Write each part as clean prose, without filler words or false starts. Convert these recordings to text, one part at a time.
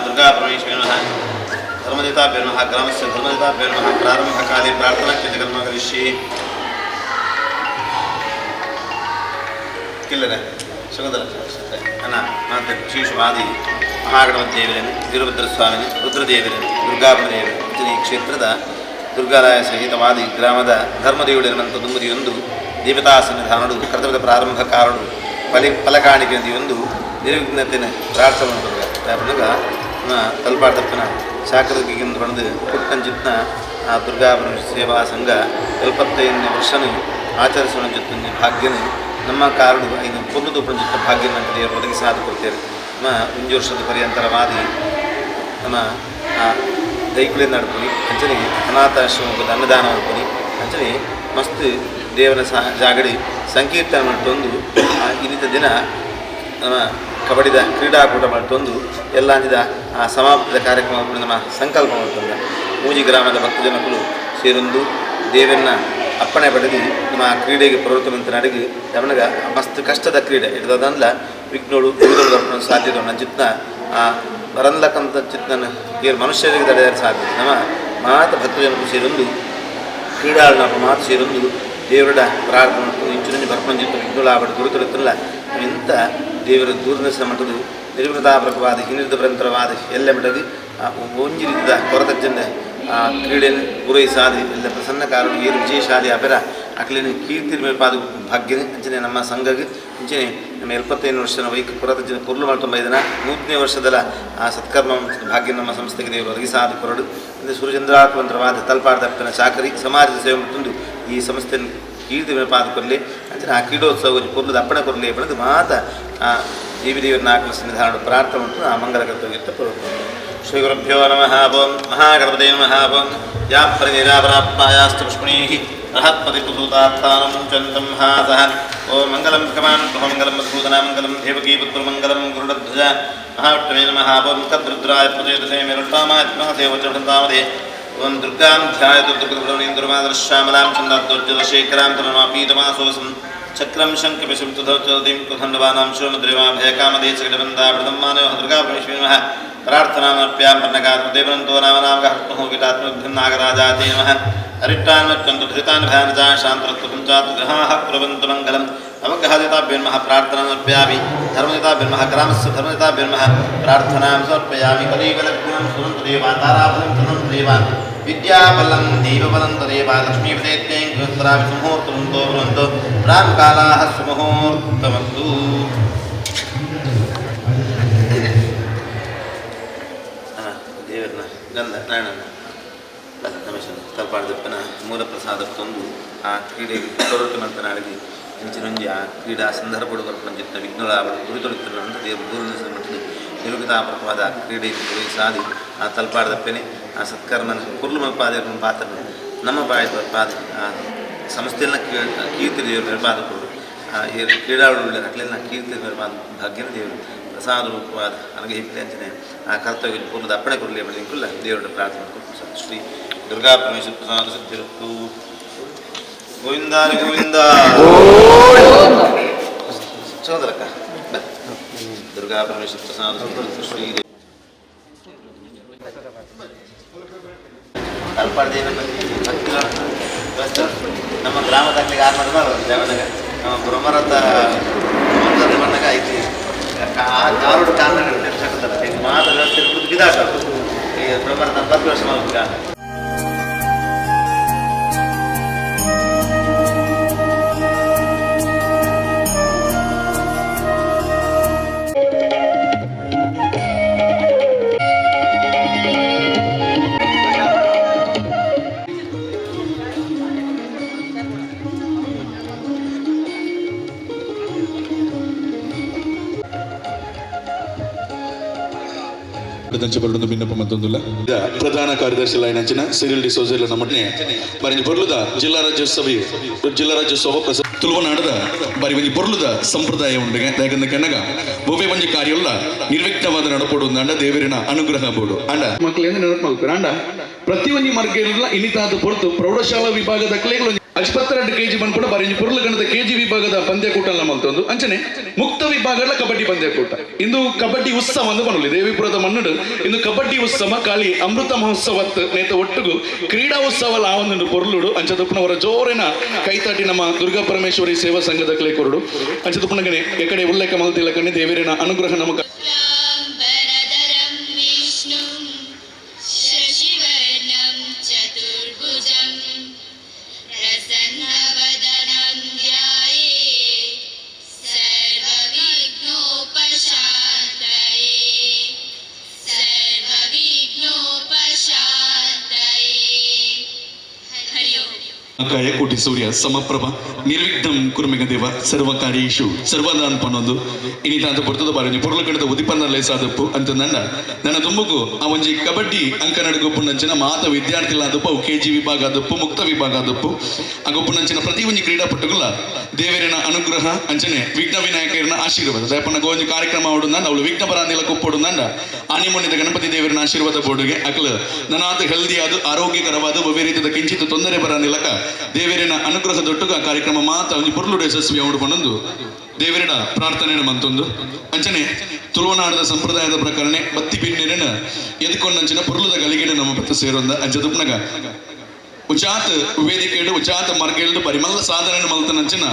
ದುರ್ಗಾ ಪರಮೇಶ್ವರಿ ನಮಃ. ಧರ್ಮದೇವತಾಭ್ಯೋ ನಮಃ. ಗ್ರಾಮಸ್ಯ ಧರ್ಮದೇವತಾಭ್ಯೋ ನಮಃ. ಪ್ರಾರಂಭಕಾಲೇ ಪ್ರಾರ್ಥನಾ ಕರ್ಮ ಕರಿಷ್ಯೆ. ಕಿಲ್ಲರೆ ಶಕುಂತಲ ಅಣ್ಣ ಮಾತೆ ಶ್ರೀಶುವಾದಿ ಮಹಾಗಣಪತಿ ದೇವರೇನು, ವೀರಭದ್ರ ಸ್ವಾಮಿನ, ರುದ್ರದೇವರೇನು, ದುರ್ಗಾಪದೇವರು, ಈ ಕ್ಷೇತ್ರದ ದುರ್ಗಾಲಯ ಸಹಿತವಾದಿ ಗ್ರಾಮದ ಧರ್ಮದೇವುಡೆನ್ನುವಂಥ ದುಂಬುದಿಯೊಂದು ದೇವತಾ ಸನ್ನಿಧಾನಡು ಕರ್ತವ್ಯದ ಪ್ರಾರಂಭ ಕಾರಡು ಫಲಿ ಫಲಕಾಣಿಕೆಯೊಂದು ನಿರ್ವಿಘ್ನತೆನ ಪ್ರಾರ್ಥನೆ ಮಾಡ್ತಾರೆ. ತಲ್ಪಾಟಪ್ಪನ ಶಾಕರಗಿಂದು ಬಂದು ಪುಟ್ಟಂಚಿತ್ನ ಆ ದುರ್ಗಾಪುರ ಸೇವಾ ಸಂಘ 75ನೇ ವರ್ಷನು ಆಚರಿಸುವ ಜೊತೆ ಭಾಗ್ಯನ ನಮ್ಮ ಕಾರಡು ಐದು ಪೊರ್ಲು ಪಂಚಿತ್ತ ಭಾಗ್ಯನ ದೇವರು ಒದಗಿಸಾದು ಕೊಡ್ತೇವೆ. ನಮ್ಮ ಒಂಜಿ ವರ್ಷದ ಪರ್ಯಂತರವಾದಿ ನಮ್ಮ ಆ ದೈಕುಳಿಂದ ನಡ್ಪುನಿ ಅಂಚನೆ ಅನಾಥಾಶ್ರಮದ ಅನ್ನದಾನ ಮಲ್ಪುನಿ ಅಂಚನೆ ಮಸ್ತ್ ದೇವರ ಸಹ ಜಾಗಡಿ ಸಂಕೀರ್ತನೆ ಮಲ್ತೊಂದು ಇನ್ನಿತ ದಿನ ನಮ್ಮ ಕಬಡ್ಡಿದ ಕ್ರೀಡಾಕೂಟ ಮಲ್ತೊಂದು ಎಲ್ಲ ಅಂಜಿದ ಆ ಸಮಾಪ್ತಿದ ಕಾರ್ಯಕ್ರಮ ನಮ್ಮ ಸಂಕಲ್ಪ ಮಲ್ತೊಂದ ಮೂಜಿ ಗ್ರಾಮದ ಭಕ್ತ ಜನಕುಲು ಸೇರೊಂದು ದೇವರನ್ನ ಅಪ್ಪಣೆ ಪಡೆದು ನಮ್ಮ ಆ ಕ್ರೀಡೆಗೆ ಪ್ರವೃತ್ತಿ ನಡಿಗೆ ನಮಗ ಮಸ್ತ್ ಕಷ್ಟದ ಕ್ರೀಡೆ ಇರ್ತದಲ್ಲ. ವಿಘ್ನೋಡು ಗುರುಗಳು ಸಾಧ್ಯತೆ ಉಂಟು. ಚಿತ್ನ ಆ ಬರಂದ್ಲಕ್ಕಂತ ಚಿತ್ನನ ಏರು ಮನುಷ್ಯರಿಗೆ ತಡೆಯಲು ಸಾಧ್ಯ. ನಮ್ಮ ಮಾತ ಭಕ್ತ ಜನರು ಸೇರೊಂದು ಕ್ರೀಡಾಳುನ ಮಾತು ಸೇರೊಂದು ದೇವರ ಪ್ರಾರ್ಥನೆ ಇಂಚುನಂಜಿ ಬರ್ಪಂಜಿತ್ತು ವಿಘ್ನೋಳು ಆಬಡು ಗುರುತುರುತ್ತಲ್ಲ ಎಂತ ದೇವರ ದೂರದರ್ಶನ ಮಟ್ಟದ ನಿರ್ವೃತಾಪರಕವಾದ ಹಿನಿರ್ದ ಪರಂತರವಾದ ಎಲ್ಲ ಮಟ್ಟದ ಒಂಜಿ ರೀತಿದ ಕೊರತಜ್ಜಂದ ಆ ಕ್ರೀಡೆಯನ್ನು ಪೂರೈಸಾದಿ ಎಲ್ಲ ಪ್ರಸನ್ನ ಕಾರಣ ಏರು ವಿಜಯಶಾಲಿ ಅಪರ ಅಕ್ಲಿನ ಕೀರ್ತಿ ಮೇಲ್ಪಾದ ಭಾಗ್ಯನ ಅಂಚನೆ ನಮ್ಮ ಸಂಘಗೆ ಅಂಚನೆ ನಮ್ಮ 75 ವರ್ಷದ ವೈಕ್ ಕೊರತಜ್ಜನ ಪೊರ್ಲು ಮಾಡ್ತೊಂಬ ಇದನ್ನ 100ನೇ ವರ್ಷದಲ್ಲ ಆ ಸತ್ಕರ್ಮ ಭಾಗ್ಯ ನಮ್ಮ ಸಂಸ್ಥೆಗೆ ದೇವರು ಒದಗಿಸಾದ ಕೊರಡು ಅಂದರೆ ಸೂರ್ಯಚಂದ್ರಾತ್ಮಂತ್ರವಾದ ತಲ್ಪಾಡ್ದಪ್ಪನ ಚಾಕರಿ ಸಮಾಜದ ಸೇವೆ ಮತ್ತೊಂದು ಈ ಸಂಸ್ಥೆಯನ್ನು ಕೀರ್ತಿ ಮೇಲ್ಪಾದ ಕೊರಲಿ ಅಂಚನೆ ಆ ಕ್ರೀಡೋತ್ಸವ ಪೊರ್ಲುದ ಅಪ್ಪಣೆ ಕೊರಲಿ ಪಡೆದು ಮಾತ ಆ ದೇವಿ ದೇವರ ನಾಲ್ಕು ಸನ್ನಿಧಾನ ಪ್ರಾರ್ಥನೆ ಉಂಟು. ಆ ಮಂಗಲ ಕರ್ತವ್ಯ ಪೂರ್ವ. ಶ್ರೀ ಗುರುಭ್ಯೋ ನಮಃ. ಓಂ ಮಹಾಗಣಪತೇ ನಮಃ. ಓಂ ಯಾ ಪರಿನಿರಾಪರಾತ್ಮಾಯಾಸ್ತು ಪುಷ್ಪಣೀಃ ಬೃಹತ್ಪತಿಪುಸೂತಾತ್ಥಾನಂ ಚಂದಂ ಹಾಸಃ. ಓಂ ಮಂಗಲಂ ಭಗವಾನ್ ಮಂಗಲಂ ಮಧುಸೂದನ ಮಂಗಲಂ ದೇವಕೀ ಪುತ್ರಮಂಗಲಂ ಗರುಡಧ್ವಜ ಮಹಾವಿಷ್ಣವೇ ನಮಃ. ಓಂ ತದ್ರುದ್ರಾಯ ಪ್ರಚೇತಸೇ ಮೇರುಟ್ಟಾಮಾತ್ಮದೇವಚಂತಾಮದೇ. ಓಂ ದುರ್ಗಾಂ ಧ್ಯಾಯತು ದುರ್ಗದುರ್ಮಾದರ್ಶ್ಯಾಮಲಾಂ ಚಂದಾದ್ದೋಜ್ಜಲಶೇಖರಾಂ ತನಮಾಪೀತಮಾಸೋಸಂ ಚಕ್ರಂ ಶಂಕಪಿಶಂ ತುಧೋಚೋದಿಂ ಕುಧಂಡವಾನಾಂ ಶಿವಮದ್ರೇವಾಭಯಕಾಮದೇ ಸಕಟಬಂಧಾಮೃತಂ ಮಾನವ ದುರ್ಗಾ ಪರಮೇಶ್ವರಿ ನಮಃ. ಪ್ರಾರ್ಥನಾಮರ್ಪ್ಯಾಂ ಪರ್ಣಕಾತ್ಮದೇವನಂತೋ ನಾಮ ನಾಮಕಃ ವಿಷ್ಣುಃ ನಾಗರಾಜಾತೆ ನಮಃ. ಅರಿಷ್ಟಾನ್ಮತ್ಯಂತು ಧೃತಾನ್ ಭಯಾನಜಾ ಶಾಂತರತ್ವಪಂಚಾತ್ ಗ್ರಹಾಃ ಕುರ್ವಂತು ಮಂಗಲಂ. ನವಗ್ರಹಾದಿತಾಭ್ಯೋ ನಮಃ. ಪ್ರಾರ್ಥನಾಂ ಸಮರ್ಪಯಾಮಿ. ಧರ್ಮದಿತಾಭ್ಯೋ ನಮಃ. ಗ್ರಾಮಸ್ಯ ಧರ್ಮದಿತಾಭ್ಯೋ ನಮಃ. ಪ್ರಾರ್ಥನಾಂ ಸಮರ್ಪಯಾಮಿ. ಕಲಿಯುಗಲಗ್ನಂ ಸುರಂತು ದೇವಾ ತಾರಾಫಲಂ ತದಂತು ದೇವಾ ವಿದ್ಯಾಬಲಂ ದೈವಬಲಂ ತದೇವ ಲಕ್ಷ್ಮೀಪತೇತ್ಯಂಕುಸ್ತರಾಮಿ ಸುಮುಹೂರ್ತಮಂತೋ ಬ್ರುವಂತು ಪ್ರಾಂಕಾಲಾಃ ಸುಮುಹೂರ್ತಮಸ್ತು. ದೇವರನ್ನ ಗಂಧ ನಾರಾಯಣನ ರಮೇಶನ ತಲ್ಪಾಡ್ದಪ್ಪನ ಮೂಲ ಪ್ರಸಾದ ತಂದು ಆ ಕ್ರೀಡೆಗೆ ಪ್ರವೃತ್ತಿ ಮಂತನಾಡಿಗೆ ಇಂಚಿನೊಂಜಿ ಆ ಕ್ರೀಡಾ ಸಂದರ್ಭಡು ಬರ್ಪಂಚಿತ್ತ ವಿಘ್ನಗಳ ಗುರುತೊಳಿತಿರುವಂಥ ದೇವರು ದೂರದರ್ಶನ ಮಟ್ಟದ ನಿರುಗಿತಾಪರವಾದ ಆ ಕ್ರೀಡೆಗೆ ಸಾದಿ ಆ ತಲ್ಪಾಡ್ದಪ್ಪನೆ ಆ ಸತ್ಕರ್ಮನ ಕುರ್ಲು ಮಲ್ಪಾದ ಪಾತ್ರ ನಮ್ಮ ಬಾಯಿ ಪಾದ ಆ ಸಂಸ್ಥೆಯನ್ನ ಕೀರ್ತಿ ದೇವರು ನಿರ್ಪಾದ ಕೊಡು. ಆ ಕ್ರೀಡಾಳುಗಳ ಅಕ್ಲೆಲ್ಲ ಕೀರ್ತಿ ನಿರ್ಪಾದ ಭಾಗ್ಯನ ದೇವರು ಪ್ರಸಾದ ರೂಪವಾದ ಅನುಗ್ರಹಿಸಲಿ ಅಂಚನೆ ಆ ಕರ್ತವ್ಯ ಪೂರ್ಣದ ಅಪ್ಪಣೆ ಕೊರಲಿ ಎಂಬುದಕ್ಕೆಲ್ಲ ದೇವರ ಪ್ರಾರ್ಥನೆ ಮಾಡ್ಕೊಂಡು ಶ್ರೀ ದುರ್ಗಾ ಪರಮೇಶ್ವರ ಪ್ರಸಾದ ಸಿದ್ಧಿರಸ್ತು. ಗೋವಿಂದ ಗೋವಿಂದ. ಚಂದ್ರಕ್ಕ ದುರ್ಗಾ ಪರಮೇಶ್ವರ ಪ್ರಸಾದ ಸಿದ್ಧಿರಸ್ತು. ಶ್ರೀ ತಲ್ಪಾಡ್ದೇನ ಭಕ್ತಿಗಳು ನಮ್ಮ ಗ್ರಾಮದಾಗ್ಲಿಗೆ ಆರು ಮಾಡಿದ ದೇವನಾಗ ನಮ್ಮ ಬ್ರಹ್ಮರಥ ಬಣ್ಣಗ ಐತಿ ಕಾರುಡು ಕಾರಣ ಮಾತ್ರ ವ್ಯವಸ್ಥೆ ಬಿದಾಟ ಈ ಬ್ರಹ್ಮರಥ 10 ವರ್ಷ ಮಾಡ್ಬೇಕು. ದಂಚಬರುಡು ಬಿನ್ನಪ ಮತ್ತೊಂದುಲ್ಲ ಪ್ರಧಾನ ಕಾರ್ಯದರ್ಶಿ ಲೈನಂಚಿನ ಸಿರಿಲ್ ಡಿಸೋಜ ನಮ್ಮನೆ ಬರಿ ಬೊರ್ಲುದ ಜಿಲ್ಲಾ ರಾಜ್ಯೋತ್ಸವ ಜಿಲ್ಲಾ ರಾಜ್ಯೋತ್ಸವ ತುಳುವನಾಡದ ಬರಿ ಒಂಜಿ ಬೊರ್ಲುದ ಸಂಪ್ರದಾಯ ಉಂಡು. ಯಾಕಂದ್ರೆ ಕನ್ನಗ ಒವ್ವೆ ಒಂಜಿ ಕಾರ್ಯುಲ್ಲ ನಿರ್ವಿಘ್ನವಾದ ನಡಪೊಡು ಅಂಡ ದೇವರಿನ ಅನುಗ್ರಹ ಬೋಡು ಅಂಡ ಮಕ್ಕಳಿಂದ ನೆನಪು ಮಲ್ಪುರ ಅಂಡ ಪ್ರತಿಯೊಂಜಿ ಮರ್ಗೆಲ್ಲ ಇನಿತಾದ ಪೊರ್ತು ಪ್ರೌಢಶಾಲಾ ವಿಭಾಗದ ಕ್ಲೇಗಳು 52 ಕೆಜಿ ಬಂದ್ಪುಡ ಬರೀ ಪೊರ್ಲು ಗಣದ ಕೆಜಿ ವಿಭಾಗದ ಪಂದ್ಯಕೂಟ ಮಲ್ತೊಂದು. ಅಂಚನೆ ಮುಕ್ತ ವಿಭಾಗದ ಕಬಡ್ಡಿ ಪಂದ್ಯಕೂಟ. ಇಂದು ಕಬಡ್ಡಿ ಉತ್ಸವ ಅಂದು ಪನೊಲಿ. ದೇವಿಪುರದ ಮಣ್ಣುಡು ಇಂದು ಕಬಡ್ಡಿ ಉತ್ಸವ, ಕಾಳಿ ಅಮೃತ ಮಹೋತ್ಸವತ್ ನೇತ ಒಟ್ಟುಗು ಕ್ರೀಡಾ ಉತ್ಸವ ಲಾವೊಂದುಂಡು ಪೊರ್ಲುಡು. ಅಂಚದಪ್ಪುನವರ ಜೋರಿನ ಕೈತಾಟಿ ನಮ್ಮ ದುರ್ಗಾ ಪರಮೇಶ್ವರಿ ಸೇವಾ ಸಂಘದ ಕ್ಲೇ ಕೊರಡು. ಅಂಚದಪ್ಪನಗನೆ ಎಕಡೆ ಉಲ್ಲೇಖ ಮಲ್ತಿಲ್ಲ ದೇವರಿನ ಅನುಗ್ರಹ ನಮಕ. शुक्लाम्बरधरं विष्णुं शशिवर्णं चतुर्भुजं प्रसन्नवदनं ध्याये सर्वविघ्नोपशान्तये, सर्वविघ्नोपशान्तये। हरि ओम्। ಕಾಯ ಕೋಟಿ ಸೂರ್ಯ ಸಮಪ್ರಭ ನಿರ್ವಿಘ್ನಂ ಕುರುಮಿಗ ದೇವ ಸರ್ವ ಕಾರ್ಯೇಶು ಸರ್ವದಾನ್ ಪನ್ನೊಂದು ಇನಿತಾಂತ ಪೊರ್ತದ ಬಾರಿ ಪೊರ್ಲು ಕಡದ ಉದಿಪನ್ನ ಲೇಸಾದಪ್ಪು ಅಂತ ನನ್ನ ನನ್ನ ತುಂಬುಗು ಆ ಒಂಜಿ ಕಬಡ್ಡಿ ಅಂಕ ನಡುಗೊಪ್ಪುನಂಚಿನ ಮಾತ ವಿದ್ಯಾರ್ಥಿಲಾದಪ್ಪು, ಅವು ಕೆಜಿ ವಿಭಾಗ ಆದಪ್ಪು, ಮುಕ್ತ ವಿಭಾಗ ಆದಪ್ಪು, ಆ ಗೊಪ್ಪುನಂಚಿನ ಪ್ರತಿ ಒಂಜಿ ಕ್ರೀಡಾಪಟುಗಳ ದೇವರಿನ ಅನುಗ್ರಹ ಅಂಚನೆ ವಿಘ್ನ ವಿನಾಯಕರನ ಆಶೀರ್ವಾದ. ದಯಪಣ್ಣ ಒಂಜಿ ಕಾರ್ಯಕ್ರಮ ಆಡುಂದಾಂಡ ಅವಳು ವಿಘ್ನ ಬರಾಂದಿಲ ಕೊಪ್ಪೊಡುಂದಾಂಡ ಆನಿಮುಣ್ಯದ ಗಣಪತಿ ದೇವರಿನ ಆಶೀರ್ವಾದ ಬೋಡುಗೆ ಅಕ್ಲು ನನಾದ ಹೆಲ್ದಿ ಆದ ಆರೋಗ್ಯಕರವಾದ ಒವ್ವೇ ರೀತಿಯ ಕಿಂಚಿತ್ ತೊಂದರೆ ಬರಾಂದಿಲಕ ದೇವರಿನ ಅನುಗ್ರಹ ದೊಟ್ಟುಗ ಕಾರ್ಯಕ್ರಮ ಮಾತ ಒಂಜಿ ಪೊರ್ಲುಡು ಯಶಸ್ವಿ ಅವಡು ಪನ್ನೊಂದು ದೇವರಿನ ಪ್ರಾರ್ಥನೆ ಮಂತೊಂದು. ಅಂಚನೆ ತುಳುವನಾಡದ ಸಂಪ್ರದಾಯದ ಪ್ರಕರಣೆ ಬತ್ತಿ ಬಿನ್ನೆರನ ಎದ್ಕೊಂಡಂಚಿನ ಪೊರ್ಲುದ ಗಳಿಗೆಡೆ ನಮ್ಮ ಬತ್ತ ಸೇರೊಂದ. ಅಂಚ ದುಪ್ನಗ ಉಚಾತ್ ವೇದಿಕೆಡು ಉಚಾತ್ ಮರ್ಗೆಲ್ಡು ಪರಿಮಲ್ಲ ಸಾಧನೆ ಮಲ್ತನಂಚಿನ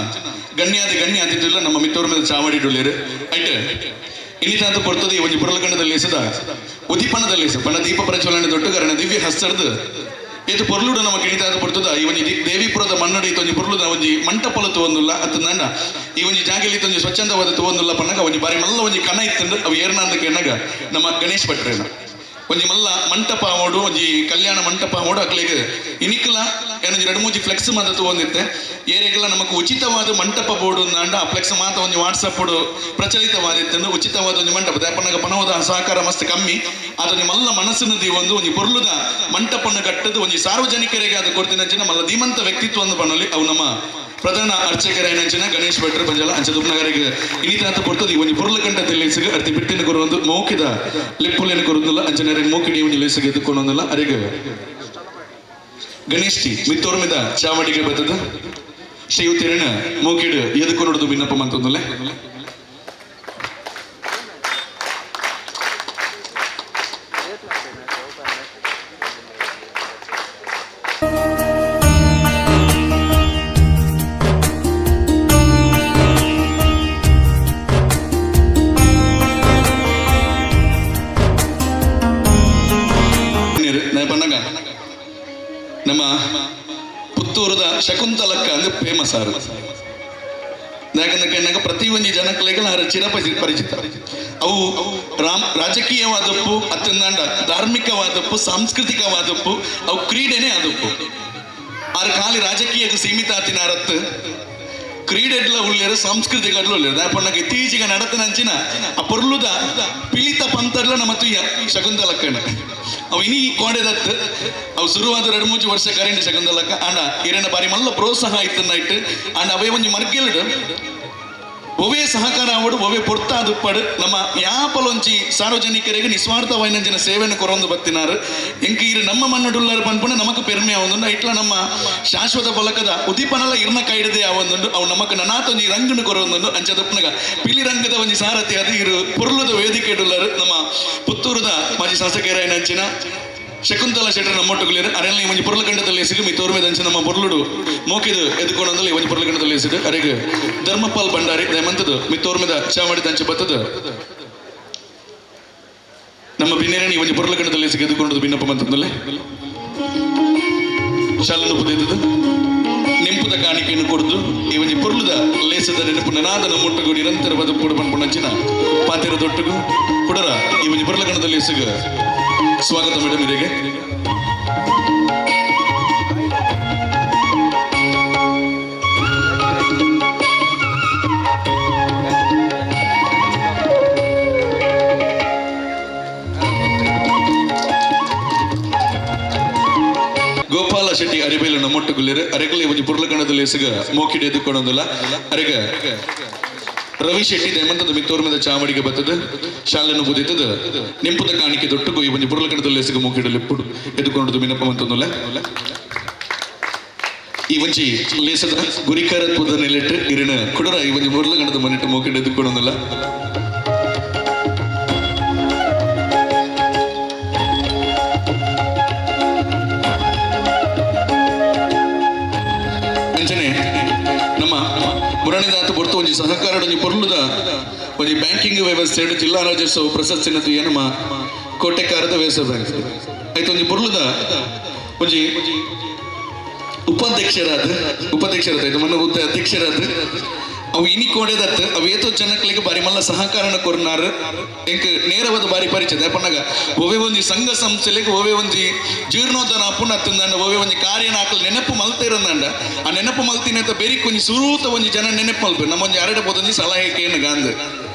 ಗಣ್ಯಾದಿ ಗಣ್ಯ ಅತಿಥಿಲ್ಲ ನಮ್ಮ ಮಿತ್ತೂರು ಮೇಲೆ ಚಾವಡಿಡುಳ್ಳೇರು. ಐಟ್ ಇನಿತಾಂತ ಪೊರ್ತದ ಈ ಒಂಜಿ ಪೊರ್ಲಗಂಡದಲ್ಲಿ ಸದ ಉದೀಪನದಲ್ಲಿ ಪಣ ದೀಪ ಪ್ರಜ್ವಲನೆ ದೊಟ್ಟುಗರಣ ದಿವ್ಯ ಹಸ್ತರ್ದು ಏತು ಪೊರ್ಲುಡು ನಮಕ್ ಇನಿತಾಂತ ಪೊರ್ತದ ಈ ಒಂಜಿ ದೇವಿಪುರದ ಮಣ್ಣುಡು ಈತೊಂಜಿ ಪೊರ್ಲುದ ಒಂಜಿ ಮಂಟಪಲ ತೂವೊಂದುಲ್ಲ ಅತ್ತ ನಂಡ ಈ ಒಂಜಿ ಜಾಗೆಲಿ ಒಂಜಿ ಸ್ವಚ್ಛಂದವಾದ ತೂವೊಂದುಲ್ಲ ಪನ್ನಗ ಒಂಜಿ ಬಾರಿ ಮಲ್ಲ ಒಂಜಿ ಕನ ಇತ್ತಂದು ಅವು ಏರ್ನಾಂದ ಕೆನ್ನಗ ನಮ್ಮ ಗಣೇಶ್ ಭಟ್ರೇನ ಒಂಜಿ ಮಲ್ಲ ಮಂಟಪ ಆವೊಡು, ಒಂಜಿ ಕಲ್ಯಾಣ ಮಂಟಪ ಆವೊಡು. ಅಕ್ಲೆಗ್ ಇನಿಕ್ಲ ಏನೊಂಜಿ ರಡ್ಡ್ ಮೂಜಿ ಫ್ಲೆಕ್ಸ್ ಮಾತ ತೂವೊಂದಿತ್ತೆ. ಏರೆಗ್ಲ ನಮಕ್ ಉಚಿತವಾದ ಮಂಟಪ ಬೋಡು ಅಂದಾಂಡ ಆ ಫ್ಲೆಕ್ಸ್ ಮಾತ ಒಂಜಿ ವಾಟ್ಸಪ್ ಪ್ರಚಲಿತವಾದಿತ್ತಂದು ಉಚಿತವಾದ ಒಂಜಿ ಮಂಟಪ. ದಾಯಪನ್ನಗ ಪಣವದ ಸಹಕಾರ ಮಸ್ತ್ ಕಮ್ಮಿ ಅದೊಂಜಿ ಮಲ್ಲ ಮನಸ್ಸಿನ ಒಂದು ಒಂಜಿ ಪೊರ್ಲುದ ಮಂಟಪನ್ನು ಕಟ್ಟದು ಒಂಜಿ ಸಾರ್ವಜನಿಕರಿಗೆ ಅದು ಕೊಡ್ತಿನಂಚಿನ ಮಲ್ಲ ಧೀಮಂತ ವ್ಯಕ್ತಿತ್ವ ಒಂದು ಪನೊಲಿ. ಅವು ನಮ್ಮ ಪ್ರಧಾನ ಅರ್ಚಕರಾಯನಂಚಿನ ಗಣೇಶ್ ಭಟ್ರು ಪಂಜಲ. ಅಂಚ ದುಪ್ನಗರಿಗೆ ಇನಿತಾಂತ ಪೊರ್ತದ ಈ ಒಂಜಿ ಪೊರ್ಲು ಕಂಠ ಲೇಸಿಗೆ ಅರ್ತಿ ಬಿಟ್ಟಿನ ಕೊರೊಂದು ಮೌಖಿದ ಲೆಪ್ಪುಲೇನು ಕೊರೊಂದುಲ್ಲ. ಅಂಚನೆ ಮೌಖಿಡಿ ಒಂಜಿ ಲೇಸಿಗೆ ಎದ್ದುಕೊಂಡೊಂದುಲ್ಲ. ಅರೆಗ್ ಗಣೇಶ್ ಟಿ ಮಿತ್ತೋರ್ಮಿದ ಚಾವಡಿಗೆ ಬತ್ತದ ಶ್ರೀಯುತಿರನ ಮೌಖಿಡು ಎದ್ದುಕೊನೊಡ್ದು ಬಿನ್ನಪ್ಪ ಮಂತೊಂದುಲ್ಲೆ. ಪನ್ನಗ ನಮ್ಮ ಪುತ್ತೂರದ ಶಕುಂತಲಕ್ಕ ಅಂದ್ರೆ ಫೇಮಸ್ ಆರು. ಯಾಕಂದ್ರೆ ಕೆಣ್ಣಗ ಪ್ರತಿ ಒಂಜಿ ಜನಕ್ಲೆಗ್ ಆರ ಚಿರ ಪರಿಚಿತ. ಅವು ರಾಜಕೀಯವಾದಪ್ಪು ಅತ್ತಂದಾಂಡ ಧಾರ್ಮಿಕವಾದಪ್ಪು ಸಾಂಸ್ಕೃತಿಕವಾದಪ್ಪು ಅವು ಕ್ರೀಡೆನೇ ಆದಪ್ಪು. ಆರು ಖಾಲಿ ರಾಜಕೀಯಕ್ಕೆ ಸೀಮಿತ ಆತಿನಾರತ್ತು ಕ್ರೀಡೆಡ್ಲ ಉಳ್ಳೇರು ಸಾಂಸ್ಕೃತಿಕಡ್ಲ ಉಳ್ಳೇರು. ದಾಯಪಣ್ಣಗ ಇತ್ತೀಚೆಗೆ ನಡತನಂಚಿನ ಆ ಪೊರ್ಲುದ ಪಿಳಿತ ಪಂತರ್ಲ ನಮ್ಮ ತುಯ್ಯ ಶಕುಂತಲಕ್ಕನ ಅವು ಇನಿ ಕೋಡೆದತ್ತು ಅವು ಶುರುವಾದ 2 3 ವರ್ಷ ಕರೆಂಡ್ ಶಕುಂತಲಕ್ಕ ಆಂಡ ಇರನ ಬಾರಿ ಮಲ್ಲ ಪ್ರೋತ್ಸಾಹ ಇತ್ತನ್ನ ಇಟ್ಟು ಆಂಡ ಅವೇ ಒಂಜಿ ಮರ್ಗೆಲ್ಡು ಒವೇ ಸಹಕಾರ ಆವಡು ಒವೇ ಪೊರ್ತ ದುಪ್ಪಡು ನಮ್ಮ ಯಾಪಲೊಂಚಿ ಸಾರ್ವಜನಿಕರಿಗೆ ನಿಸ್ವಾರ್ಥವಾಯಿನಂಚಿನ ಸೇವೆಯನ್ನು ಕೊರೊಂದು ಬತ್ತಿನಾರು. ಎಂಕ್ ಇರು ನಮ್ಮ ಮಣ್ಣುಡುಲ್ಲಾರು ಪನ್ಪುಣ ನಮಕ್ ಪೆರ್ಮೆ ಆವೊಂದುಂಡು. ಇಟ್ಲ ನಮ್ಮ ಶಾಶ್ವತ ಫಲಕದ ಉದೀಪನಲ ಇರ್ನ ಕೈಡದೆ ಆವೊಂದುಂಡು. ಅವು ನಮಕ್ ನನಾತೊಂಜಿ ರಂಗನು ಕೊರೊಂದುಂಡು. ಅಂಚ ದಪ್ಪನಗ ಪಿಲಿ ರಂಗದ ಒಂಜಿ ಸಾರಥಿ ಅದು ಇರು ಪೊರ್ಲುದ ವೇದಿಕೆ ಡುಲ್ಲಾರು ನಮ್ಮ ಪುತ್ತೂರುದ ಮಾಜಿ ಶಾಸಕರಾಯಿನಂಚಿನ ಶಕುಂತಲ ಶೆಟ್ಟರ್ ನಮ್ಮೊಟ್ಟುಗುಲೇರು. ಅರೆಲ್ಲ ಒಂಜಿ ಪೊರ್ಲು ಕಂಡದಲ್ಲಿ ಎಸಿಗು ಮಿ ತೋರ್ಮೆದಂಚ ನಮ್ಮ ಪೊರ್ಲುಡು ಮೋಕಿದು ಎದ್ದುಕೊಂಡಂದಲ್ಲಿ ಒಂಜಿ ಪೊರ್ಲು ಕಂಡದಲ್ಲಿ ಎಸಿದು ಅರೆಗ್ ಧರ್ಮಪಾಲ್ ಭಂಡಾರಿ ದಯಮಂತದು ಮಿ ತೋರ್ಮೆದ ಚಾವಡಿ ದಂಚ ಬತ್ತದ ನಮ್ಮ ಬಿನ್ನೇರಣಿ ಒಂಜಿ ಪೊರ್ಲು ಕಂಡದಲ್ಲಿ ಎಸಿಗೆ ಎದ್ದುಕೊಂಡದ್ದು ಬಿನ್ನಪ್ಪ ಮಂತಂದಲ್ಲೇ ಶಾಲನ್ನು ಪುದಿದ್ದು ನೆಂಪುದ ಕಾಣಿಕೆಯನ್ನು ಕೊಡ್ದು ಈ ಒಂಜಿ ಪೊರ್ಲುದ ಲೇಸದ ನೆನಪು ನನಾದ ನಮ್ಮೊಟ್ಟುಗು ನಿರಂತರವಾದ ಪೂಡು ಪನ್ಪುಣಂಚಿನ ಪಾತೆರ ದೊಟ್ಟುಗು ಕುಡರ ಈ ಒಂಜಿ ಪೊರ್ಲು ಕಂಡದಲ್ಲಿ ಎಸಿಗ ಸ್ವಾಗತ ಮೇಡಮ್ ಇರೆಗೆ. ಗೋಪಾಲ ಶೆಟ್ಟಿ ಅರಿಬೇಲು ನಮ್ಮೊಟ್ಟುಗುಲ್ಲೇರು. ಅರೆಗಲೆ ಒಂಜಿ ಪೊರ್ಲು ಕಣದಲ್ಲಿ ಎಸಗ ಮೋಕಿಡೆ ಎದ್ದುಕೊಂಡೊಂದುಲ್ಲ. ಅರೆಗ ರವಿ ಶೆಟ್ಟಿ ದಯಮಂತದ ಮಿತ್ತೋರ್ಮದ ಚಾವಡಿಗೆ ಬತ್ತದ ಶಾಲೆಯನ್ನು ಬುದಿತದ ನಿಂಪುದ ಕಾಣಿಕೆ ದೊಟ್ಟುಗು ಈ ಒಂಜಿ ಪುರ್ಲಕಣದಲ್ಲಿ ಎಸಗ ಮೂಕಿಡಲಿ ಪುಡು ಎದುಕೊಂಡು ಮಿನಪ್ಪ ಮಂತೊಂದುಲ್ಲ. ಈ ಒಂಜಿ ಲೇಸದ ಗುರಿಕಾರತ್ವದ ನೆಲೆಟ್ಟು ಇರಿನ ಕುಡರ ಈ ಒಂಜಿ ಮುರ್ಲಗಣದ ಮನೆಟ್ಟು ಮೂಕಿಡ ಎದುಕೊಂಡೊಂದುಲ್ಲ. ಅಂಚನೆ ನಮ್ಮ ಮುರಣಿದಾತ ಬೊರ್ತು ಒಂಜಿ ಸಹಕಾರ ಒಂಜಿ ಪೊರ್ಲುದ ಒಂಜಿ ಬ್ಯಾಂಕಿಂಗ್ ವ್ಯವಸ್ಥೆ ಜಿಲ್ಲಾ ರಾಜ್ಯೋತ್ಸವ ಪ್ರಶಸ್ತಿನ ತೂಯ ನಮ್ಮ ಕೋಟೆಕಾರದ ವ್ಯವಸಾಯ ಬ್ಯಾಂಕ್ ಆಯ್ತು ಒಂಜಿ ಪೊರ್ಲುದ ಒಂಜಿ ಉಪಾಧ್ಯಕ್ಷರಾದ ಉಪಾಧ್ಯಕ್ಷರಾದ ಆಯ್ತು ಮೊನ್ನೆ ಉದ್ದ ಅಧ್ಯಕ್ಷರಾದ ಅವು ಇನಿ ಕೋಡೆದತ್ತು ಅವು ಏತೋ ಜನಕ್ಲಿಗೆ ಬಾರಿ ಮಲ್ಲ ಸಹಕಾರನ ಕೊರ್ನಾರ್ ಎಂಕ್ ನೇರವಾದ ಬಾರಿ ಪರಿಚಯ ಪನ್ನಗ ಒವೇ ಒಂಜಿ ಸಂಘ ಸಂಸ್ಥೆಲೆಗ್ ಒವೇ ಒಂಜಿ ಜೀರ್ಣೋದ್ಧಾರ ಅಪ್ಪುನ ಅತ್ತಂದಾಂಡ ಒವೇ ಒಂಜಿ ಕಾರ್ಯನ ಆಕಲ್ ನೆನಪು ಮಲ್ತಿರಂದಾಂಡ ಆ ನೆನಪು ಮಲ್ತಿನ ಬೇರೆ ಒಂಜಿ ಸುರೂತ ಒಂಜಿ ಜನ ನೆನಪು ಮಲ್ಪೆ ನಮ್ಮ ಒಂಜಿ ಅರಡ ಪೋದೊಂಜಿ ಸಲಹೆ ಕೇನು ಗಾಂದ್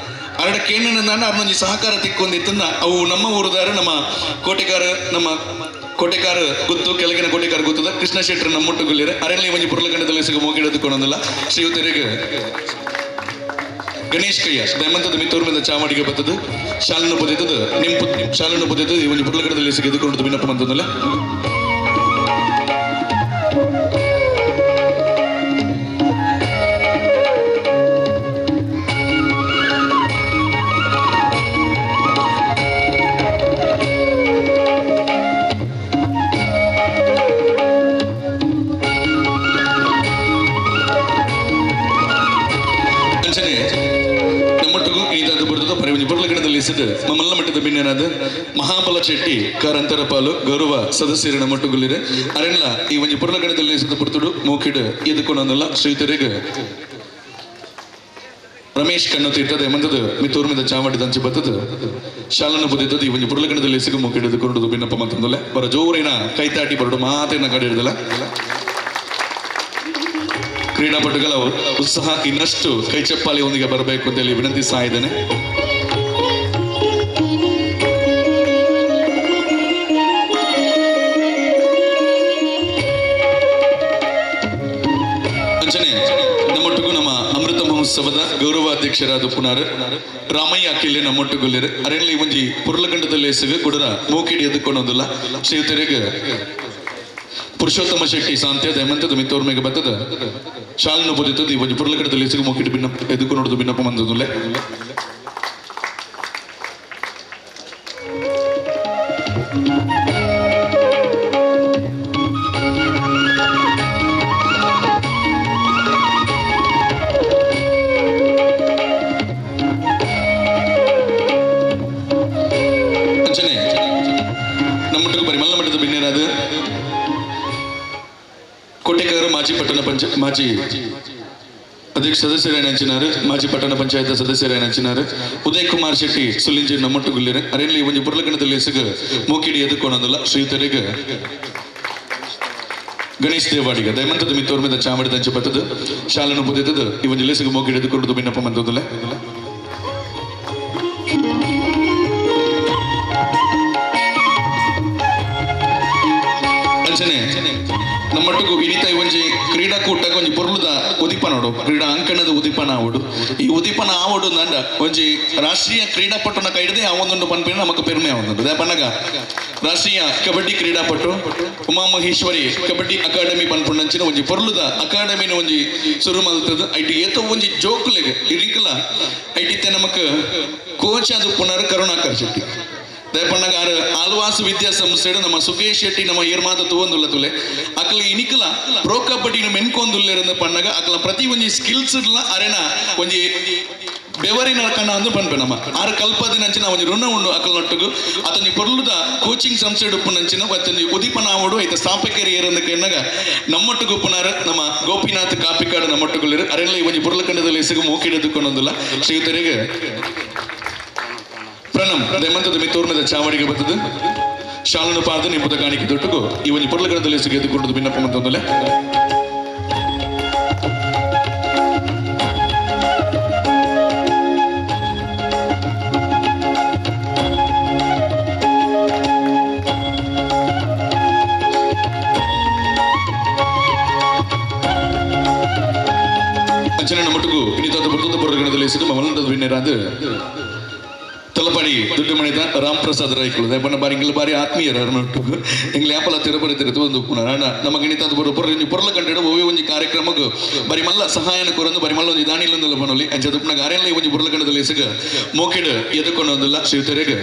ಅರಡ ಕೇನಂದಾಂಡ ಅರ್ನೊಂಜಿ ಸಹಕಾರ ತಿಕ್ಕೊಂದಿತ್ತಂದ ಅವು ನಮ್ಮ ಊರುದಾರ ನಮ್ಮ ಕೋಟೆಕಾರ ನಮ್ಮ ಕೋಟೆಕಾರ ಗುತ್ತು ಕೆಳಗಿನ ಕೋಟೆಕಾರ ಗುತ್ತದ ಕೃಷ್ಣ ಶೆಟ್ಟರ್ ನಮ್ಮೊಟ್ಟುಗುಲ್ಲಿರ ಅರಣ್ಯ ಒಂಜಿ ಪುರ್ಲಗಂಡದಲ್ಲಿ ಸಿಗ ಮೂಗಿಡದುಕೊಂಡೊಂದಿಲ್ಲ. ಶ್ರೀಯುತರಿಗೆ ಗಣೇಶ್ ಕಯ್ಯ ದಯಮಂತದ ಮಿತ್ತೂರ್ಮಿಂದ ಚಾಮಡಿಗೆ ಬತ್ತದ ಶಾಲನ್ನು ಪೊದೆತದ ನಿಂಪು ಶಾಲನ್ನು ಪೊದೆತದ ಈ ಒಂಜಿ ಪುರ್ಲಗಂಡದಲ್ಲಿ ಸಿಗ ಎದುಕೊಂಡು ಬಿನ್ನಪ್ಪ ಮಂತಂದಲ್ಲ. ಅಂಚನೆ ನಮ್ಮೊಟ್ಟಿಗೂ ಈದಾದ ಬರ್ತದ ಪರಿವಂಜಿ ಪುರ್ಲಗಣದಲ್ಲಿ ಇಸಿದ ಮಲ್ಲ ಮಟ್ಟದ ಬಿನ್ನೇನಾದ ಮಹಾಬಲ ಶೆಟ್ಟಿ ಕಾರಂತರ ಪಾಲು ಗೌರವ ಸದಸ್ಯರ ನಮ್ಮೊಟ್ಟುಗುಲ್ಲಿರೆ ಅರೆಲ್ಲ ಈ ಒಂಜಿ ಪುರ್ಲಗಣದಲ್ಲಿ ಇಸಿದ ಪುರ್ತುಡು ಮೂಕಿಡ್ ಎದುಕೊಂಡೊಂದಲ್ಲ. ಶ್ರೀತರಿಗೆ ರಮೇಶ್ ಕಣ್ಣು ತೀರ್ಥದ ಹೇಮಂತದ ಮಿತ್ತೂರ್ಮಿದ ಚಾವಡಿ ದಂಚಿ ಬತ್ತದ ಶಾಲನ್ನು ಬುದಿದ್ದದು ಈ ಒಂಜಿ ಪುರ್ಲಗಣದಲ್ಲಿ ಸಿಗು ಮೂಕಿಡ್ ಎದುಕೊಂಡು ಬಿನ್ನಪ್ಪ ಮತ್ತೊಂದಲ್ಲ ಬರ ಜೋರಿನ ಕೈತಾಟಿ ಬರಡು ಮಾತೇನ ಕಡೆ ಕ್ರೀಡಾಪಟುಗಳ ಉತ್ಸಾಹ ಇನ್ನಷ್ಟು ಕೈಚಪ್ಪಾಳಿಯೊಂದಿಗೆ ಬರಬೇಕು ಅಂತ ಹೇಳಿ ವಿನಂತಿಸ್ತಾ ಇದ್ದೇನೆ. ಅಂಚನೆ ನಮ್ಮೊಟ್ಟಿಗೂ ನಮ್ಮ ಅಮೃತ ಮಹೋತ್ಸವದ ಗೌರವ ಅಧ್ಯಕ್ಷರಾದ ಪುನಾರ್ ರಾಮಯ್ಯ ಅಖಿಲೆ ನಮ್ಮೊಟ್ಟುಗುಲ್ಲಿರು ಅರೆಲ್ಲಿ ಒಂಜಿ ಪುರ್ಲಗಂಡದಲ್ಲಿ ಸಿಗ ಕುಡರ ಮೂಕಿಡಿ ಎದ್ದುಕೊಂಡೊಂದಿಲ್ಲ. ಶ್ರೀಯುತರಿಗೆ ಪುರುಷೋತ್ತಮ ಶೆಟ್ಟಿ ಸಾಂತ್ಯ ದಯಮಂತದ ಮಿತ್ತೋರ್ಮೆಗೆ ಬತ್ತದ ಶಾಲನ್ನು ಬುದಿತದ ಈ ಒಂಜಿ ಪುರ್ಲಗಡದಲ್ಲಿ ಸಿಗ ಮೂಕಿಡಿ ಭಿನ್ನ ಎದುಕೊಂಡು ಭಿನ್ನಪ್ಪ ಮಂದದುಲ್ಲೆ. ಅಂಚನೆ ನಮ್ಮೊಟ್ಟಿಗೆ ಬರಿ ಮಲ್ಲ ಮಟ್ಟದ ಬಿನ್ನೇನಾದ ಕೋಟೆಕಾರ ಮಾಜಿ ಪಟ್ಟಣ ಪಂಚ ಮಾಜಿ ಅಧ್ಯಕ್ಷ ಸದಸ್ಯರೇನಂಚಿನಾರು ಮಾಜಿ ಪಟ್ಟಣ ಪಂಚಾಯತ್ ಸದಸ್ಯರೇನಂಚಿನಾರು ಉದಯ್ ಕುಮಾರ್ ಶೆಟ್ಟಿ ಸುಲಿಂಜಿ ನಮ್ಮೊಟ್ಟುಗುಲ್ಲಿರು ಅರೆಲ್ಲಿ ಒಂಜಿ ಪುರ್ಲಗಣದಲ್ಲಿ ಸಿಗ ಮೂಕಿಡಿ ಎದುಕೊಂಡೊಂದಿಲ್ಲ. ಶ್ರೀಯುತರಿಗೆ ಗಣೇಶ್ ದೇವಾಡಿಗ ದಯಮಂತದ ಮಿತ್ತೋರ್ಮಿದ ಚಾಮಡಿ ದಂಚಿ ಬತ್ತದ ಶಾಲನ್ನು ಬುದಿತದ ಈ ಒಂಜಿ ಲೇಸಿಗೆ ಮೂಕಿಡಿ ಎದುಕೊಂಡು ಬಿನ್ನಪ್ಪ ಮಂತದಲ್ಲ. ಅಂಚನೆ ನಮ್ಮೊಟ್ಟಿಗೂ ಇನಿತ ಒಂಜಿ ಕ್ರೀಡಾಕೂಟಕ್ಕೆ ಒಂಜಿ ಪೊರ್ಲುದ ಉದಿಪನ ನೋಡು ಕ್ರೀಡಾ ಅಂಕಣದ ಉದಿಪನ ಆವಡು ಈ ಉದಿಪನ ಆವಡು ಅಂದ ಒಂಜಿ ರಾಷ್ಟ್ರೀಯ ಕ್ರೀಡಾಪಟುನ ಕೈಡದೆ ಆ ಒಂದೊಂದು ಪನ್ಪಿನ ನಮಕ್ ಪೆರ್ಮೆ ಆವೊಂದುಂಡು. ದಾಯೆ ಪನ್ನಗ ರಾಷ್ಟ್ರೀಯ ಕಬಡ್ಡಿ ಕ್ರೀಡಾಪಟು ಉಮಾ ಮಹೇಶ್ವರಿ ಕಬಡ್ಡಿ ಅಕಾಡೆಮಿ ಪನ್ಪುಂಡಂಚಿನ ಒಂಜಿ ಪೊರ್ಲುದ ಅಕಾಡೆಮಿನ ಒಂಜಿ ಸುರು ಮಲ್ತದ ಐಟಿ ಏತೋ ಒಂಜಿ ಜೋಕುಲೆಗ್ ಇರಿಕಲ ಐಟಿತ್ತೆ ನಮಕ್ ಕೋಚ್ ಅದು ಪುನರ್ ಕರುಣಾಕರ್ ಶೆಟ್ಟಿ ದಯಪಣ್ಣಗ ಆರು ಆಲ್ವಾಸ್ ವಿದ್ಯಾಸಂಸ್ಥೆ ನಮ್ಮ ಸುಕೇಶ್ ಶೆಟ್ಟಿ ನಮ್ಮ ಏರ್ಮಾತ ತೂವೊಂದುಲ್ಲ ತುಲೆ ಅಕಲ ಇನಿಕಲ ಪ್ರೊ ಕಬಡ್ಡಿನ ಮೆನ್ಕೊಂದುಲ್ಲೇರಂದ ಪಣ್ಣಗ ಅಕಲ ಪ್ರತಿ ಒಂಜಿ ಸ್ಕಿಲ್ಸ್ ಅರೆನ ಒಂಜಿ ಬೆವರಿನ ಕಣ್ಣ ಅಂದು ಪನ್ಪೆ ನಮ್ಮ ಆರು ಕಲ್ಪದಿನಂಚಿನ ಒಂಜಿ ಋಣ ಉಂಡು ಅಕಲ್ ನಟ್ಟುಗು ಅತೊಂಜಿ ಪೊರ್ಲುದ ಕೋಚಿಂಗ್ ಸಂಸ್ಥೆ ಉಪ್ಪುನಂಚಿನ ಅತೊಂಜಿ ಉದಿಪನ ಆವಡು ಐತ ಸ್ಥಾಪಕರು ಏರಂದ ಕೆನ್ನಗ ನಮ್ಮೊಟ್ಟುಗು ಉಪ್ಪುನಾರು ನಮ್ಮ ಗೋಪಿನಾಥ್ ಕಾಪಿಕಾಡು ನಮ್ಮೊಟ್ಟುಗುಲ್ಲಿರು ಅರೆಲ್ಲ ಈ ಒಂಜಿ ಪೊರ್ಲಕಂಡದಲ್ಲಿ ಸಿಗು ಮೂಕಿಡದುಕೊಂಡೊಂದುಲ್ಲ. ಶ್ರೀಯುತರಿಗೆ ಪ್ರಣಮ್ ದಯಮಂತದ ಮಿತ್ತೂರ್ನದ ಚಾವಡಿಗೆ ಬರ್ತದೆ ಶಾಲನ್ನು ಪಾರ್ದು ನಿಂಪುದ ಕಾಣಿಕೆ ತೊಟ್ಟುಗು ಈ ಒಂಜಿ ಪೊರ್ಲಗಡದಲ್ಲಿ ಸಿಗೆದುಕೊಂಡು ಬಿನ್ನಪ್ಪ ಮಂತೊಂದುಲೆ. ಅಂಚನೆ ನಮ್ಮೊಟ್ಟಿಗೂ ಇನ್ನಿತಾದ ಬರ್ತದ ಪೊರ್ಲಗಣದಲ್ಲಿ ಲೇಸಿಡು ಮಮಲಂದ ವಿನ್ಯರಾದ ತಲಪಾಡಿ ದುಡ್ಡು ಮಣಿದ ರಾಮ್ ಪ್ರಸಾದ್ ರೈಕುಲು ದಯಪಣ್ಣ ಬಾರಿ ಇಂಗ್ಲ ಬಾರಿ ಆತ್ಮೀಯರು ಅರ್ನೊಟ್ಟು ಎಂಗ್ಲ ಯಾಪಲ ತಿರುಪತಿ ತಿರುತು ಒಂದು ಉಪ್ಪುನ ಅಣ್ಣ ನಮ್ಮ ಗಣಿತ ಬರೋ ಪೊರ್ಲು ಒಂಜಿ ಪೊರ್ಲ ಕಂಟೆಡು ಒವ್ವೆ ಒಂಜಿ ಕಾರ್ಯಕ್ರಮಕ್ಕೆ ಬರಿ ಮಲ್ಲ ಸಹಾಯನ ಕೊರೊಂದು ಬರಿ ಮಲ್ಲ ಒಂಜಿ ದಾನಿಲೊಂದುಲ್ಲ ಪನೊಲಿ ಅಂಚ ದುಪ್ಪುನ ಗಾರೆಲ್ಲ ಒಂಜಿ ಪೊರ್ಲ ಕಂಡದ ಲೇಸುಗ ಮೋಕೆಡ್ ಎದುಕೊಂಡೊಂದುಲ್ಲ ಶ್ರೀತರೆಗ್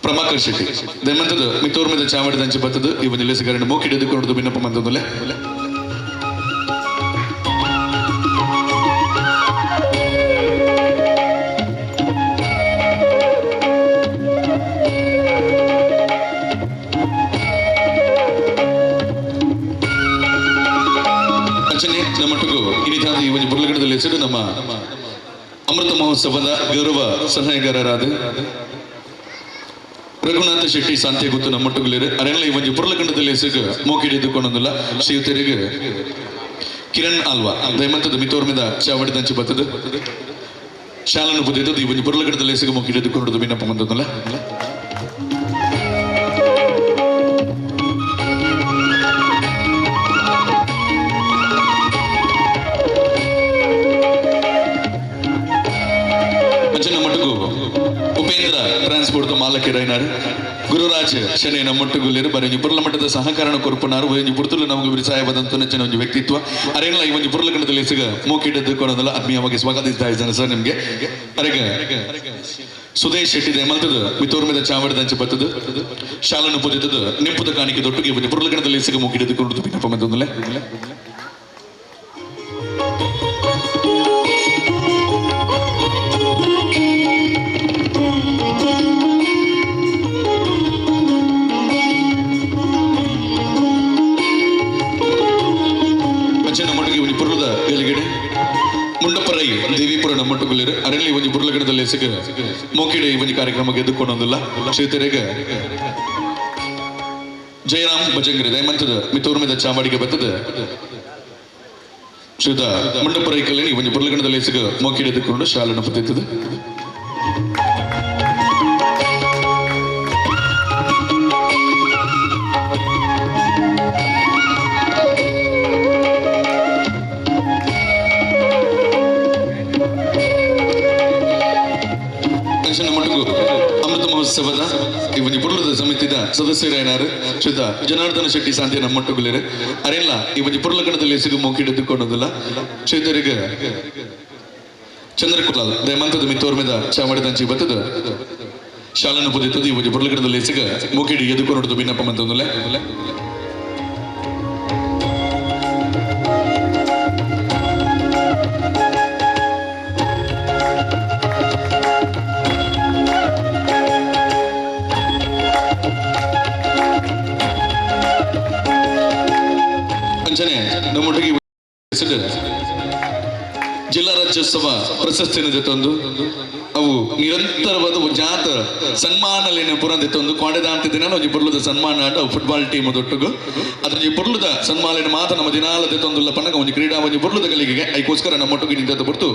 ಪ್ರಮಾಕರ್ ಶೆಟ್ಟಿ ದಯಮಂತದ ಮಿತ್ತೂರ್ಮೆದ ಚಾವಡಿದ ಅಂಚೆ ಬತ್ತದ ಈ ಒಂಜಿ ಲೇಸುಗಾರನ ಮೋಕೆಡ್ ಎದುಕೊಂಡು ಬಿನ್ನಪ್ಪ ಮಂತಂದುಲ್ಲೆ. ಅಂಚನೆ ನಮ್ಮೊಟ್ಟಿಗೂ ಇನಿತಾದ ಈ ಒಂದು ಬುರ್ಲಗಡದಲ್ಲಿ ಹೆಸರು ನಮ್ಮ ಅಮೃತ ಮಹೋತ್ಸವದ ಗೌರವ ಸಲಹೆಗಾರರಾದ ರಘುನಾಥ ಶೆಟ್ಟಿ ಸಾಂತ್ಯ ಗೊತ್ತು ನಮ್ಮೊಟ್ಟುಗುಲೇರು ಅರೆಲ್ಲ ಈ ಒಂದು ಪುರ್ಲಖಂಡದಲ್ಲಿ ಹೆಸರು ಮೋಕಿಡಿದುಕೊಂಡೊಂದುಲ್ಲ ಶ್ರೀಯುತರಿಗೆ ಕಿರಣ್ ಆಲ್ವಾ ದಯಮಂತದ ಮಿತೋರ್ಮಿದ ಚಾವಡಿದಂಚಿ ಬತ್ತದ ಶಾಲನ್ನು ಬುದ್ಧಿದ್ದು ಈ ಒಂದು ಪುರ್ಲಗಡದಲ್ಲಿ ಹೆಸರು ಮೋಕಿಡಿದುಕೊಂಡು ಬಿನ್ನಪ್ಪ ಬಂದದಲ್ಲ. ಅಂಚೆ ನಮ್ಮೊಟ್ಟಿಗೂ ಉಪೇಂದ್ರ ಟ್ರಾನ್ಸ್ಪೋರ್ಟ್ ಮಾಲಕರೈನಾರು ಗುರುರಾಜ್ ಶನಿ ನಮ್ಮೊಟ್ಟುಗುಲೇರು ಬರೀ ಒಂಜಿ ಪುರ್ಲ ಮಟ್ಟದ ಸಹಕಾರಣ ಕೊರ್ಪುನಾರು ಒಂಜಿ ಪುರ್ತುಲು ನಮಗೆ ವಿಸಾಯವಾದಂತ ನೆಚ್ಚಿನ ಒಂಜಿ ವ್ಯಕ್ತಿತ್ವ ಅರೇನ್ಲ ಈ ಒಂಜಿ ಪುರ್ಲಖಂಡದಲ್ಲಿ ಸಿಗ ಮೂಕಿಡದ್ದು ಕೊಡೋದಲ್ಲ ಆತ್ಮೀಯವಾಗಿ ಸ್ವಾಗತಿಸ್ತಾ ಇದ್ದಾನೆ ಸರ್ ನಿಮ್ಗೆ. ಅರೆಗ ಸುದೇಶ್ ಶೆಟ್ಟಿ ದಯಮಲ್ತದ ಮಿತೋರ್ಮೆದ ಚಾವಡಿದಂಚೆ ಬತ್ತದ ಶಾಲನ್ನು ಪೂಜಿತದ ನಿಂಪುದ ಕಾಣಿಕೆ ದೊಟ್ಟುಗೆ ಒಂಜಿ ಪುರ್ಲಖಂಡದಲ್ಲಿ ಸಿಗ ಮೂಕಿಡದ್ದು ಕೊಂಡು ಬಿನ್ನಪ್ಪ ಮಂತಂದುಲೆ. ಅಂಚೆ ನಮ್ಮೊಟ್ಟಿಗೆ ಒಂಜಿ ಪುರ್ಲದ ಗಲಿಗಡೆ ಮುಂಡಪ್ಪರೈ ದೇವಿಪುರ ನಮ್ಮೊಟ್ಟುಗುಲೇರು ಅರೆಲ್ಲಿ ಒಂಜಿ ಪುರ್ಲಗಡದಲ್ಲಿ ಸಿಗ ಮೋಕಿಡೆ ಈ ಒಂಜಿ ಕಾರ್ಯಕ್ರಮಕ್ಕೆ ಎದ್ದುಕೊಂಡೊಂದಿಲ್ಲ ಶ್ರೀತರೆಗ ಜಯರಾಮ್ ಭಜಂಗ್ರಿ ದಯಮಂತದ ಮಿತೋರ್ಮೆದ ಚಾವಡಿಗೆ ಬತ್ತದ ಶ್ರೀತ ಮುಂಡಪ್ಪರೈ ಕಲ್ಯಾಣಿ ಒಂಜಿ ಪುರ್ಲಗಡದಲ್ಲಿ ಸಿಗ ಮೋಕಿಡೆ ಎದ್ದುಕೊಂಡು ಶಾಲನ್ನು ಪತ್ತಿತ್ತದ. ಮಟ್ಟಿಗೂ ಅಮೃತ ಮಹೋತ್ಸವದ ಈ ಒಂಜಿ ಪುರ್ಲದ ಸಮಿತಿದ ಸದಸ್ಯರೇನಾರು ಶ್ರೀತ ಜನಾರ್ದನ ಶೆಟ್ಟಿ ಸಾಂತ್ಯ ನಮ್ಮೊಟ್ಟುಗುಲೇರು ಅರೆಲ್ಲ ಈ ಒಂಜಿ ಪುರ್ಲಗಣದಲ್ಲಿ ಸಿಗು ಮೋಕಿಡೆದುಕೊಂಡೊಂದಿಲ್ಲ ಶ್ರೀತರಿಗೆ ಚಂದ್ರಕುಲಾಲ್ ದಯಮಂತದ ಮಿತ್ತೋರ್ಮೆದ ಚಾವಡಿದಂಚಿ ಬತ್ತದ ಶಾಲನ್ನು ಪುದಿತ್ತದ ಈ ಒಂಜಿ ಪುರ್ಲಗಣದಲ್ಲಿ ಸಿಗ ಮೋಕಿಡಿ ಎದುಕೊಂಡು ಬಿನ್ನಪ್ಪ ಮಂತಂದುಲ್ಲೆ. ಅಂಚನೆ ನಮ್ಮೊಟ್ಟಿಗೆ ಜಿಲ್ಲಾ ರಾಜ್ಯೋತ್ಸವ ಪ್ರಶಸ್ತಿನ ಜೊತೊಂದು ಅವು ನಿರಂತರವಾದ ಜಾತ ಸನ್ಮಾನಲೇನ ಪುರಂದಿತ್ತೊಂದು ಕೋಡೆದಾಂತ ದಿನ ಒಂಜಿ ಪುರ್ಲದ ಸನ್ಮಾನ ಆಟ ಅವು ಫುಟ್ಬಾಲ್ ಟೀಮ್ ದೊಟ್ಟುಗು ಅದ್ರ ಪುರ್ಲದ ಸನ್ಮಾನ ಮಾತ ನಮ್ಮ ದಿನಾಲ ತಂದುಲ್ಲ ಪನ್ನಗ ಒಂಜಿ ಕ್ರೀಡಾ ಒಂಜಿ ಪುರ್ಲದ ಕಲಿಗೆ ಐಕೋಸ್ಕರ ನಮ್ಮೊಟ್ಟಿಗೆ ನಿಂತ ಪುರ್ತು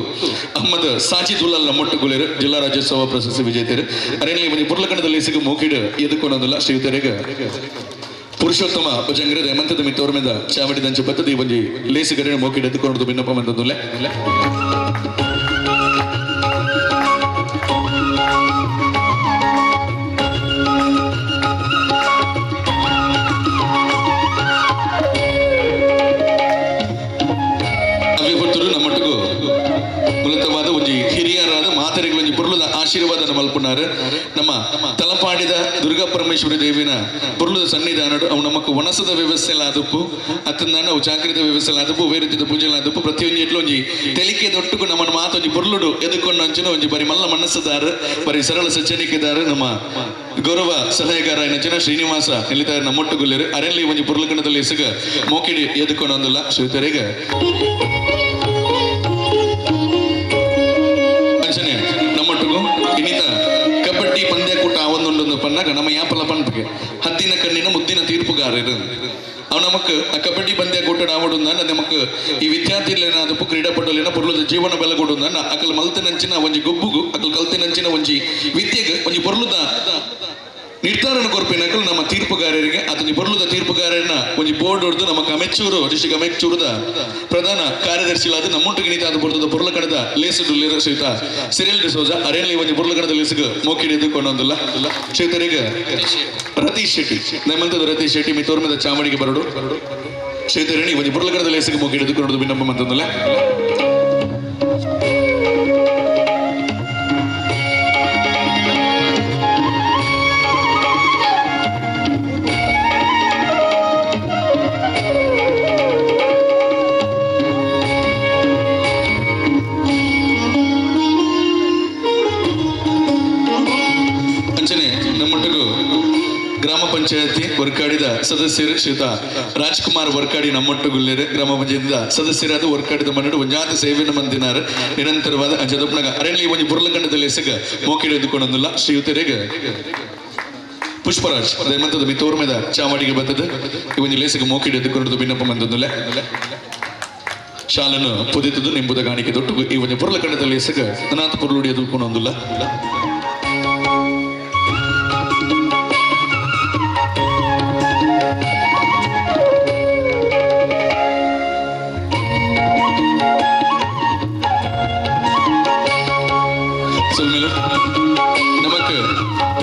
ಅಹ್ಮದ್ ಸಾಜಿ ದುಲ್ಲಲ್ ನಮ್ಮೊಟ್ಟುಗುಲೇರು ಜಿಲ್ಲಾ ರಾಜ್ಯೋತ್ಸವ ಪ್ರಶಸ್ತಿ ವಿಜೇತರು ಅರೇಲಿ ಒಂಜಿ ಪುರ್ಲಕಂಡದಲ್ಲಿ ಸಿಗು ಮೋಕಿಡ್ ಎದುಕೊಂಡೊಂದಿಲ್ಲ ಶ್ರೀಯುತರಿಗೆ ಪುರುಷೋತ್ತಮ ಭಜಂಗ್ರೆ ಹೇಮಂತದ ಮಿತ್ತೋರ್ಮೆದ ಚಾವಡಿ ದಂಚು ಬತ್ತದ ಈ ಒಂಜಿ ಲೇಸುಗರೆ ಮೋಕಿಡ್ ಎದ್ದುಕೊಂಡು ಬಿನ್ನಪ್ಪ ಮಂತಂದುಲ್ಲೆ. ಅವೇ ಹೊತ್ತರು ನಮ್ಮೊಟ್ಟಿಗೂ ಮೂಲತವಾದ ಒಂಜಿ ಹಿರಿಯರಾದ ಮಾತರಿಗಳ ಒಂಜಿ ಪುರ್ಲದ ಆಶೀರ್ವಾದ ಮಲ್ಪುನಾರು ನಮ್ಮ ತಲಪಾಡಿದ ದುರ್ಗಾ ಪರಮೇಶ್ವರಿ ದೇವಿನ ಪುರ್ಲದ ಸನ್ನಿಧಾನಡು ಅವು ನಮಕ್ ವನಸದ ವ್ಯವಸ್ಥೆ ಆದುಪ್ಪು ಅತ್ತಂದಾಂಡ ಅವು ಚಾಕರಿದ ವ್ಯವಸ್ಥೆ ಆದುಪ್ಪು ವೇರುತಿದ ಪೂಜೆ ಆದುಪ್ಪು ಪ್ರತಿಯೊಂಜಿ ಎಟ್ಲ ಒಂಜಿ ತೆಲಿಕೆ ದೊಟ್ಟುಕು ನಮ್ಮನ್ನು ಮಾತೊಂಜಿ ಪುರ್ಲುಡು ಎದುಕೊಂಡು ಅಂಚಿನ ಒಂಜಿ ಬರಿ ಮಲ್ಲ ಮನಸ್ಸುದಾರು ಬರಿ ಸರಳ ಸಜ್ಜನಿಕೆದಾರು ನಮ್ಮ ಗೌರವ ಸಲಹೆಗಾರ ಜನ ಶ್ರೀನಿವಾಸ ಎಲ್ಲಿದ್ದಾರೆ ನಮ್ಮೊಟ್ಟುಗುಲ್ಲೇರು ಅರೆಲ್ಲಿ ಒಂಜಿ ಪುರ್ಲಕಂಡದಲ್ಲಿ ಎಸಗ ಮೋಕಿಡಿ ಎದುಕೊಂಡು ಒಂದುಲ್ಲ ಶ್ರೀತರೆಗ ಅಂಚನೆ ನಮ್ಮೊಟ್ಟಿಗೂ ಇನ್ನಿತ ಕಬಡ್ಡಿ ಪಂದ್ಯಕೂಟ ಒಂದೊಂದೊಂದು ಪನ್ನಾಗ ನಮ್ಮ ಯಾಪಲ ಪನ್ಪಿಗೆ ಹದ್ದಿನ ಕಣ್ಣಿನ ಮುದ್ದಿನ ತೀರ್ಪುಗಾರರು ಅವು ನಮಕ್ ಆ ಕಬಡ್ಡಿ ಪಂದ್ಯಕೂಟ ಆವಡುಂದ ನಮಕ್ ಈ ವಿದ್ಯಾರ್ಥಿಲೇನಾದಪ್ಪು ಕ್ರೀಡಾಪಟುಲೇನ ಪೊರ್ಲುದ ಜೀವನ ಬೆಲೆ ಕೊಡುಂದ ಅಕಲ್ ಮಲ್ತಿನಂಚಿನ ಒಂಜಿ ಗೊಬ್ಬುಗು ಅಕಲ್ ಕಲ್ತಿನಂಚಿನ ಒಂಜಿ ವಿದ್ಯೆಗ್ ಒಂಜಿ ಪೊರ್ಲುದ ನಿರ್ಧಾರನ ಕೊರ್ಪಿನಕಲ್ ನಮ್ಮ ತೀರ್ಪುಗಾರರಿಗೆ ಅತನಿ ಪೊರ್ಲುದ ತೀರ್ಪುಗಾರರನ್ನ ಒಂಜಿ ಬೋರ್ಡ್ ಹೊಡೆದು ನಮ್ಮ ಕಮೆಚ್ಚೂರು ಡಿಸ್ಟ್ರಿಕ್ಟ್ ಕಮೆಚ್ಚೂರುದ ಪ್ರಧಾನ ಕಾರ್ಯದರ್ಶಿಲಾದ ನಮ್ಮೊಟ್ಟಿಗೆ ನೀತಾದ ಪೊರ್ತದ ಪೊರ್ಲ ಕಡದ ಲೇಸು ಸಹಿತ ಸಿರಿಲ್ ಡಿಸೋಜ ಅರೇಲಿ ಒಂಜಿ ಪೊರ್ಲ ಕಡದ ಲೇಸುಗ್ ಮೋಕಿಡಿದ್ದು ಕೊಂಡೊಂದಿಲ್ಲ ಶ್ರೀತರಿಗೆ ರತೀಶ್ ಶೆಟ್ಟಿ ನಮ್ಮಂತದ ರತೀಶ್ ಶೆಟ್ಟಿ ಮಿತೋರ್ಮದ ಚಾಮಡಿಗೆ ಬರಡು ಶ್ರೀತರಣಿ ಒಂಜಿ ಪೊರ್ಲ ಕಡದ ಲೇಸುಗ್ ಮೋಕಿಡಿದ್ದು ಕೊಂಡು ಬಿನ್ನಪ್ಪ ಮಂತಂದಿಲ್ಲ. ಅಂಚನೆ ನಮ್ಮೊಟ್ಟಿಗೂ ಗ್ರಾಮ ಪಂಚಾಯತಿ ವರ್ಕಾಡಿದ ಸದಸ್ಯರು ಶ್ರೀಯುತ ರಾಜ್ಕುಮಾರ್ ವರ್ಕಾಡಿ ನಮ್ಮೊಟ್ಟುಗುಲ್ಲೇರು ಗ್ರಾಮ ಪಂಚಾಯತಿದ ಸದಸ್ಯರಾದ ವರ್ಕಾಡಿದ ಮನ್ನಡು ಒಂಜಾತ ಸೇವೆಯನ್ನು ಮಂದಿನಾರು ನಿರಂತರವಾದ ಅಂಚದೊಪ್ಪನಾಗ ಅರಣ್ಯ ಒಂಜಿ ಬುರ್ಲಕಂಡದಲ್ಲಿ ಎಸಗ ಮೋಕಿಡಿ ಎದ್ದುಕೊಂಡೊಂದಿಲ್ಲ. ಶ್ರೀಯುತರಿಗೆ ಪುಷ್ಪರಾಜ್ ದಯಮಂತದ ಮಿತೋರ್ಮೆದ ಚಾಮಡಿಗೆ ಬರ್ತದೆ ಈ ಒಂಜಿ ಲೇಸಗ ಮೋಕಿಡಿ ಎದ್ದುಕೊಂಡು ಬಿನ್ನಪ್ಪ ಮಂದೊಂದಿಲ್ಲ. ಶಾಲನ್ನು ಪುದಿತದು ನಿಂಬುದ ಕಾಣಿಕೆ ದೊಟ್ಟು ಈ ಒಂಜಿ ಬುರ್ಲಕಂಡದಲ್ಲಿ ಎಸಗ ಅನಾಥ ಪೊರ್ಲುಡಿ ಎದ್ದುಕೊಂಡೊಂದಿಲ್ಲ. சொல்லுங்க நமக்கு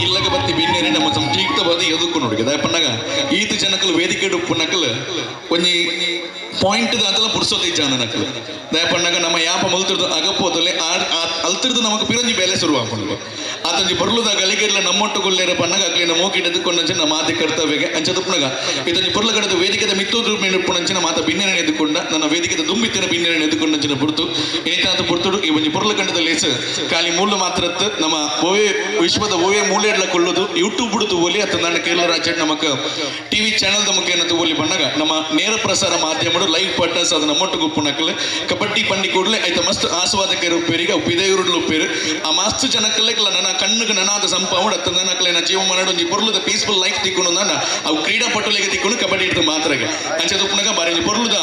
ಇಲ್ಲಗ ಬತ್ತಿ ಬಿನ್ನೇರಿ ನಮ್ಮ ಸಂಕ್ಷಿಪ್ತವಾದ ಎದುಕು ನೋಡಿ ಪಣ್ಣಾಗ ಈತ ಜನಕಲು ವೇದಿಕೆ ಉಪ್ಪುನಕಲ್ ಒಂಜಿ ಪಾಯಿಂಟ್ ದಾತಲ ಪುರ್ಸೋತಿ ಜಾನ ನಕಲು ದಯಪಣ್ಣಾಗ ನಮ್ಮ ಯಾಪ ಮಲ್ತಿರ್ದು ಅಗಪೋದಲೆ ಅಲ್ತಿರ್ದು ನಮಕ್ ಪಿರಂಜಿ ಬೇಲೆ ಶುರು ಆತಂಜಿ ಬರ್ಲುದ ಗಲಿಗೆಡ್ಲ ನಮ್ಮೊಟ್ಟು ಗುಲ್ಲೇರ ಪಣ್ಣಾಗ ಅಕ್ಲಿನ ಮೋಕಿಡದು ಕೊಂಡಂಚಿನ ನಮ್ಮ ಆದಿ ಕರ್ತವ್ಯಗೆ ಅಂಚ ತುಪ್ಪನಾಗ ಇದೊಂಜಿ ಪೊರ್ಲ ಕಡೆದ ವೇದಿಕೆದ ಮಿತ್ತೋದ್ರು ಉಪ್ಪುನಂಚಿನ ಮಾತ ಬಿನ್ನೇರಣ ಎದ್ದುಕೊಂಡ ನನ್ನ ವೇದಿಕೆದ ದುಂಬಿತ್ತಿನ ಬಿನ್ನೇರಣ ಎದ್ದುಕೊಂಡಂಚಿನ ಪುರ್ತು ಇನಿತಾಂತ ಪುರ್ತುಡು ಈ ಒಂಜಿ ಪೊರ್ಲ ಕಂಡದ ಲೇಸ್ ಖಾಲಿ ಮೂಲ ಮಾತ್ರತ್ ನಮ್ಮ ಓವೇ ವಿಶ್ವದ ಓವೇ ಮೂಲೆಡ್ಲ ಕೊಳ್ಳೋದು ಯೂಟ್ಯೂಬ್ ಬಿಡುದು ಓಲಿ ಅಥವಾ ನನ್ನ ಕೇರಳ ರಾಜ್ಯ ನಮಕ್ ಟಿವಿ ಚಾನೆಲ್ ಮುಖೇನ ತೂವೊಲಿ ಬಣ್ಣಗ ನಮ್ಮ ನೇರ ಪ್ರಸಾರ ಮಾಧ್ಯಮಡು ಲೈವ್ ಪಾರ್ಟ್ನರ್ಸ್ ಅದು ನಮ್ಮೊಟ್ಟು ಗುಪ್ಪುನಕಲ್ ಕಬಡ್ಡಿ ಪಂಡಿ ಕೂಡಲೇ ಐತ ಮಸ್ತ್ ಆಸ್ವಾದಕರು ಉಪ್ಪೇರಿಗೆ ಉಪ್ಪಿದೆಯೂರುಡ್ಲು ಉಪ್ಪೇರು ಆ ಮಸ್ತ್ ಜನಕ್ಕಲ್ಲೇ ನನ್ನ ಕಣ್ಣುಗೆ ನನಾದ ಸಂಪಾವಡ ಅತ್ತ ನನ್ನ ಜೀವಮಾನ ಒಂಜಿ ಪೊರ್ಲುದ ಪೀಸ್ಫುಲ್ ಲೈಫ್ ತಿಕ್ಕೊಂಡು ನನ್ನ ಅವು ಕ್ರೀಡಾಪಟುಲಿಗೆ ತಿಕ್ಕೊಂಡು ಕಬಡ್ಡಿ ಹಿಡಿದು ಮಾತ್ರಗೆ ಅಂಚೆ ತುಪ್ಪನಾಗ ಬಾರಿ ಒಂಜಿ ಪೊರ್ಲುದ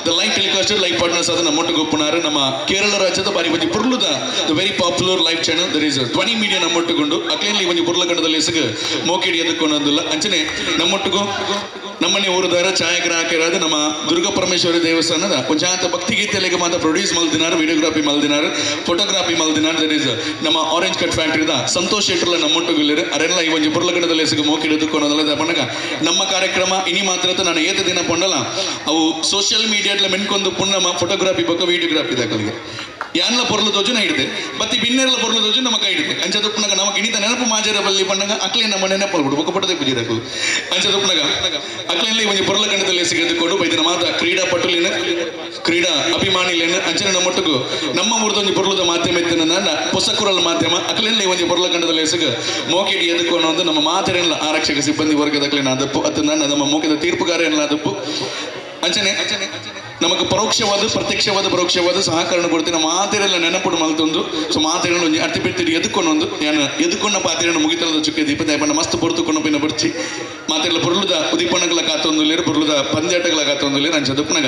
the live telecaster live partners ಅದು ನಮ್ಮೊಟ್ಟು ಗುಪ್ಪುನಾರು ನಮ್ಮ ಕೇರಳ ರಾಜ್ಯದ ಬಾರಿ ಒಂಜಿ ಪೊರ್ಲುದ the very popular live channel there is Dhwani media ನಮ್ಮೊಟ್ಟುಗೊಂಡು ಅಕ್ಲೇನ್ಲಿ ಒಂಜಿ ಪೊರ್ಲ ಕಂಡದಲ್ಲಿ ಎಸಗ ಮೋಕಿಡಿ ಎದ್ದುಕೊಂಡೊಂದಿಲ್ಲ. ಅಂಚನೆ ನಮ್ಮೊಟ್ಟಿಗೂ ನಮ್ಮನೆ ಊರುದಾರ ಛಾಯಾಗ್ರಾಹಕರಾದ ನಮ್ಮ ದುರ್ಗಾ ಪರಮೇಶ್ವರಿ ದೇವಸ್ಥಾನದ ಒಂಜಾತ ಭಕ್ತಿ ಗೀತೆಗಳಿಗೆ ಮಾತ್ರ ಪ್ರೊಡ್ಯೂಸ್ ಮಲ್ದಿನಾರು, ವಿಡಿಯೋಗ್ರಫಿ ಮಲ್ದಿನಾರು, ಫೋಟೋಗ್ರಫಿ ಮಲ್ದಿನಾರು. There is ನಮ್ಮ ಆರೆಂಜ್ ಕಟ್ ಫ್ಯಾಕ್ಟರಿದ ಸಂತೋಷ್ ಶೆಟ್ಟರ್ಲ ನಮ್ಮೊಟ್ಟುಗುಲ್ಲೇರು ಅರೆಲ್ಲ ಈ ಒಂಜಿ ಪೊರ್ಲಗಡದಲ್ಲಿ ಎಸಗ ಮೋಕಿಡಿ ಎದ್ದುಕೊಂಡೊಂದಿಲ್ಲ. ಪಣ್ಣಗ ನಮ್ಮ ಕಾರ್ಯಕ್ರಮ ಇನಿ ಮಾತ್ರ ನಾನು ಏತ ದಿನ ಪೊಂಡಲ ಅವು ಸೋಷಿಯಲ್ ಮೀಡಿಯಾಡ್ಲ ಮೆನ್ಕೊಂದು ಪುಣ್ಣಮ ಫೋಟೋಗ್ರಫಿ ಬೊಕ್ಕ ವಿಡಿಯೋಗ್ರಫಿ ದಾಖಲಿಗೆ ಯಾನ್ಲ ಪೊರ್ಲು ದೋಜು ನಾ ಹಿಡಿದೆ ಬತ್ತಿ ಬಿನ್ನೆರ್ಲ ಪೊರ್ಲು ದೋಜು ನಮ್ಮ ಕೈ ಹಿಡಿದೆ ಅಂಚ ತುಪ್ಪನಾಗ ನಮಕ್ ಇನಿತ ನೆನಪು ಮಾಜರ ಬಲ್ಲಿ ಪಣ್ಣಗ ಅಕ್ಲೆ ನಮ್ಮ ನೆನಪು ಬಿಡು ಬೊಕ್ಕ ಪಟ್ಟದೆ ಪೂಜೆ ದಾಖಲು ಅಂಚ ತುಪ್ಪನಾಗ ಅಕ್ಲೆಲ್ಲಿ ಒಂಜಿ ಪೊರ್ಲ ಕಂಡದಲ್ಲಿ ಸಿಗದುಕೊಂಡು ಬೈದಿನ ಮಾತ ಕ್ರೀಡಾ ಪಟುಲಿನ ಕ್ರೀಡಾ ಅಭಿಮಾನಿಲೇನ ಅಂಚನೆ ನಮ್ಮೊಟ್ಟಿಗೂ ನಮ್ಮ ಊರ್ದೊಂಜಿ ಪೊರ್ಲುದ ಮಾಧ್ಯಮ ಇತ್ತಿನ ಪೊಸಕುರಲ್ ಮಾಧ್ಯಮ ಅಕ್ಲೆಲ್ಲಿ ಒಂಜಿ ಪೊರ್ಲ ಕಂಡದಲ್ಲಿ ಎಸಗ ಮೋಕಿಡಿ ಎದುಕೊಂಡು ಒಂದು ನಮ್ಮ ಮಾತೆರೆಲ್ಲ ಆರಕ್ಷಕ ಸಿಬ್ಬಂದಿ ವರ್ಗದ ಅಕ್ಲೇನ ಅದಪ್ಪು ಅತ್ತ ನಮ್ಮ ಮೋಕಿದ ತೀರ್ಪುಗಾರ ಎಲ್ಲ ಅದಪ್ಪು ಅಂಚನೆ ನಮಗೆ ಪರೋಕ್ಷವಾದ ಪ್ರತ್ಯಕ್ಷವಾದ ಪರೋಕ್ಷವಾದ ಸಹಕರಣ ಕೊಡ್ತೀನಿ ಮಾತೆರೆಲ್ಲ ನೆನಪುಡು ಮಲ್ತೊಂದು ಸೊ ಮಾತೆರೆಲ್ಲ ಒಂಜಿ ಅರ್ತಿ ಬಿಡ್ತಿಡಿ ಎದುಕೊಂಡೊಂದು ಯಾನ ಎದುಕೊಂಡ ಪಾತೆರನ್ನು ಮುಗಿತಲದ ಚುಕ್ಕೆ ದೀಪ ದಯಪಣ್ಣ ಮಸ್ತ್ ಪೊರ್ತುಕೊಂಡು ಪಿನ ಬರ್ಚಿ ಮಾತೆಲ್ಲ ಪೊರ್ಲುದ ಉದೀಪನಗಳ ಕಾತೊಂದುಲೇರು ಪೊರ್ಲುದ ಪಂದ್ಯಾಟಗಳ ಕಾತೊಂದುಲೇರು ಅಂಚ ದುಪ್ಪನಗ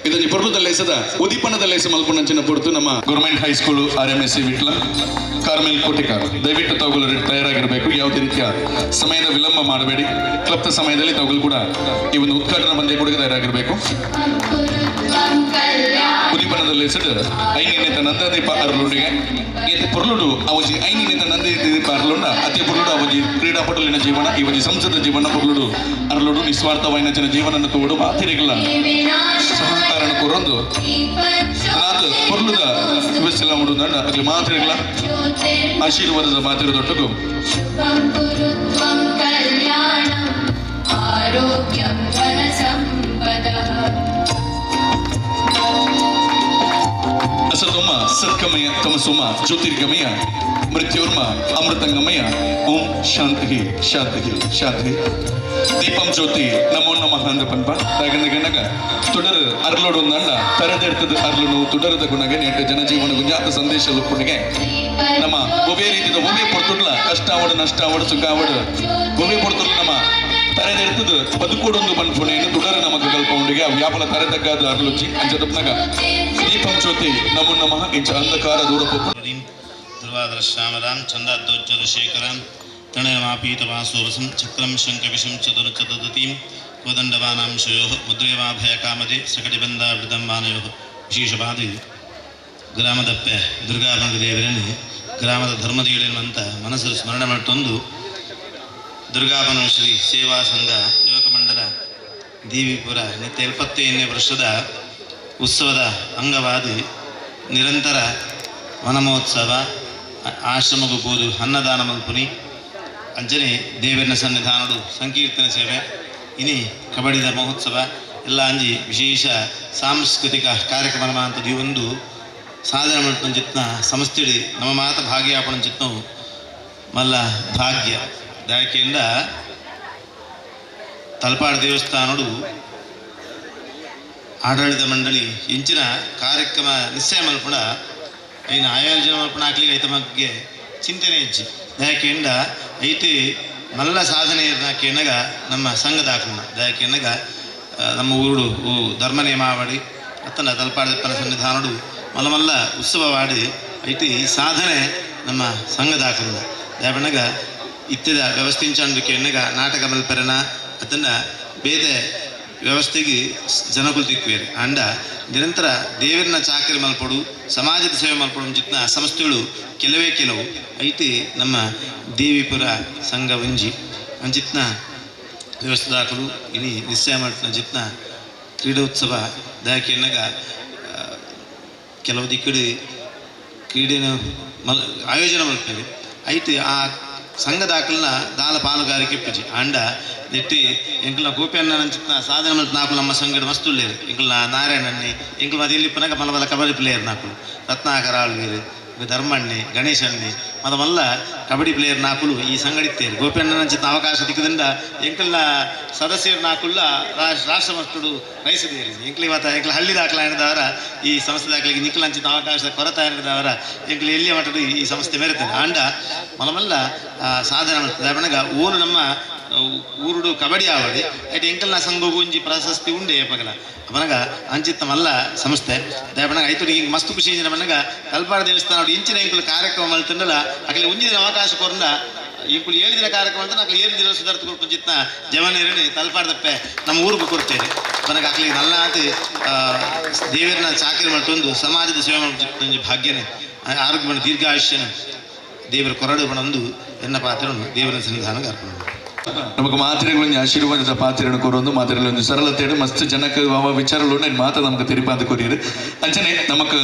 ಇದೊಂಜಿ ಪೊರ್ಲುದ ಲೇಸದ ಉದೀಪನದ ಲೇಸ ಮಲ್ಪುನಂಚಿನ ಪೊರ್ತು ನಮ್ಮ government high school R M S C Vitla Carmel Kotekar ದಯವಿಟ್ಟು ತಾವುಗಳು ತಯಾರಾಗಿರಬೇಕು. ಯಾವುದೇ ರೀತಿಯ ಸಮಯದ ವಿಳಂಬ ಮಾಡಬೇಡಿ. ಕ್ಲಪ್ತ ಸಮಯದಲ್ಲಿ ತಾವುಗಳು ಕೂಡ ಈ ಒಂದು ಉದ್ಘಾಟನಾ ಪಂದ್ಯ ಕೂಡ ತಯಾರಾಗಿರಬೇಕು. ಉದೀಪನದಲ್ಲಿ ಹೆಸರು ಐನಿನೇತ ನಂದದೀಪ ಅರ್ಲುಂಡಿಗೆ ಏತೆ ಪೊರ್ಲುಡು ಅವಜಿ ಐನಿನೇತ ನಂದದೀಪ ಅರ್ಲುಂಡ ಅತಿ ಪೊರ್ಲುಡು ಅವಜಿ ಕ್ರೀಡಾಪಟುಲಿನ ಜೀವನ ಈ ಒಂಜಿ ಸಂಸದ ಜೀವನ ಪೊರ್ಲುಡು ಅರ್ಲುಡು ನಿಸ್ವಾರ್ಥವಾಯಿನ ಜನ ಜೀವನನ್ನು ತೋಡು ಮಾತಿರಿಗಲ ಸಹಕಾರಣ ಕೊರೊಂದು ನಾತ್ ಪೊರ್ಲುದ ವ್ಯವಸ್ಥೆ ಮಾಡುವುದನ್ನ ಅಗ್ಲಿ ಮಾತಿರಿಗಲ ಆಶೀರ್ವಾದದ ಮಾತಿರದೊಟ್ಟಿಗೂ ಆರೋಗ್ಯಂ ಧನಸಂಪದಃ ಅಸತೋಮ ಸತ್ಕಮಯ ತಮಸೋಮ ಜ್ಯೋತಿರ್ಗಮಯ ಮೃತ್ಯೋರ್ಮ ಅಮೃತಂಗಮಯ ಓಂ ಶಾಂತಿ ಶಾಂತಿ ಶಾಂತಿ ದೀಪಂ ಜ್ಯೋತಿ ನಮೋ ನಮಃ ಅಂದ ಪನ್ಪ ತಾಗಂದ ತುಡರು ಅರ್ಲೋಡು ಒಂದಂಡ ತರದೆಡ್ತದ ಅರ್ಲುನು ತುಡರದ ಗುಣಗೆ ನೆಟ್ಟ ಜನಜೀವನ ಗುಂಜಾತ ಸಂದೇಶ ಲುಪ್ಪುಣಿಗೆ ನಮ್ಮ ಒಬ್ಬೇ ರೀತಿದ ಒಬ್ಬೇ ಪೊರ್ತುಡ್ಲ ಕಷ್ಟ ಆವಡು ನಷ್ಟ ಆವಡು ಸುಖ ಆವಡು ಒಬ್ಬೇ ಪೊರ್ತುಡ್ಲ ನಮ್ಮ ತರೆದೆಡ್ತದ ಬದುಕೋಡೊಂದು ಪನ್ಪುಣೆಯನ್ನು ತುಡರ ನಮಗ ಕಲ್ಪೌಂಡಿಗೆ ವ್ಯಾಪಲ ತರೆ ತಗ್ಗಾದ ಅರ್ಲುಚಿ ಅಂಚ ತಪ್ಪನಾಗ ದೀಪಂ ಜ್ಯೋತಿ ನಮೋ ನಮಃ ಇಂಚ ಅಂಧಕಾರ ದೂರ ಪೊಪ್ಪು ಧ್ರುವಾದರ್ಶಾಮಲಾಂ ಚಂದಾದ್ದೋಜ್ವಲಶೇಖರಾಂ ತಣಯಮಾಪೀತವಾಸೋರಸಂ ಚಕ್ರಂ ಶಂಖವಿಷಂ ಚತುರ ಚತುರ್ದತೀಂ ಕೋದಂಡವಾನಾಂಶಯೋ ಮುದ್ರೇವಾಭಯಕಾಮದೆ ಸಕಟಿಬಂಧಾವೃತಂ ವಾನಯೋ. ವಿಶೇಷವಾದ ಗ್ರಾಮದಪ್ಪೆ ದುರ್ಗಾಭಂಗ ದೇವರನ್ನು ಗ್ರಾಮದ ಧರ್ಮದೇವರನ್ನುವಂತ ಮನಸ್ಸು ಸ್ಮರಣೆ ಮಾಡಿಕೊಂಡು ದುರ್ಗಾಪರಮೇಶ್ವರಿ ಸೇವಾ ಸಂಘ ಯುವಕ ಮಂಡಲ ದೇವಿಪುರ ನಿತ್ಯ 75ನೇ ವರ್ಷದ ಉತ್ಸವದ ಅಂಗವಾಗಿ ನಿರಂತರ ವನಮಹೋತ್ಸವ, ಆಶ್ರಮಕ್ಕೂ ಪೋದು ಅನ್ನದಾನ ಮಲ್ಪುನಿ, ಅಂಜನೆ ದೇವರನ ಸನ್ನಿಧಾನಡು ಸಂಕೀರ್ತನ ಸೇವೆ, ಇನಿ ಕಬಡ್ಡಿದ ಮಹೋತ್ಸವ ಎಲ್ಲ ಅಂಜಿ ವಿಶೇಷ ಸಾಂಸ್ಕೃತಿಕ ಕಾರ್ಯಕ್ರಮ ಅಂತ ಈ ಒಂದು ಸಾಧನೆ ಮಲ್ಪುನ ಸಂಸ್ಥೆಡಿ ನಮ್ಮ ಮಾತ ಭಾಗಿಯಾಪಣ ಚಿತ್ನವು ಮಲ್ಲ ಭಾಗ್ಯ. ದಾಕೆಯಿಂದ ತಲಪಾಡು ದೇವಸ್ಥಾನಡು ಆಡಳಿತ ಮಂಡಳಿ ಇಂಚಿನ ಕಾರ್ಯಕ್ರಮ ನಿಶ್ಚಯ ಮಲ್ಪುಣ ಐನ ಆಯೋಜನೆ ಮಲ್ಪುಣ ಹಾಕ್ಲಿಕ್ಕೆ ಐತ ಬಗ್ಗೆ ಚಿಂತನೆ ಹೆಚ್ಚು. ದಯಕೆಂಡ ಐತಿ ಮಲ್ಲ ಸಾಧನೆ ಕೇನಗ ನಮ್ಮ ಸಂಘದ ಹಾಕೋಣ. ದಯಕೆನ್ನಗ ನಮ್ಮ ಊರುಡು ಧರ್ಮ ನೇಮಾವಳಿ ಅತ್ತನ ತಲಪಾಡದಪ್ಪನ ಸನ್ನಿಧಾನಡು ಮಲ್ಲ ಮಲ್ಲ ಉತ್ಸವವಾಡಿ ಐತಿ ಸಾಧನೆ ನಮ್ಮ ಸಂಘದ ಹಾಕೋಣ. ದಯಪಣ್ಣಗ ಇತ್ತದ ವ್ಯವಸ್ಥೆ ಕೇನಗ ನಾಟಕ ಮಲ್ಪೆರನ ಅದನ್ನು ಬೇರೆ ವ್ಯವಸ್ಥೆಗೆ ಜನಕುಲು ತಿಕ್ಕುವೇರು. ಅಂಡ ನಿರಂತರ ದೇವರನ್ನ ಚಾಕರಿ ಮಲ್ಪಡು, ಸಮಾಜದ ಸೇವೆ ಮಲ್ಪಡು ಚಿತ್ನ ಸಂಸ್ಥೆಗಳು ಕೆಲವೇ ಕೆಲವು ಐತಿ ನಮ್ಮ ದೇವಿಪುರ ಸಂಘ ಒಂಜಿ ಅಂಚಿತ್ನ ವ್ಯವಸ್ಥೆ ದಾಖಲು ಇನಿ ನಿಶ್ಚಯ ಮಾಡಿದ ಜಿತ್ನ ಕ್ರೀಡೋತ್ಸವ. ದಯಕೆನ್ನಗ ಕೆಲವು ದಿಕ್ಕಡಿ ಕ್ರೀಡೆನ ಮಲ್ ಆಯೋಜನೆ ಮಲ್ಪೇವೆ ಐತಿ ಆ ಸಂಘ ದಾಖಲನ ದಾಲ ಪಾಲುಗಾರಿಕೆ ಪೂಜೆ ಅಂಡ ನೆಟ್ಟಿ ಎಂಕಲ್ನ ಗೋಪಿಯಣ್ಣ ನಂಚಿತ್ನ ಸಾಧನೆ ಮಲ್ತ್ ನಾಕು ನಮ್ಮ ಸಂಘದ ಮಸ್ತ್ ಉಳ್ಳೇರು. ಎಂಕಲ್ನ ನಾರಾಯಣಣ್ಣೆ ಎಂಕಲ್ ಮತ್ತೆ ಇಲ್ಲಿ ಪನಗ ಮಲ್ಲ ಮಲ್ಲ ಕಬಡ್ಡಿ ಪ್ಲೇಯರ್ ನಾಕು, ರತ್ನಾಕರ ಆಳ್ವೇರು, ಧರ್ಮಣ್ಣೆ, ಗಣೇಶಣ್ಣೆ ಮತ್ತ ಮಲ್ಲ ಕಬಡ್ಡಿ ಪ್ಲೇಯರ್ ನಾಕುಲು ಈ ಸಂಘಡಿತ್ತೇರು. ಗೋಪಿಯಣ್ಣ ನಂಚಿತ್ನ ಅವಕಾಶ ದಿಕ್ಕದಿಂದ ಎಂಕಲ್ನ ಸದಸ್ಯರು ನಾಕುಲ್ಲ ರಾಷ್ಟ್ರ ಮಟ್ಟಡು ರೈಸದೇರು. ಎಂಕ್ಲಿ ಮಾತ ಎಂಕ್ಲ ಹಳ್ಳಿ ದಾಖಲಾಗಿದ್ದವರ ಈ ಸಂಸ್ಥೆ ದಾಖಲೆಗೆ ನಿಕ್ಕಲ ಅಂಚಿನ ಅವಕಾಶದ ಕೊರತೆ ಆಗಿದ್ದವರ ಎಂಕ್ಲ ಎಲ್ಲಿಯ ಮಟ್ಟದ ಈ ಸಂಸ್ಥೆ ಮೇರೆತೇನೆ. ಆಂಡ ಮಲಮಲ್ಲ ಸಾಧನೆ ಮಾಡ್ತದೆ. ಊರು ನಮ್ಮ ಊರುಡು ಕಬಡ್ಡಿ ಆವಡಿ ಐಟ್ ಎಂಕಲ್ನ ಸಂಘಗೂ ಒಂಜಿ ಪ್ರಶಸ್ತಿ ಉಂಡೆ ಪಗಲ ಅಪನಗ ಅಂಚಿತ್ತ ಮಲ್ಲ ಸಂಸ್ಥೆ ದಯಪಣಗ ಐತುಡಿ ಹಿಂಗೆ ಮಸ್ತ್ ಖುಷಿ ಮನಗ ಕಲ್ಪಾಡ ದೇವಸ್ಥಾನ ಇಂಚಿನ ಎಂಕುಲು ಕಾರ್ಯಕ್ರಮ ಮಲ್ತಂಡಲ ಅಕಲೆ ಒಂಜಿ ದಿನ ಅವಕಾಶ ಕೊರಂಡ ಇಂಕುಲು 7 ದಿನ ಕಾರ್ಯಕ್ರಮ ಅಂತ ಅಕಲೆ 7 ದಿನ ಸುಧಾರ್ಥ ಕೊರ್ಪು ಚಿತ್ನ ಜವನೇರಣಿ ತಲ್ಪಾಡ್ದಪ್ಪೆ ನಮ್ಮ ಊರಿಗೆ ಕೊಡ್ತೇನೆ. ನನಗೆ ಅಕಲಿ ನಲ್ಲಾತಿ ದೇವರನ್ನ ಚಾಕರಿ ಮಾಡ್ತೊಂದು ಸಮಾಜದ ಸೇವೆ ಮಾಡ್ತು ಭಾಗ್ಯನೇ ಆರೋಗ್ಯ ದೀರ್ಘಾಯುಷ್ಯನ ದೇವರ ಕೊರಡು ಬಣಂದು ಎನ್ನ ಪಾತ್ರವನ್ನು ದೇವರ ಸನ್ನಿಧಾನಕ್ಕೆ ಅರ್ಪಣೆ. ನಮಗೆ ಮಾತ್ರೆಗಳೊಂದು ಆಶೀರ್ವಾದದ ಪಾತ್ರೆಯನ್ನು ಕೊರೊಂದು ಮಾತ್ರೆಗಳೊಂದು ಸರಳತೆಯನ್ನು ಮಸ್ತ್ ಜನಕ್ಕೆ ವಿಚಾರಗಳು ಮಾತ್ರ ನಮಗೆ ತೆರಿಪಾದ ಕೊರಿಯರು. ಅಂಚನೆ ನಮಕ್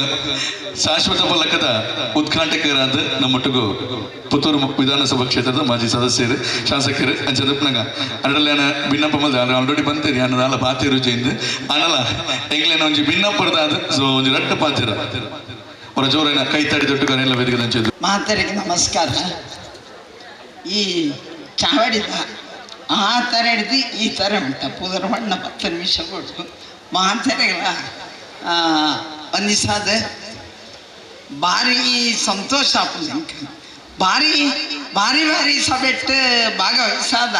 ಶಾಶ್ವತ ಫಲಕದ ಉದ್ಘಾಟಕರಾದ ನಮ್ಮೊಟ್ಟಿಗೂ ಪುತ್ತೂರು ವಿಧಾನಸಭಾ ಕ್ಷೇತ್ರದ ಮಾಜಿ ಸದಸ್ಯರು ಶಾಸಕರು ಅಂಚದಪ್ಪನಾಗ ಅರಡಲ್ಲಿ ಭಿನ್ನಪ್ಪ ಮಲ್ದ ಆಲ್ರೆಡಿ ಬಂತೇರಿ ಅನ್ನ ನಾಲ ಪಾತಿರು ಜೈಂದು ಆನಲ ಎಂಗ್ಲೇನ ಒಂಜಿ ಭಿನ್ನಪ್ಪರದಾದ ಸೊ ಒಂಜಿ ರಟ್ಟ ಪಾತಿರ ಅವರ ಜೋರೇನ ಕೈ ತಡಿ ದೊಡ್ಡ ಕರೆಲ್ಲ ವೇದಿಕೆ ಅಂಚೆದು. ಮಾತರಿಗೆ ನಮಸ್ಕಾರ. ಈ ಚಾವಡಿದ ಆ ಥರ ಹಿಡ್ದು ಈ ಥರ ಉಂಟ ಪುದರ್ ಬಣ್ಣ 10 ನಿಮಿಷ ಕೊಟ್ಟು ಮಾತೆರೆಗಳ ಒಂದು ದಿವಸ ಅದು ಭಾರಿ ಸಂತೋಷ ಆಪುಂಡು. ಭಾರಿ ಭಾರಿ ಭಾರಿ ಸಭೆಟ್ ಭಾಗವಹಿಸಾದ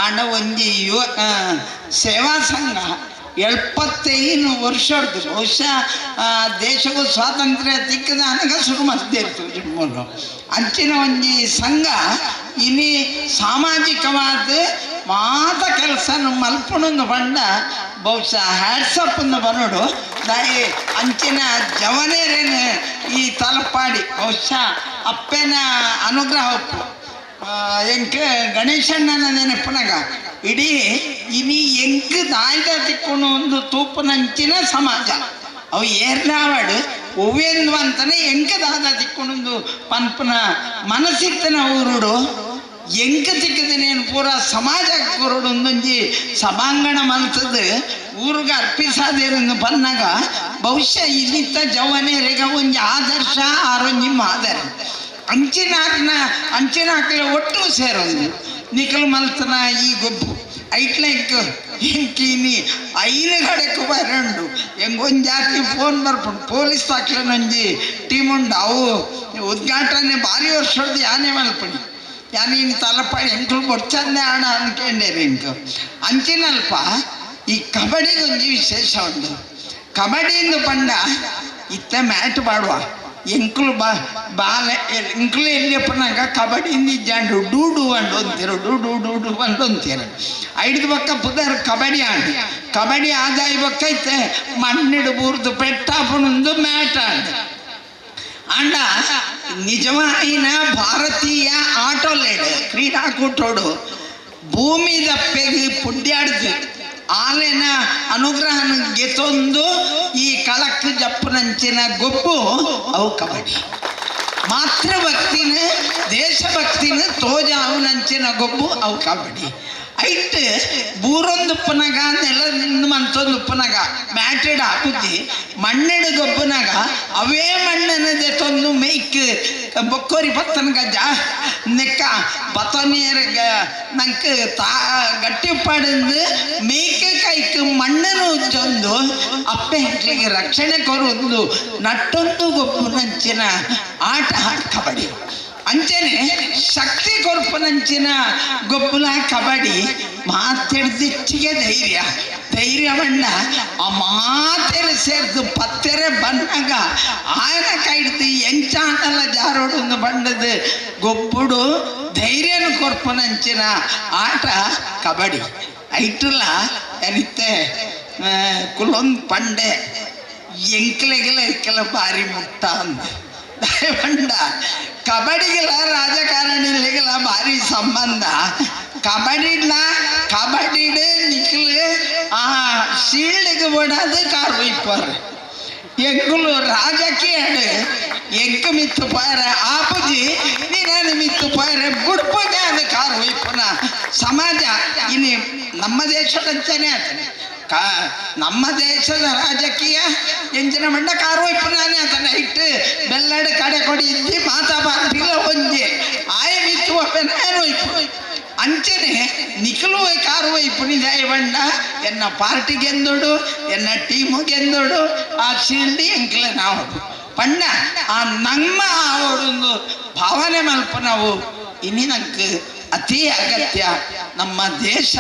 ಆಂಡ ಒಂಜಿ ಯುವ ಸೇವಾ ಸಂಘ 75 ವರ್ಷದ್ದು ಬಹುಶಃ ದೇಶಕ್ಕೂ ಸ್ವಾತಂತ್ರ್ಯ ತಿಕ್ಕದ ಅನಗ ಶುರು ಮಾಡ್ತಿರ್ತು ಜಮ್ಮು ಅಂಚಿನ ಒಂಜಿ ಸಂಘ ಇನಿ ಸಾಮಾಜಿಕವಾದ ಮಾತ ಕೆಲಸ ಮಲ್ಪುಣೊಂದು ಬಂಡ ಬಹುಶಃ ಹ್ಯಾಟ್ಸಪ್ ಒಂದು ಬರೋಡು ದಾಯಿ ಅಂಚಿನ ಜವನೇರೇನು ಈ ತಲಪಾಡಿ ಬಹುಶಃ ಅಪ್ಪನ ಅನುಗ್ರಹ ಉಪ್ಪು ಎಂಕ್ ಗಣೇಶಣ್ಣನ ನೆನಪುನಗ ಇಡೀ ಇನಿ ಎಂಕ್ ದಾಯ್ದ ತಿಕ್ಕೊಂಡು ಒಂದು ತೂಪನಂಚಿನ ಸಮಾಜ ಅವು ಏರ್ನಾವಡು ಒವ್ವೇಂದು ಅಂತಾನೆ ಎಂಕ್ ದಾದ ತಿಕ್ಕೊಂಡು ಪನ್ಪನ ಮನಸ್ಸಿತ್ತನ ಊರುಡು ಎಂಕ್ ತಿಕ್ಕದಿನೇನು ಪೂರ ಸಮಾಜ ಕೊರಡು ಒಂದೊಂಜಿ ಸಭಾಂಗಣ ಮಲ್ತದ ಊರಿಗೆ ಅರ್ಪಿಸಾದೇರನ್ನು ಬಂದಾಗ ಬಹುಶಃ ಇಲ್ಲಿತ್ತ ಜವನೇರಿಗೆ ಒಂಜಿ ಆದರ್ಶ ಆರೊಂಜಿ ಮಾದರಿ ಅಂಚಿನ ಅಂಚಿನ ಹಾಕಲೆ ಒಟ್ಟು ಸೇರೊಂದು ನಿಖಲ್ ಮಲ್ತನ ಈ ಗೊಬ್ಬು ಐಟ್ಲೈಕ್ ಎಂಕಿನಿ ಐನು ಕಡೆಕು ಬರಂಡು ಎಂಗೊಂದು ಜಾತಿ ಫೋನ್ ಬರ್ಪುಂಡು ಪೊಲೀಸ್ ದಾಖಲೆನೊಂಜಿ ಟೀಮ್ ಉಂಡು ಅವು ಉದ್ಘಾಟನೆ ಭಾರಿ ವರ್ಷದ ಯಾನೆ ಮಲ್ಪಣಿ ಯಾನೆ ಇನ್ನು ತಲಪಾಡಿ ಎಂಕುಲು ಬೊಡ್ಚಂದೆ ಆಣ ಅನ್ಕೊಂಡೇರಿ ಇಂಕ ಅಂಚಿನಲ್ಪ ಈ ಕಬಡ್ಡಿಗೊಂಜಿ ವಿಶೇಷ ಉಂಡು. ಕಬಡ್ಡಿಯಿಂದ ಪಂಡ ಇತ್ತ ಮ್ಯಾಟ್ ಪಾಡುವ ಎಂಕುಲು ಬಾ ಬಾಲೆ ಎಂಕುಲು ಎಲ್ಲಿಯಪ್ಪನಾಗ ಕಬಡ್ಡಿ ನಿಜಾಂಡು ಡೂಡು ಅಂಡು ಅಂತೀರು, ಡೂಡು ಡೂಡು ಅಂಡು ಅಂತೀರು. ಐದು ಬಕ್ಕ ಪುದರ್ ಕಬಡ್ಡಿ ಆಂಡು. ಕಬಡ್ಡಿ ಆದಾಯ ಬಕ್ಕ ಐತೆ ಮಣ್ಣಿಡು ಬೂರ್ದು ಪೆಟ್ಟಾಪುನೊಂದು ಮ್ಯಾಟ್ ಆಂಡು. ಅಂಡ ನಿಜವಾಯಿನ ಭಾರತೀಯ ಆಟೋಲೇಡು ಕ್ರೀಡಾಕೂಟೋಡು ಭೂಮಿ ದಪ್ಪೆಗೆ ಪುಡ್ಯಾಡ್ದು ಆಲೆನ ಅನುಗ್ರಹನ ಗೆತೊಂದು ಈ ಕಳಕ್ ಜಪ್ಪನಂಚಿನ ಗೊಬ್ಬು ಅವು ಕಬಡ್ಡಿ. ಮಾತೃಭಕ್ತಿನ ದೇಶಭಕ್ತಿನ ತೋಜಾವುನಂಚಿನ ಗೊಬ್ಬು ಅವು ಕಬಡ್ಡಿ. ಐಟ್ ಬೂರೊಂದುಪ್ಪನಾಗ ನೆಲ ಮಂತೊಂದುಪ್ಪನಾಗ ಮ್ಯಾಟೆಡ್ ಹಾಕುದ್ದಿ ಮಣ್ಣೆಡು ಗೊಬ್ಬನಾಗ ಅವೇ ಮಣ್ಣನ್ನು ದೆತ್ತೊಂದು ಮೇಯ್ಕ್ ಬೊಕ್ಕೋರಿ ಪತ್ತನಗ ಜಾ ನೆಕ್ಕ ಬತ್ತನಿಯರ ನಂಗೆ ತಾ ಗಟ್ಟಿ ಪಡೆದು ಮೇಯ್ಕ ಕೈಕ್ ಮಣ್ಣನ್ನು ಉಜ್ಜೊಂದು ಅಪ್ಪೆ ಹೆಂಗ್ಲಿಗೆ ರಕ್ಷಣೆ ಕೊರೊಂದು ನಟ್ಟೊಂದು ಗೊಬ್ಬುನಂಚಿನ ಆಟ ಕಬಡ್ಡಿ. ಅಂಚನೆ ಶಕ್ತಿ ಕೊರ್ಪನಂಚಿನ ಗೊಬ್ಬುಲ ಕಬಡ್ಡಿ. ಮಾತೆಡ್ದಿಚ್ಚಿಗೆ ಧೈರ್ಯ ಧೈರ್ಯ ಬಣ್ಣ ಆ ಮಾತೆರೆ ಸೇರ್ದು ಪತ್ತೆರೆ ಬಣ್ಣಗ ಆಯನ ಕೈಡ್ದು ಎಂಚಾಂಡಲ ಜಾರೋಡು ಒಂದು ಬಣ್ಣದ ಗೊಬ್ಬುಡು ಧೈರ್ಯನ ಕೊರ್ಪನಂಚಿನ ಆಟ ಕಬಡ್ಡಿ. ಐಟುಲ ಎನಿತ್ತೆ ಕುಲೊಂದು ಪಂಡೆ ಎಂಕ್ಲೆಗೆಲ್ಲ ಇಕ್ಕೆಲ್ಲ ಭಾರಿ ಮುಟ್ಟ ಅಂದ ಬಂಡ. ಕಬಡ್ಡಿಗೆಲ್ಲ ರಾಜಕಾರಣಿಗಳಿಗೆಲ್ಲ ಭಾರಿ ಸಂಬಂಧ. ಕಬಡ್ಡಿಲ ಕಬಡ್ಡಿಡು ನಿಕ್ಲು ಆ ಶೀಲ್ಡ್ಗೆ ಬೋಡಾದು ಕಾರ್ ಒಯ್ಪಾರು. ಎಂಕುಲು ರಾಜಕೀಯ ಎಂಕ್ ಮಿತ್ತು ಪಾರ ಆಪುಜಿ ನೀನು ಮಿತ್ತು ಪಾರೆ ಬುಡ್ಪಗೆ ಅದು ಕಾರ್ ಒಯ್ಪನ ಸಮಾಜ. ಇನ್ನು ನಮ್ಮ ದೇಶದಂತಾನೆ ಆತನೆ ಕಾ ನಮ್ಮ ದೇಶದ ರಾಜಕೀಯ ಎಂಚಿನ ಮಂಡ ಕಾರು ಒಯ್ಪನಾನೆ ಆತನ ಇಟ್ಟು ಬೆಲ್ಲಡು ಕಡೆ ಕೊಡಿ ಇದ್ದಿ ಮಾತಾ ಪಾರ್ಟಿಲ ಒಂಜಿ ಆಯ ಮಿತ್ತು ಒಪ್ಪನಾನು ಒಯ್ಪು. ಅಂಚನೆ ನಿಖಲು ಕಾರು ಒಯ್ಪುನಿ ಬಣ್ಣ ಎನ್ನ ಪಾರ್ಟಿ ಗೆಂದೋಡು ಎನ್ನ ಟೀಮು ಗೆಂದೋಡು ಆ ಶೀಲ್ಡ್ ಎಂಕ್ಲೆ ನಾವು ಪಣ್ಣ ಆ ನಮ್ಮ ಅವರೊಂದು ಭಾವನೆ ಮಲ್ಪ ನಾವು ಇನಿ ನಂಗೆ ಅತಿ ಅಗತ್ಯ. ನಮ್ಮ ದೇಶ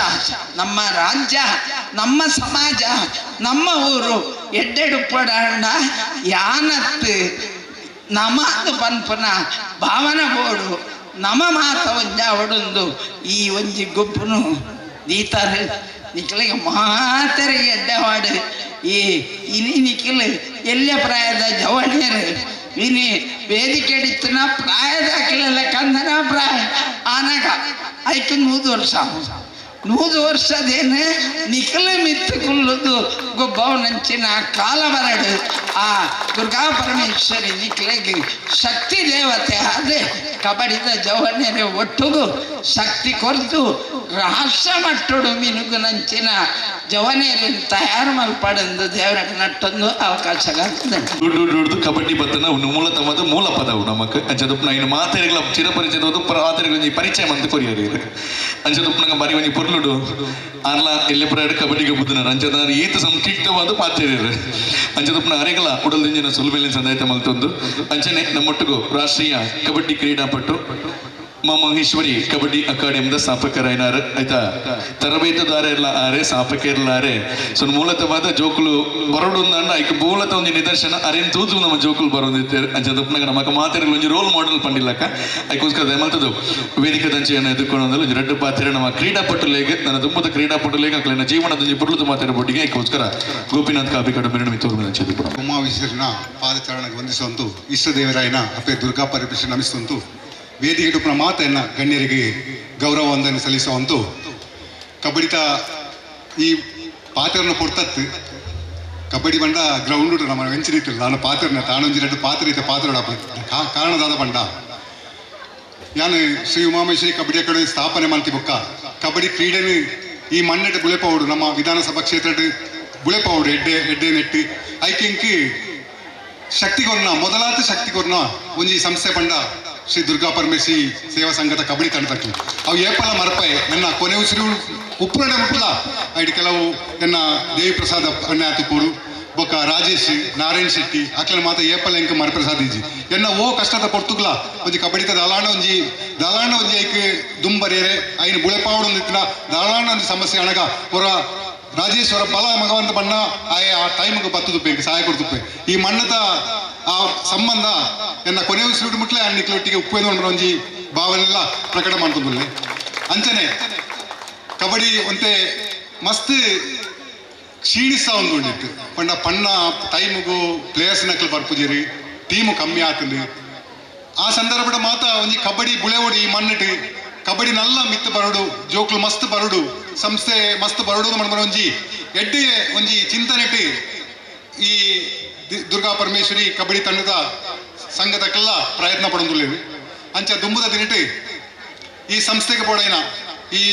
ನಮ್ಮ ರಾಜ್ಯ ನಮ್ಮ ಸಮಾಜ ನಮ್ಮ ಊರು ಎಡ್ಡೆಡುಪ್ಪಡಂಡ ಯಾನತ್ತು ನಮಾದು ಪನ್ಪನ ಭಾವನೆ ಬೋಡು ನಮ ಮಾತ ಒಂಜ ಅವಡೊಂದು ಈ ಒಂಜಿ ಗೊಬ್ಬನು ದೀತಾರೆ ನಿಕ್ಲಿಗೆ ಮಾತರಿಗೆ ಎಡ್ಡೆವಾಡು. ಈ ಇನಿ ನಿಖಿಲ್ ಎಲ್ಲ ಪ್ರಾಯದ ಜವಣಿಯರು ಇನಿ ವೇದಿಕೆ ಹಿಡಿತನ ಪ್ರಾಯದ ಅಖಿಲೆಲ್ಲ ಕಂದನ ಪ್ರಾಯ ಆನಾಗ ಆಯ್ತು 100 ವರ್ಷ 100 ವರ್ಷದೇನು ನಿಖಲ ಮಿತ್ತು ಕುಲ್ಲುದು ಗೊಬ್ಬವನಂಚಿನ ಕಾಲ ಬರಡು. ಆ ದುರ್ಗಾ ಪರಮೇಶ್ವರಿ ನಿಖಲಿಗೆ ಶಕ್ತಿ ದೇವತೆ ಅದೇ ಕಬಡ್ಡಿದ ಜವಣ್ಯರ ಒಟ್ಟುಗು ಶಕ್ತಿ ಕೊರ್ದು ರಾಷ್ಟ್ರ ಮಟ್ಟಡು ಮಿನುಗುನಂಚಿನ ಜವನಿಯರನ್ನು ತಯಾರು ಮಲ್ಪಡೆಂದು ದೇವರ ನಟ್ಟೊಂದು ಅವಕಾಶ ದುಡ್ಡು ಕಬಡ್ಡಿ ಬತ್ತನ ಮೂಲತವಾದ ಮೂಲ ಪದವು ನಮಕ್ ಅಂಚದಪ್ಪ ಇನ್ನು ಮಾತೆರೆಗಳ ಚಿರಪರಿಚಿತವಾದ ಮಾತೆರೆಗಳ ಪರಿಚಯ ಮಂತ್ ಕೊರಿಯರು ಅಂಚದಪ್ಪ ನಂಗೆ ಬರಿ ಒಂಜಿ ಪೊರ್ಲುಡು ಆರ್ಲ ಎಲ್ಲಿ ಪ್ರಾಯಡ್ ಕಬಡ್ಡಿಗೆ ಬುದ್ಧನ ಅಂಚದ ಈತ ಸಂಕ್ಷಿಪ್ತವಾದ ಪಾತೆರಿರು ಅಂಚದಪ್ಪನ ಅರೆಗಳ ಉಡಲ್ದಿಂಜಿನ ಸುಲಭ ಸಂದಾಯತ ಮಲ್ತೊಂದು ಅಂಚನೆ ನಮ್ಮೊಟ್ಟಿಗೂ ರಾಷ್ಟ್ರೀಯ ಕಬಡ್ಡಿ ಕ್ರೀಡಾಪಟು ಮಹೇಶ್ವರಿ ಕಬಡ್ಡಿ ಅಕಾಡೆಮಿದ ಸ್ಥಾಪಕರಾಯಿನಾರ್ ಆಯ್ತಾ ತರಬೇತುದಾರ ಎಲ್ಲ ಆರೆ ಸ್ಥಾಪಕರ್ಲಾರೆ. ಸೊ ಮೂಲತವಾದ ಜೋಕುಲು ಬರೋಡು ಐಕ್ ಮೂಲತ ಒಂದು ನಿದರ್ಶನ ಅರೇನ್ ತೂತು ನಮ್ಮ ಜೋಕುಲು ಬರೋದಿತ್ತೇರು ಅಂಚದಪ್ಪನಾಗ ನಮಕ ಮಾತೆರೆಗಳು ಒಂಜಿ ರೋಲ್ ಮಾಡೆಲ್ ಪಂಡಿಲ್ಲಕ್ಕ ಐಕೋಸ್ಕರ ದಯಮಲ್ತದು ವೇದಿಕೆ ದಂಚೆಯನ್ನು ಎದುರ್ಕೊಂಡು ಒಂಜಿ ರಡ್ಡು ಪಾತ್ರೆ ನಮ್ಮ ಕ್ರೀಡಾಪಟುಲೇಗ ನನ್ನ ತುಂಬದ ಕ್ರೀಡಾಪಟುಲೇಗ ಅಕ್ಲೆನ ಜೀವನದ ಒಂಜಿ ಪುರ್ಲುದು ಮಾತೆರ ಬೊಟ್ಟಿಗೆ ಐಕೋಸ್ಕರ ಗೋಪಿನಾಥ್ ಕಾಪಿಕಾಡು ಮೆರಡು ಮಿತ್ತೂರು ಅಂಚೆದು ಉಮಾವಿಶ್ವರನ ಪಾದಚರಣಕ್ಕೆ ವಂದಿಸುವಂತು ಇಷ್ಟದೇವರಾಯನ ಅಪ್ಪೆ ದುರ್ಗಾ ಪರಮೇಶ್ವರ ನಮಿಸುವಂತು ವೇದಿಕೆ ಮಾತೆಯನ್ನು ಗಣ್ಯರಿಗೆ ಗೌರವ ವಂದನೆ ಸಲ್ಲಿಸುವಂತು ಕಬಡ್ಡಿತ ಈ ಪಾತ್ರನ ಪೊರ್ತತ್ತು ಕಬಡ್ಡಿ ಬಂಡ ಗ್ರೌಂಡ್ ನಮ್ಮ ವೆಂಚಿರಿತಿಲ್ಲ ನಾನು ಪಾತ್ರನ ತಾನೊಂಜಿ ಎರಡು ಪಾತ್ರ ಇತ್ತ ಪಾತ್ರ ಕಾರಣದಾದ ಬಂಡ ಯಾನು ಶ್ರೀ ಉಮಾಮೇಶ್ವರಿ ಕಬಡ್ಡಿ ಅಕಾಡೆಮಿ ಸ್ಥಾಪನೆ ಮಾಡ್ತಿ ಬೊಕ್ಕ ಕಬಡ್ಡಿ ಕ್ರೀಡೆನು ಈ ಮಣ್ಣೆಟ್ ಬುಳೆಪೌಡು ನಮ್ಮ ವಿಧಾನಸಭಾ ಕ್ಷೇತ್ರ ಬುಳೆಪೌಡು ಎಡ್ಡೆ ಎಡ್ಡೆ ನೆಟ್ಟು ಐಕಿಂಕ್ ಶಕ್ತಿಗೊರ್ನ ಮೊದಲಾದ ಶಕ್ತಿಗೊರ್ನ ಒಂಜಿ ಸಂಸ್ಥೆ ಬಂಡ ಶ್ರೀ ದುರ್ಗಾ ಪರಮೇಶ್ವರಿ ಸೇವಾ ಸಂಘದ ಕಬಡ್ಡಿ ತಂಡಕ್ಕೆ ಅವು ಏಪಲ ಮರಪಾಯಿ ನನ್ನ ಕೊನೆ ಉಸಿರು ಉಪ್ಪುರಣೆ ಮುಟ್ಟಲ ಐಡಿ ಕೆಲವು ನನ್ನ ದೇವಿ ಪ್ರಸಾದ ಅಣ್ಣ ಆತುಪೋಡು ಬೊಕ್ಕ ರಾಜೇಶ್ ನಾರಾಯಣ್ ಶೆಟ್ಟಿ ಅಕ್ಲ ಮಾತ ಏಪಲ ಎಂಕ ಮರಪ್ರಸಾದ್ ಇಜ್ಜಿ ಎನ್ನ ಓ ಕಷ್ಟದ ಪೊರ್ತುಗ್ಲ ಒಂಜಿ ಕಬಡ್ಡಿತ ದಲಾಣ ಒಂಜಿ ದಲಾಣ ಒಂಜಿ ಐಕ್ ದುಂಬರೇರೆ ಐನು ಬುಳೆಪಾವಡು ಒಂದಿತ್ತಿನ ದಲಾಣ ಒಂಜಿ ಸಮಸ್ಯೆ ಅಣಗ ಹೊರ ರಾಜೇಶ್ವರ ಬಲ ಮಗವಂತ ಬಣ್ಣ ಆಯ ಆ ಟೈಮ್ಗೆ ಬತ್ತದುಪ್ಪೆ ಸಹಾಯ ಕೊಡ್ತುಪ್ಪೆ ಈ ಮಣ್ಣದ ಆ ಸಂಬಂಧ ಎನ್ನ ಕೊನೆ ಉಸಿರು ಮುಟ್ಲೆ ಅಣ್ಣಿಕ್ಲೊಟ್ಟಿಗೆ ಉಪ್ಪೇನು ಒಂಜಿ ಭಾವನೆಲ್ಲ ಪ್ರಕಟ ಮಾಡ್ತುಂದುಲ್ಲೆ. ಅಂಚನೆ ಕಬಡ್ಡಿ ಒಂತೆ ಮಸ್ತ್ ಕ್ಷೀಣಿಸ್ತಾ ಒಂದು ಉಂಡಿತ್ತು ಪಂಡ ಪಣ್ಣ ಟೈಮ್ಗೂ ಪ್ಲೇಯರ್ಸ್ ನಕಲು ಬರ್ಪುಜಿರಿ ಟೀಮು ಕಮ್ಮಿ ಆತಂದು ಆ ಸಂದರ್ಭದ ಮಾತ ಒಂಜಿ ಕಬಡ್ಡಿ ಬುಳೆವಡಿ ಈ ಮಣ್ಣಿಟ್ಟು ಕಬಡ್ಡಿ ನಲ್ಲ ಮಿತ್ತು ಬರಡು ಜೋಕ್ಲು ಮಸ್ತ್ ಬರಡು ಸಂಸ್ಥೆ ಮಸ್ತ್ ಬರಡು ಮಣ್ಮನ ಒಂಜಿ ಎಡ್ಡೆ ಒಂಜಿ ಚಿಂತನೆಟ್ಟು ಈ ದುರ್ಗಾ ಪರಮೇಶ್ವರಿ ಕಬಡ್ಡಿ ತಂಡದ ಸಂಘದಕ್ಕೆಲ್ಲ ಪ್ರಯತ್ನ ಪಡೊಂದುಲ್ಲೇವಿ. ಅಂಚ ದುಂಬುದ ದಿನಟ್ಟು ಈ ಸಂಸ್ಥೆಗೆ ಪೋಡೈನ ಈ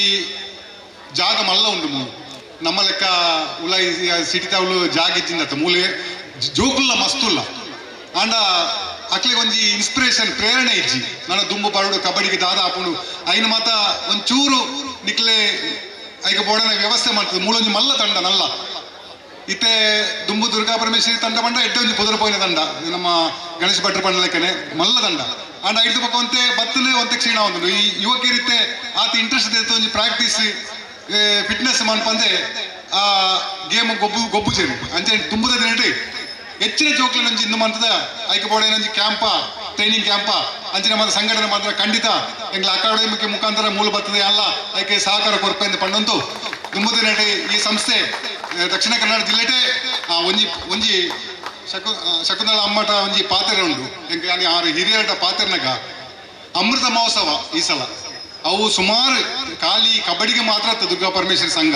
ಜಾಗ ಮಲ್ಲ ಉಂಡು ಮೂಲು ನಮ್ಮ ಲೆಕ್ಕ ಉಲ ಸಿಟಿ ತಾವಳು ಜಾಗ ಇಜ್ಜಿಂದತ್ತ ಮೂಲೆ ಜೋಕುಲ್ಲ ಮಸ್ತುಲ್ಲ ಆಂಡ ಅಕ್ಲಿಗೆ ಒಂಜಿ ಇನ್ಸ್ಪಿರೇಷನ್ ಪ್ರೇರಣೆ ಇಜ್ಜಿ ನನ್ನ ದುಂಬು ಬರಡು ಕಬಡ್ಡಿಗೆ ದಾದ ಆಪುಂಡು ಐನ ಮಾತ ಒಂಚೂರು ನಿಕ್ಲೆ ಐಕ ಬೋಡನ ವ್ಯವಸ್ಥೆ ಮಾಡ್ತದೆ ಮೂಲೊಂಜಿ ಮಲ್ಲ ತಂಡ ನಲ್ಲ ಇತ್ತೆ ದುಂಬು ದುರ್ಗಾ ಪರಮೇಶ್ವರಿ ತಂಡ ಬಂಡ ಎಡ್ಡೆ ಒಂಜಿ ಪುದರ ಪೋಯಿನ ತಂಡ ನಮ್ಮ ಗಣೇಶ ಭಟ್ರ ಪಂಡ ಲೆಕ್ಕನೆ ಮಲ್ಲ ತಂಡ ಆಂಡ ಐದು ಪಕ್ಕ ಒಂತೆ ಬತ್ತನೆ ಒಂತೆ ಕ್ಷೀಣ ಒಂದು ಈ ಯುವಕರಿತ್ತೆ ಆತ ಇಂಟ್ರೆಸ್ಟ್ ಇತ್ತು ಒಂಜಿ ಪ್ರಾಕ್ಟೀಸ್ ಫಿಟ್ನೆಸ್ ಮನ್ಪಂದೆ ಆ ಗೇಮ್ ಗೊಬ್ಬು ಗೊಬ್ಬು ಸೇರಿ ಅಂಚೆ ದುಂಬುದ ದಿನಟಿ ಹೆಚ್ಚಿನ ಜೋಕ್ಲನಂಜಿ ಇಂದು ಮಂತದ ಐಕೆ ಬೋಡೇನಂಜಿ ಕ್ಯಾಂಪ ಟ್ರೈನಿಂಗ್ ಕ್ಯಾಂಪ ಅಂಚಿನ ಮಾತ್ರ ಸಂಘಟನೆ ಮಾತ್ರ ಖಂಡಿತ ಎಂಗ್ಲ ಅಕಾಡೆಮಿಕ್ ಮುಖಾಂತರ ಮೂಲ ಬರ್ತದೆ ಅಲ್ಲ ಐಕೆ ಸಹಕಾರ ಕೊರ್ಪೆಂದು ಪಂಡಂತು ದುಂಬುದ ದಿನಟಿ ಈ ಸಂಸ್ಥೆ ದಕ್ಷಿಣ ಕನ್ನಡ ಜಿಲ್ಲೆಟೆ ಒಂಜಿ ಒಂಜಿ ಶಕುಂತಲ ಅಮ್ಮಟ ಒಂಜಿ ಪಾತ್ರೆ ಉಂಡು ಎಂಕ್ ಆರು ಹಿರಿಯರಟ ಪಾತ್ರೆನಾಗ ಅಮೃತ ಮಹೋತ್ಸವ ಈ ಸಲ ಅವು ಸುಮಾರು ಖಾಲಿ ಕಬಡ್ಡಿಗೆ ಮಾತ್ರ ದುರ್ಗಾ ಪರಮೇಶ್ವರಿ ಸಂಘ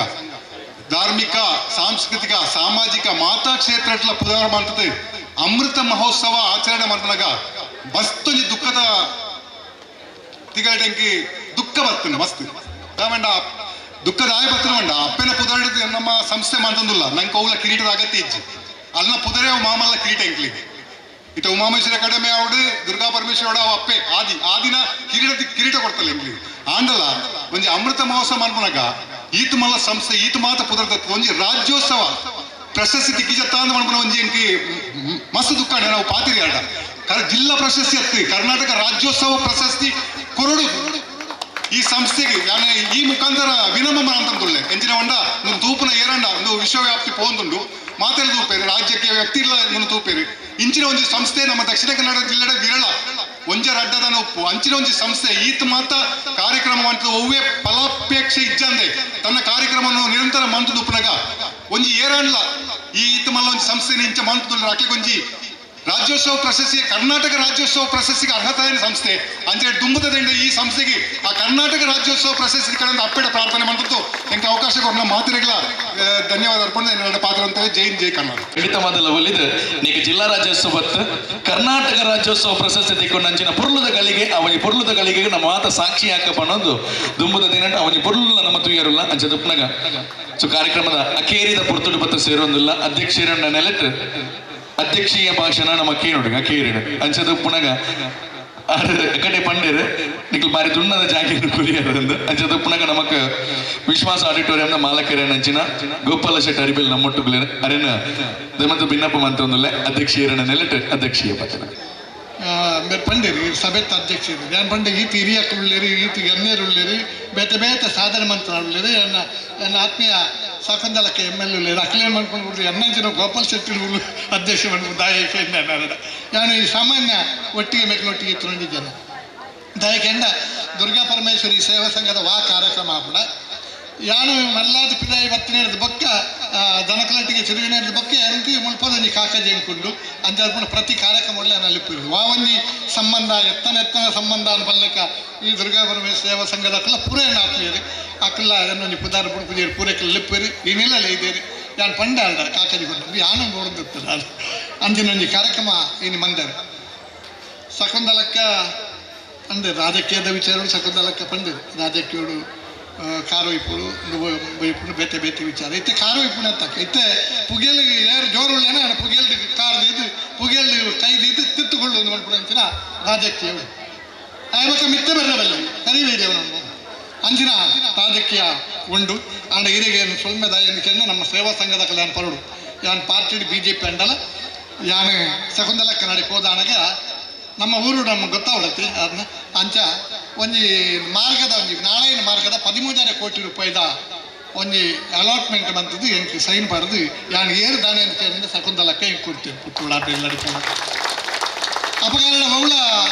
ಧಾರ್ಮಿಕ ಸಾಂಸ್ಕೃತಿಕ ಸಾಮಾಜಿಕ ಮಾತಾ ಕ್ಷೇತ್ರ ಪುದಾರ ಮಾಡ್ತದೆ ಅಮೃತ ಮಹೋತ್ಸವ ಆಚರಣೆ ಮಾಡ್ದಾಗ ಮಸ್ತೊಂಜಿ ದುಃಖದ ತಿಗಟಂಕಿ ದುಃಖ ಬರ್ತದೆ ಮಸ್ತ್ ದಾವಂಡ ದುಃಖದ ಆಯ ಬರ್ತದೆ ಮಂಡ ಅಪ್ಪನ ಪುದಾರ ನಮ್ಮ ಸಂಸ್ಥೆ ಮಾಡ್ತಂದಿಲ್ಲ ನಂಗೆ ಅವುಲ ಕಿರೀಟದ ಅಗತ್ಯ ಇಜ್ಜಿ ಅಲ್ಲ ಪುದರೆ ಅವು ಮಾಮಲ್ಲ ಕಿರೀಟ ಎಂಕ್ಲಿಗೆ ಇತ್ತ ಉಮಾಮೇಶ್ವರ ಅಕಾಡೆಮಿ ಅವಡು ದುರ್ಗಾ ಪರಮೇಶ್ವರ ಅವು ಅಪ್ಪೆ ಆದಿ ಆದಿನ ಕಿರೀಟ ಕಿರೀಟ ಕೊಡ್ತಲ್ಲ ಎಂಕ್ಲಿಗೆ ಆಂಡಲ ಒಂಜಿ ಅಮೃತ ಮಹೋತ್ಸವ ಮಾಡ್ಕೊಳಗ ಈತ ಮಲ್ಲ ಸಂಸ್ಥೆ ಈತ ಮಾತ ಪುದರ್ದ ಒಂಜಿ ರಾಜ್ಯೋತ್ಸವ ಪ್ರಶಸ್ತಿ ತಿಕ್ಕಿಜತ್ತ ಅಂದ್ ಮಾಡ್ಕೊಳ ಒಂಜಿ ಎಂಕಿ ಮಸ್ತ್ ದುಃಖ ನಾವು ಪಾತಿರಿ ಅಡ ಜಿಲ್ಲಾ ಪ್ರಶಸ್ತಿ ಅತ್ತಿ ಕರ್ನಾಟಕ ರಾಜ್ಯೋತ್ಸವ ಪ್ರಶಸ್ತಿ ಕೊರಡು ಈ ಸಂಸ್ಥೆಗೆ ಯಾನೆ ಈ ಮುಖಾಂತರ ವಿನಮ್ರ ಅಂತಂದುಳ್ಳೆ ಎಂಜಿನ వంಡ నువ్వు ತೂಪುನ ಏರಂಡ నువ్వు ವಿಶ್ವವ್ಯಾಪ್ತಿ ಪೋಂದುಂಡು ಮಾತೆಲ್ಲ ತೂಪೇರು ರಾಜ್ಯಕ್ಕೆ ವ್ಯಕ್ತಿ ಇಲ್ಲ నువ్వు ತೂಪೇರು ಇಂಚಿನ ಒಂಜಿ ಸಂಸ್ಥೆ ನಮ್ಮ ದಕ್ಷಿಣ ಕನ್ನಡ ಜಿಲ್ಲೆಡ ವಿರಳ ಒಂಜರ ಅಡ್ಡದನ ಉಪ್ಪು ಅಂಚಿನ ಒಂಜಿ ಸಂಸ್ಥೆ ಈತ ಮಾತ ಕಾರ್ಯಕ್ರಮ ಅಂತ ಒವ್ವೇ ಫಲಾಪೇಕ್ಷೆ ಇಜ್ಜಂದೆ ತನ್ನ ಕಾರ್ಯಕ್ರಮವನ್ನು ನಿರಂತರ ಮಂತುದು ಉಪ್ಪುನಗ ಒಂಜಿ ಏರಣ್ಲ ಈ ಈತ ಮಲ್ಲ ಒಂಜಿ ಸಂಸ್ಥೆ ಇಂಚ ಮಂತುದು ಅಕ್ಲೆಗೊಂಜಿ ರಾಜ್ಯೋತ್ಸವ ಪ್ರಶಸ್ತಿ ಕರ್ನಾಟಕ ರಾಜ್ಯೋತ್ಸವ ಪ್ರಶಸ್ತಿಗೆ ಅರ್ಹತೆಯ ಸಂಸ್ಥೆ ಅಂಚೆ ದುಂಬುದ ದಂಡ ಈ ಸಂಸ್ಥೆಗೆ ಆ ಕರ್ನಾಟಕ ರಾಜ್ಯೋತ್ಸವ ಪ್ರಶಸ್ತಿ ಕಡೆಯಿಂದ ಅಪ್ಪೆಡ ಪ್ರಾರ್ಥನೆ ಮಾಡಿದ್ದು ಎಂಕೆ ಅವಕಾಶ ಕೊಡ್ನ ಮಾತಿರಗಲ ಧನ್ಯವಾದ ಅರ್ಪಣೆ ನನ್ನ ಪಾತ್ರ ಅಂತ ಜೈ ಹಿಂದ್, ಜೈ ಕರ್ನಾಟಕ. ಖಂಡಿತವಾದ ಲವಲಿದ್ ನೀಗ ಜಿಲ್ಲಾ ರಾಜ್ಯೋತ್ಸವ ಕರ್ನಾಟಕ ರಾಜ್ಯೋತ್ಸವ ಪ್ರಶಸ್ತಿ ತಿಕ್ಕೊಂಡಂಚಿನ ಪೊರ್ಲುದ ಗಳಿಗೆ ಅವನಿ ಪೊರ್ಲುದ ಗಳಿಗೆ ನಮ್ಮ ಮಾತ ಸಾಕ್ಷಿ ಹಾಕಪ್ಪ ಅನ್ನೋದು ದುಂಬುದ ದಿನ ಅವನಿ ಪೊರ್ಲುಲ್ಲ ನಮ್ಮ ತುಯ್ಯರುಲ್ಲ ಅಂಚೆ ದುಪ್ನಗ ಸೊ ಕಾರ್ಯಕ್ರಮದ ಅಕೇರಿದ ಪುರ್ತುಡು ಬತ್ತ ಸೇರೊಂದಿಲ್ಲ ಅಧ್ಯಕ್ಷರನ್ನ ನೆಲೆಟ್ ಅಧ್ಯಕ್ಷೀಯ ಭಾಷಣ ನಮ್ಮ ಕೇನುಡು ಅಕೇರಿಡು ಅಂಚದ ಪುನಗ ಕಡೆ ಪಂಡೇರು ನಿಕ್ಲು ಬಾರಿ ದುಣ್ಣದ ಜಾಗೆಯನ್ನು ಕುರಿಯರಂದು ಅಂಚದ ಪುನಗ ನಮಕ್ ವಿಶ್ವಾಸ ಆಡಿಟೋರಿಯಂನ ಮಾಲಕರೇನ ಅಂಚಿನ ಗೋಪಾಲ ಶೆಟ್ಟಿ ಅರಿಬೆಲ್ ನಮ್ಮೊಟ್ಟುಗುಲೇನ ಅರೇನ ದಮಂತು ಭಿನ್ನಪ್ಪ ಮಂತೊಂದುಲ್ಲೆ ಅಧ್ಯಕ್ಷೀಯರನ್ನ ನೆಲೆಟ್ ಅಧ್ಯಕ್ಷೀಯ ಭಾಷಣ. ಪಂಡೇರಿ ಸಭೆತ ಅಧ್ಯಕ್ಷರು ಯಾನ್ ಪಂಡೆ ಈತ ಹಿರಿಯಕ್ಕೆ ಉಳ್ಳೇರಿ ಈತ ಗಣ್ಯರು ಉಳ್ಳೇರಿ ಬೇತೆ ಬೇತೆ ಸಾಧನೆ ಮಂತ್ರ ಉಳ್ಳೇರಿ ಎನ್ನ ಎನ್ನ ಆತ್ಮೀಯ ಸಾಕಂದಲಕ್ಕೆ ಎಮ್ ಎಲ್ ಉಳ್ಳೇರಿ ಅಕ್ಲೇನ್ ಮಾಡ್ಕೊಂಡು ಬಿಡ್ರಿ ಎನ್ನಂಚಿನ ಗೋಪಾಲ್ ಶೆಟ್ಟಿ ಅಧ್ಯಕ್ಷ ಮಾಡ್ಕೊಂಡು ದಾಯಕ ನಾನು ಈ ಸಾಮಾನ್ಯ ಒಟ್ಟಿಗೆ ಮೇಕಲೊಟ್ಟಿಗೆ ಇತ್ತು ದಯಕೆಂಡ ದುರ್ಗಾ ಪರಮೇಶ್ವರಿ ಸೇವಾ ಸಂಘದ ವಾ ಕಾರ್ಯಕ್ರಮ ಆಪುಣ ಯಾನು ಮಲ್ಲಾದ ಪಿದಾಯಿ ಬತ್ತಿನೇರ್ದ ಬೊಕ್ಕ ದನಕಲಟ್ಟಿಗೆ ತಿರುಗಿನೇರ್ದ ಬೊಕ್ಕ ಎಂಕು ಮುಲ್ಪದೊಂಜಿ ಕಾಕಜಿ ಎಂಕುಂಡು ಅಂಚಾದ್ ಪ್ರತಿ ಕಾರ್ಯಕ್ರಮ ಒಳ್ಳೆ ಅಲ್ಲಿಪ್ಪಿರು ವಾವಂಜಿ ಸಂಬಂಧ ಎತ್ತನ ಎತ್ತನ ಸಂಬಂಧ ಅನ್ಪಲ್ಲಕ ಈ ದುರ್ಗಾ ಪರಮೇಶ್ವರಿ ಸೇವಾ ಸಂಘದ ಅಕ್ಕಲ ಪೂರ ಆತ್ಮೀಯರು ಅಕ್ಕಲ ಎನ್ನೊಂಜಿ ಪುದಾರ ಪುಡ್ಪುಜೇರು ಪೂರೈಕಲ್ ಲಿಪ್ಪೇರು ಈ ನಿಲ್ಲಲ್ಲ ಇದೇರಿ ಯಾನ್ ಪಂಡ ಅಲ್ಡ ಕಾಕಜಿ ಕೊಟ್ಟು ಯಾನು ನೋಡಿದಿರ್ತದೆ ಅದು ಅಂಚಿನೊಂಜಿ ಕಾರ್ಯಕ್ರಮ ಇನ್ನು ಮಂದರು ಶಕುಂತಲಕ್ಕ ಅಂದೆ ರಾಜಕೀಯದ ವಿಚಾರಗಳು ಶಕುಂತಲಕ್ಕ ಪಂಡಿರು ರಾಜಕೀಯಡು ಕಾರು ಇಪ್ಪುಡು ಬೈಪುಡು ಬೇತೆ ಬೇತೆ ವಿಚಾರ ಇತ್ತೆ ಕಾರು ಇಪ್ಪುಣ ತಕ್ಕ ಇತ್ತೆ ಪುಗೆಲ್ ಏರು ಜೋರುಳ್ಳೇನ ಪುಗೆಲ್ ಕಾರ್ ದೀದು ಪುಗೆಲ್ ಕೈ ದೀದು ತಿತ್ತುಕೊಳ್ಳು ಮನ್ಪುಡು ಅಂಚಿನ ರಾಜಕೀಯ ಆಯಬಕ ಮಿತ್ತೆ ಬರಬಲ್ಲ ಕರಿಬೇಡಿ ಅವನನ್ನು ಅಂಚಿನ ರಾಜಕೀಯ ಉಂಡು ಆಂಡ ಇರಿಗೆ ಸೊಲ್ಮೆದ ಎಂದ ನಮ್ಮ ಸೇವಾ ಸಂಘದ ಕಲ್ಯಾಣ ಪರಡು ಯಾನ್ ಪಾರ್ಟಿ ಬಿಜೆಪಿ ಅಂಡಲ ಯಾನು ಶಕುಂತಲಕ್ಕ ನಡಿ ಹೋದಾನಗ ನಮ್ಮ ಊರು ನಮಗೆ ಗೊತ್ತಾಗ್ಬಿಡತ್ತೆ ಅದನ್ನ ಅಂಚ ಒಂಜಿ ಮಾರ್ಗದ ಒಂಜಿ ನಾರಾಯಣ ಮಾರ್ಗದ 13 ಕೋಟಿ ರೂಪಾಯಿದ ಒಂಜಿ ಅಲಾಟ್ಮೆಂಟ್ ಬಂತದ್ದು ಎಂಕ್ ಸೈನ್ ಪಡೆದು ಯಾನ್ ಏರು ದಾನೆ ಅಂತ ಕೇಳಿದ್ರೆ ಶಕುಂತಲಕ್ಕ ಎಂಕ್ ಕೊಡ್ತೇನೆ ಪುಟ್ಟುಳಾಟ ಎಲ್ಲ ಅಪಕಾರಣ ಅವಳ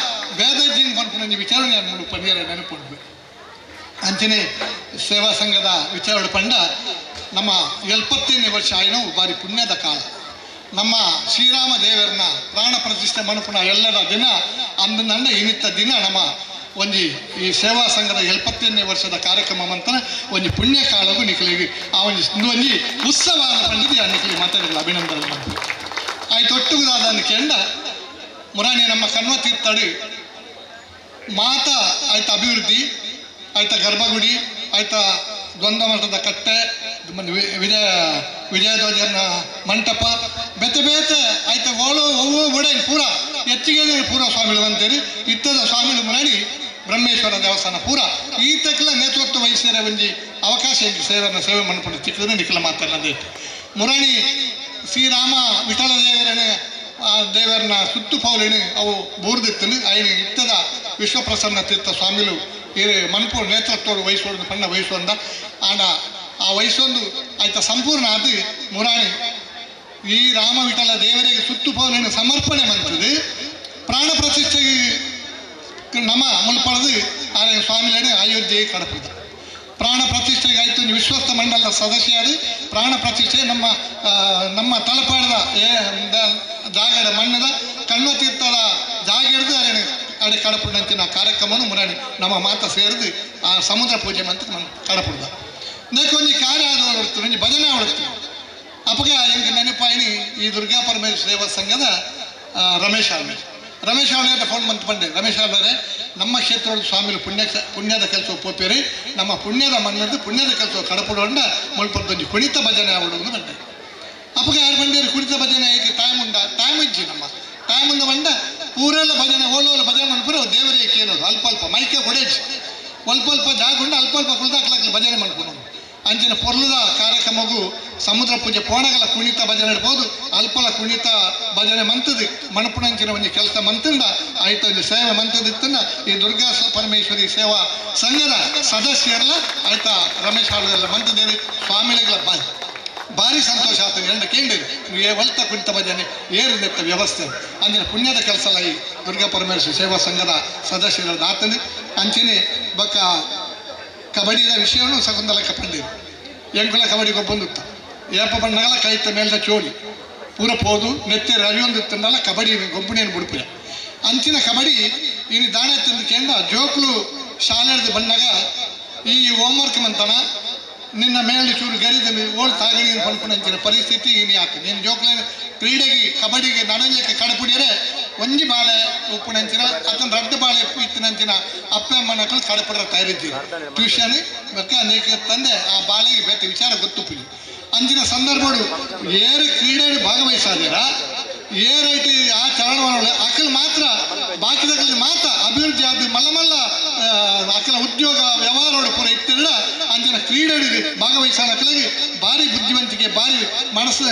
ಬೇದಜ್ಜಿನ ಪನ್ಪುನ ವಿಚಾರ ನಾನು ಮುಳು ಪನ್ನಿಯರ ನೆನಪುಂಡು. ಅಂಚನೆ ಸೇವಾ ಸಂಘದ ವಿಚಾರ ಪಂಡ ನಮ್ಮ 70ನೇ ವರ್ಷ ಆಯ್ನವು ಬಾರಿ ಪುಣ್ಯದ ಕಾಲ. ನಮ್ಮ ಶ್ರೀರಾಮ ದೇವರನ್ನ ಪ್ರಾಣ ಪ್ರತಿಷ್ಠೆ ಮನುಪುಣ ಎಲ್ಲರ ದಿನ ಅಂದ ಇನ್ನಿತ್ತ ದಿನ ನಮ್ಮ ಒಂಜಿ ಈ ಸೇವಾ ಸಂಘದ 70ನೇ ವರ್ಷದ ಕಾರ್ಯಕ್ರಮ ಮಂತನ ಒಂಜಿ ಪುಣ್ಯ ಕಾಲಗೂ ನಿಖಲಿಗೆ ಆ ಒಂಜಿ ಒಂಜಿ ಉತ್ಸವ ಪಂಡಿತು ಆ ನಿಖಲಿ ಮಾತಾಡಿಲ್ಲ ಅಭಿನಂದನೆ ಬಂತು ಆಯ್ತು. ಒಟ್ಟುಗುದಾದ ಕೇಂದ್ರ ಮುರಾಣಿ ನಮ್ಮ ಕಣ್ವ ತೀರ್ಥಡಿ ಮಾತಾ ಆಯ್ತು ಅಭಿವೃದ್ಧಿ ಆಯ್ತಾ ಗರ್ಭಗುಡಿ ಆಯ್ತಾ ದ್ವಂದ್ವ ಮಠದ ಕಟ್ಟೆ ವಿಜಯ ವಿಜಯಧ್ವಜನ ಮಂಟಪ ಬೇತೆ ಬೇತೆ ಆಯ್ತಾ ಓಳು ಒವ್ವು ಒಡೆ ಪೂರ ಹೆಚ್ಚಿಗೆ ಪೂರ ಸ್ವಾಮಿಗಳು ಅಂತೇಳಿ ಇತ್ತದ ಸ್ವಾಮಿಗಳು ಮುರಾಣಿ ಬ್ರಹ್ಮೇಶ್ವರ ದೇವಸ್ಥಾನ ಪೂರ ಈ ತಕ್ಕಲ ನೇತೃತ್ವ ವಹಿಸಿದರೆ ಒಂಜಿ ಅವಕಾಶ ಸೇವೆಯನ್ನು ಸೇವೆ ಮನ್ಪುಂಡು ಚಿಕ್ಕದ್ರೆ ನಿಖಲ ಮಾತಾಡೋದು. ಮುರಾಣಿ ಶ್ರೀರಾಮ ವಿಠಲ ದೇವರನೇ ದೇವರನ್ನ ಸುತ್ತು ಪೌಲಿನಿ ಅವು ಬೂರ್ದಿತ್ತನು ಐನ ಇತ್ತದ ವಿಶ್ವಪ್ರಸನ್ನ ತೀರ್ಥ ಸ್ವಾಮಿಲು ಈ ಮನ್ಪೂರ್ ನೇತೃತ್ವ ವಹಿಸೋದು ಪಣ್ಣ ವಹಿಸುವಂದ ಆಂಡ ಆ ವಹಿಸೊಂದು ಆಯ್ತ ಸಂಪೂರ್ಣ ಅದು ಮುರಾಣಿ ಈ ರಾಮ ವಿಠಲ ದೇವರಿಗೆ ಸುತ್ತು ಪೌಲಿನ ಸಮರ್ಪಣೆ ಮಂತದೆ ಪ್ರಾಣ ಪ್ರತಿಷ್ಠೆಗೆ ನಮ್ಮ ಮುಲ್ಪಳದು ಆರೆ ಸ್ವಾಮಿಲೇನೆ ಅಯೋಧ್ಯೆ ಕಡಪದ ಪ್ರಾಣ ಪ್ರತಿಷ್ಠೆಗೆ ಆಯಿತು. ವಿಶ್ವಸ್ತ ಮಂಡಲದ ಸದಸ್ಯರು ಪ್ರಾಣ ಪ್ರತಿಷ್ಠೆ ನಮ್ಮ ನಮ್ಮ ತಲಪಾಡದ ಜಾಗದ ಮಣ್ಣದ ಕಣ್ವ ತೀರ್ಥದ ಜಾಗ ಹಿಡಿದು ಅರೆ ಅಡೆ ಕಡಪುಡಂತಿನ ಕಾರ್ಯಕ್ರಮವನ್ನು ಮುರಾಣಿ ನಮ್ಮ ಮಾತ ಸೇರಿದು ಆ ಸಮುದ್ರ ಪೂಜೆ ಅಂತ ನಮ್ಮ ಕಡಪುಡ್ದ ಒಂಜಿ ಕಾರ್ಯ ಆದ ಒಂಜಿ ಭಜನೆ ಆವಡ್ತು. ಅಪಗ ಎಂಕ್ ನೆನಪಾಯಿನಿ ಈ ದುರ್ಗಾ ಪರಮೇಶ್ವರ ಸೇವಾ ಸಂಘದ ರಮೇಶ್ ಆಳ್ವೆ ರಮೇಶ್ ಆಳ್ವೆ ಫೋನ್ ಬಂತು ಬಂದೆ. ರಮೇಶ್ ಆಳ್ವರೆ ನಮ್ಮ ಕ್ಷೇತ್ರದ ಸ್ವಾಮಿಗಳು ಪುಣ್ಯದ ಕೆಲಸ ಒಪ್ಪೇರಿ ನಮ್ಮ ಪುಣ್ಯದ ಮಣ್ಣದ್ದು ಪುಣ್ಯದ ಕೆಲಸ ಕಡಪುಡೊಂಡ ಮುಳ್ಪೊಂಜಿ ಕುಣಿತ ಭಜನೆ ಆವಡು ಬಂದೆ. ಅಪ್ಪಗ ಯಾರು ಬಂಡೇರಿ ಕುಣಿತ ಭಜನೆ ಏಕೆ ಟೈಮ್ ಉಂಡ ಟೈಮ್ ಇಜ್ಜಿ ನಮ್ಮ ಟೈಮ್ ಉಂಡ ಬಂಡ ಊರೆಲ್ಲ ಭಜನೆ ಓಲೋಲ ಭಜನೆ ಮನ್ಪುರ ದೇವರೇ ಕೇಳೋದು ಅಲ್ಪ ಅಲ್ಪ ಮೈಕೆ ಹೊಡೆಜ್ ಅಲ್ಪ ಅಲ್ಪ ಜಾಗ ಉಂಡ ಅಲ್ಪ ಅಲ್ಪ ಕುಳಿದಾಕ್ಲಾಕ್ಲಿ ಭಜನೆ ಮಾಡ್ಕೊಂಡು ಅಂಚಿನ ಪೊರ್ಲದ ಕಾರ್ಯಕ್ರಮಗೂ ಸಮುದ್ರ ಪೂಜೆ ಪೋಣಗಲ ಕುಣಿತ ಭಜನೆ ಇಡ್ಬೋದು ಅಲ್ಪಲ ಕುಣಿತ ಭಜನೆ ಮಂತದು ಮಣಪುಣಂಚಿನ ಒಂಜಿ ಕೆಲಸ ಮಂತಂಡ ಆಯ್ತು ಒಂದು ಸೇವೆ ಮಂತದಿತ್ತಂಡ ಈ ದುರ್ಗಾ ಪರಮೇಶ್ವರಿ ಸೇವಾ ಸಂಘದ ಸದಸ್ಯರೆಲ್ಲ ಆಯ್ತಾ ರಮೇಶ್ ಆಳ್ವೆಲ್ಲ ಮಂತದೇವಿ ಸ್ವಾಮಿಗಳ ಭಾರಿ ಸಂತೋಷ ಆಗ್ತದೆ. ಎರಡು ಕೇಂದ್ರ ಒಲ್ತ ಕುಣಿತ ಭಜನೆ ಏರಿದೆತ್ತ ವ್ಯವಸ್ಥೆ ಅಂಚಿನ ಪುಣ್ಯದ ಕೆಲಸ ಅಲ್ಲ ಈ ದುರ್ಗಾ ಪರಮೇಶ್ವರಿ ಸೇವಾ ಸಂಘದ ಸದಸ್ಯರ ಆತಂದು. ಅಂಚನೆ ಬಕ್ಕ ಕಬಡ್ಡಿದ ವಿಷಯವನ್ನು ಶಕುಂತಲಕ್ಕ ಪಂಡಿರು ಎಂಕುಲ ಕಬಡ್ಡಿ ಗೊಬ್ಬಂದುತ್ತ ಏಪ ಬಣ್ಣಗಳ ಕೈತ ಮೇಲ್ದ ಚೋಲಿ ಪೂರ ಪೋದು ನೆತ್ತೆ ರವಿಯೊಂದಿತ್ತಂದಲ್ಲ ಕಬಡ್ಡಿ ಗೊಬ್ಬನೇನು ಬುಡುಪುಯ ಅಂಚಿನ ಕಬಡ್ಡಿ ಇನ್ನು ದಾಣ ತಿಂದು ಕೇಂದ್ರ ಜೋಕ್ಲು ಶಾಲೆಡ್ದು ಬಣ್ಣಗ ಈ ಹೋಮ್ವರ್ಕ್ ಮಂತನ ನಿನ್ನ ಮೇಲೆ ಚೂರು ಗರಿದ ಓಡ್ ತಾಗಣಿ ಪನ್ಪುನಂಚಿನ ಪರಿಸ್ಥಿತಿ ಇನ್ನು ಯಾಕೆ ನೀನು ಜೋಕ್ಲ ಕ್ರೀಡೆಗೆ ಕಬಡ್ಡಿಗೆ ನನಗೆ ಕಡಪುಡಿಯರೆ ಒಂಜಿ ಬಾಳೆ ಉಪ್ಪುನಂಚಿನ ಅತನ ರಡ್ಡು ಬಾಳೆ ಇತ್ತಿನಂಚಿನ ಅಪ್ಪ ಅಮ್ಮನಕ್ಕಳು ಕಡಪುಡ್ರ ತಯಾರಿದ್ದೀವಿ ಟ್ಯೂಷನ್ ಬಕ್ಕ ಅನೇಕ ತಂದೆ ಆ ಬಾಳೆಗೆ ಬೇತೆ ವಿಚಾರ ಗೊತ್ತುಪ್ಪುಲಿ ಅಂಚಿನ ಸಂದರ್ಭಡು ಏರು ಕ್ರೀಡೆಯಲ್ಲಿ ಭಾಗವಹಿಸಾದಿರ ಏರೈಟಿ ಆ ಚರಣವನ್ನ ಅಕಲ್ ಮಾತ್ರ ಬಾಕಿದಕಲಿ ಮಾತ್ರ ಅಭಿವೃದ್ಧಿ ಆದ ಮಲ್ಲ ಮಲ್ಲ ಅಕಲ ಉದ್ಯೋಗ ವ್ಯವಹಾರೋಡು ಪೂರ ಇತ್ತಿರಡ ಅಂಚಿನ ಕ್ರೀಡೆಗೆ ಭಾಗವಹಿಸಾದ ಅಕಲಿಗೆ ಭಾರಿ ಬುದ್ಧಿವಂತಿಕೆ ಭಾರಿ ಮನಸ್ಸು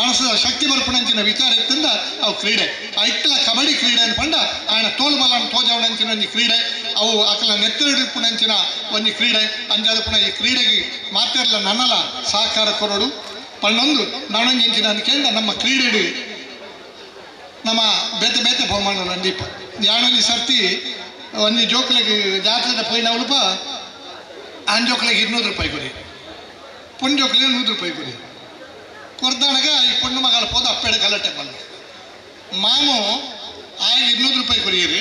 ಮನಸ್ಸು ಶಕ್ತಿ ಬರ್ಪುಣಂಚಿನ ವಿಚಾರ ಇತ್ತಿಂದ ಅವು ಕ್ರೀಡೆ ಆ ಇಟ್ಟಲ ಕಬಡ್ಡಿ ಕ್ರೀಡೆ ಅನ್ಪಂಡ ಆಯನ ತೋಲು ಬಲ ತೋಜವಣಂಚಿನ ಒಂಜಿ ಕ್ರೀಡೆ ಅವು ಅಕಲ ನೆತ್ತರಿಡುಪುಣಂಚಿನ ಒಂಜಿ ಕ್ರೀಡೆ ಅಂಜಾದ ಪುಣ ಈ ಕ್ರೀಡೆಗೆ ಮಾತೆರ್ಲ ನನ್ನಲ ಸಹಕಾರ ಕೊರಡು ಪನ್ನೊಂದು ನಾನೊಂಜಿಂಚಿನ ಕೇಂದ್ರ ನಮ್ಮ ಕ್ರೀಡೆ ನಮ್ಮ ಬೇತೆ ಬೇತೆ ಬಹುಮಾನ ರಂದೀಪ ಯಾಣೊಂಜಿ ಸರ್ತಿ ಒಂಜಿ ಜೋಕ್ಲೆಗ್ ಜಾತ್ರೆದ ಪೋಯಿನ ಉಲ್ಪ ಆನ್ ಜೋಕ್ಲೆಗ್ 200 ರೂಪಾಯಿ ಕೊರಿ ಪೊಣ್ಣು ಜೋಕ್ಲೆಗ್ 100 ರೂಪಾಯಿ ಕೊರಿ ಕೊರ್ದಾಣಗ ಈ ಪೊಣ್ಣು ಮಗಳ ಪೋದ ಅಪ್ಪೆಡ ಗಲಾಟೆ ಬಲ್ಲ ಮಾಮು ಆಯ್ 200 ರೂಪಾಯಿ ಕೊರಿಯರು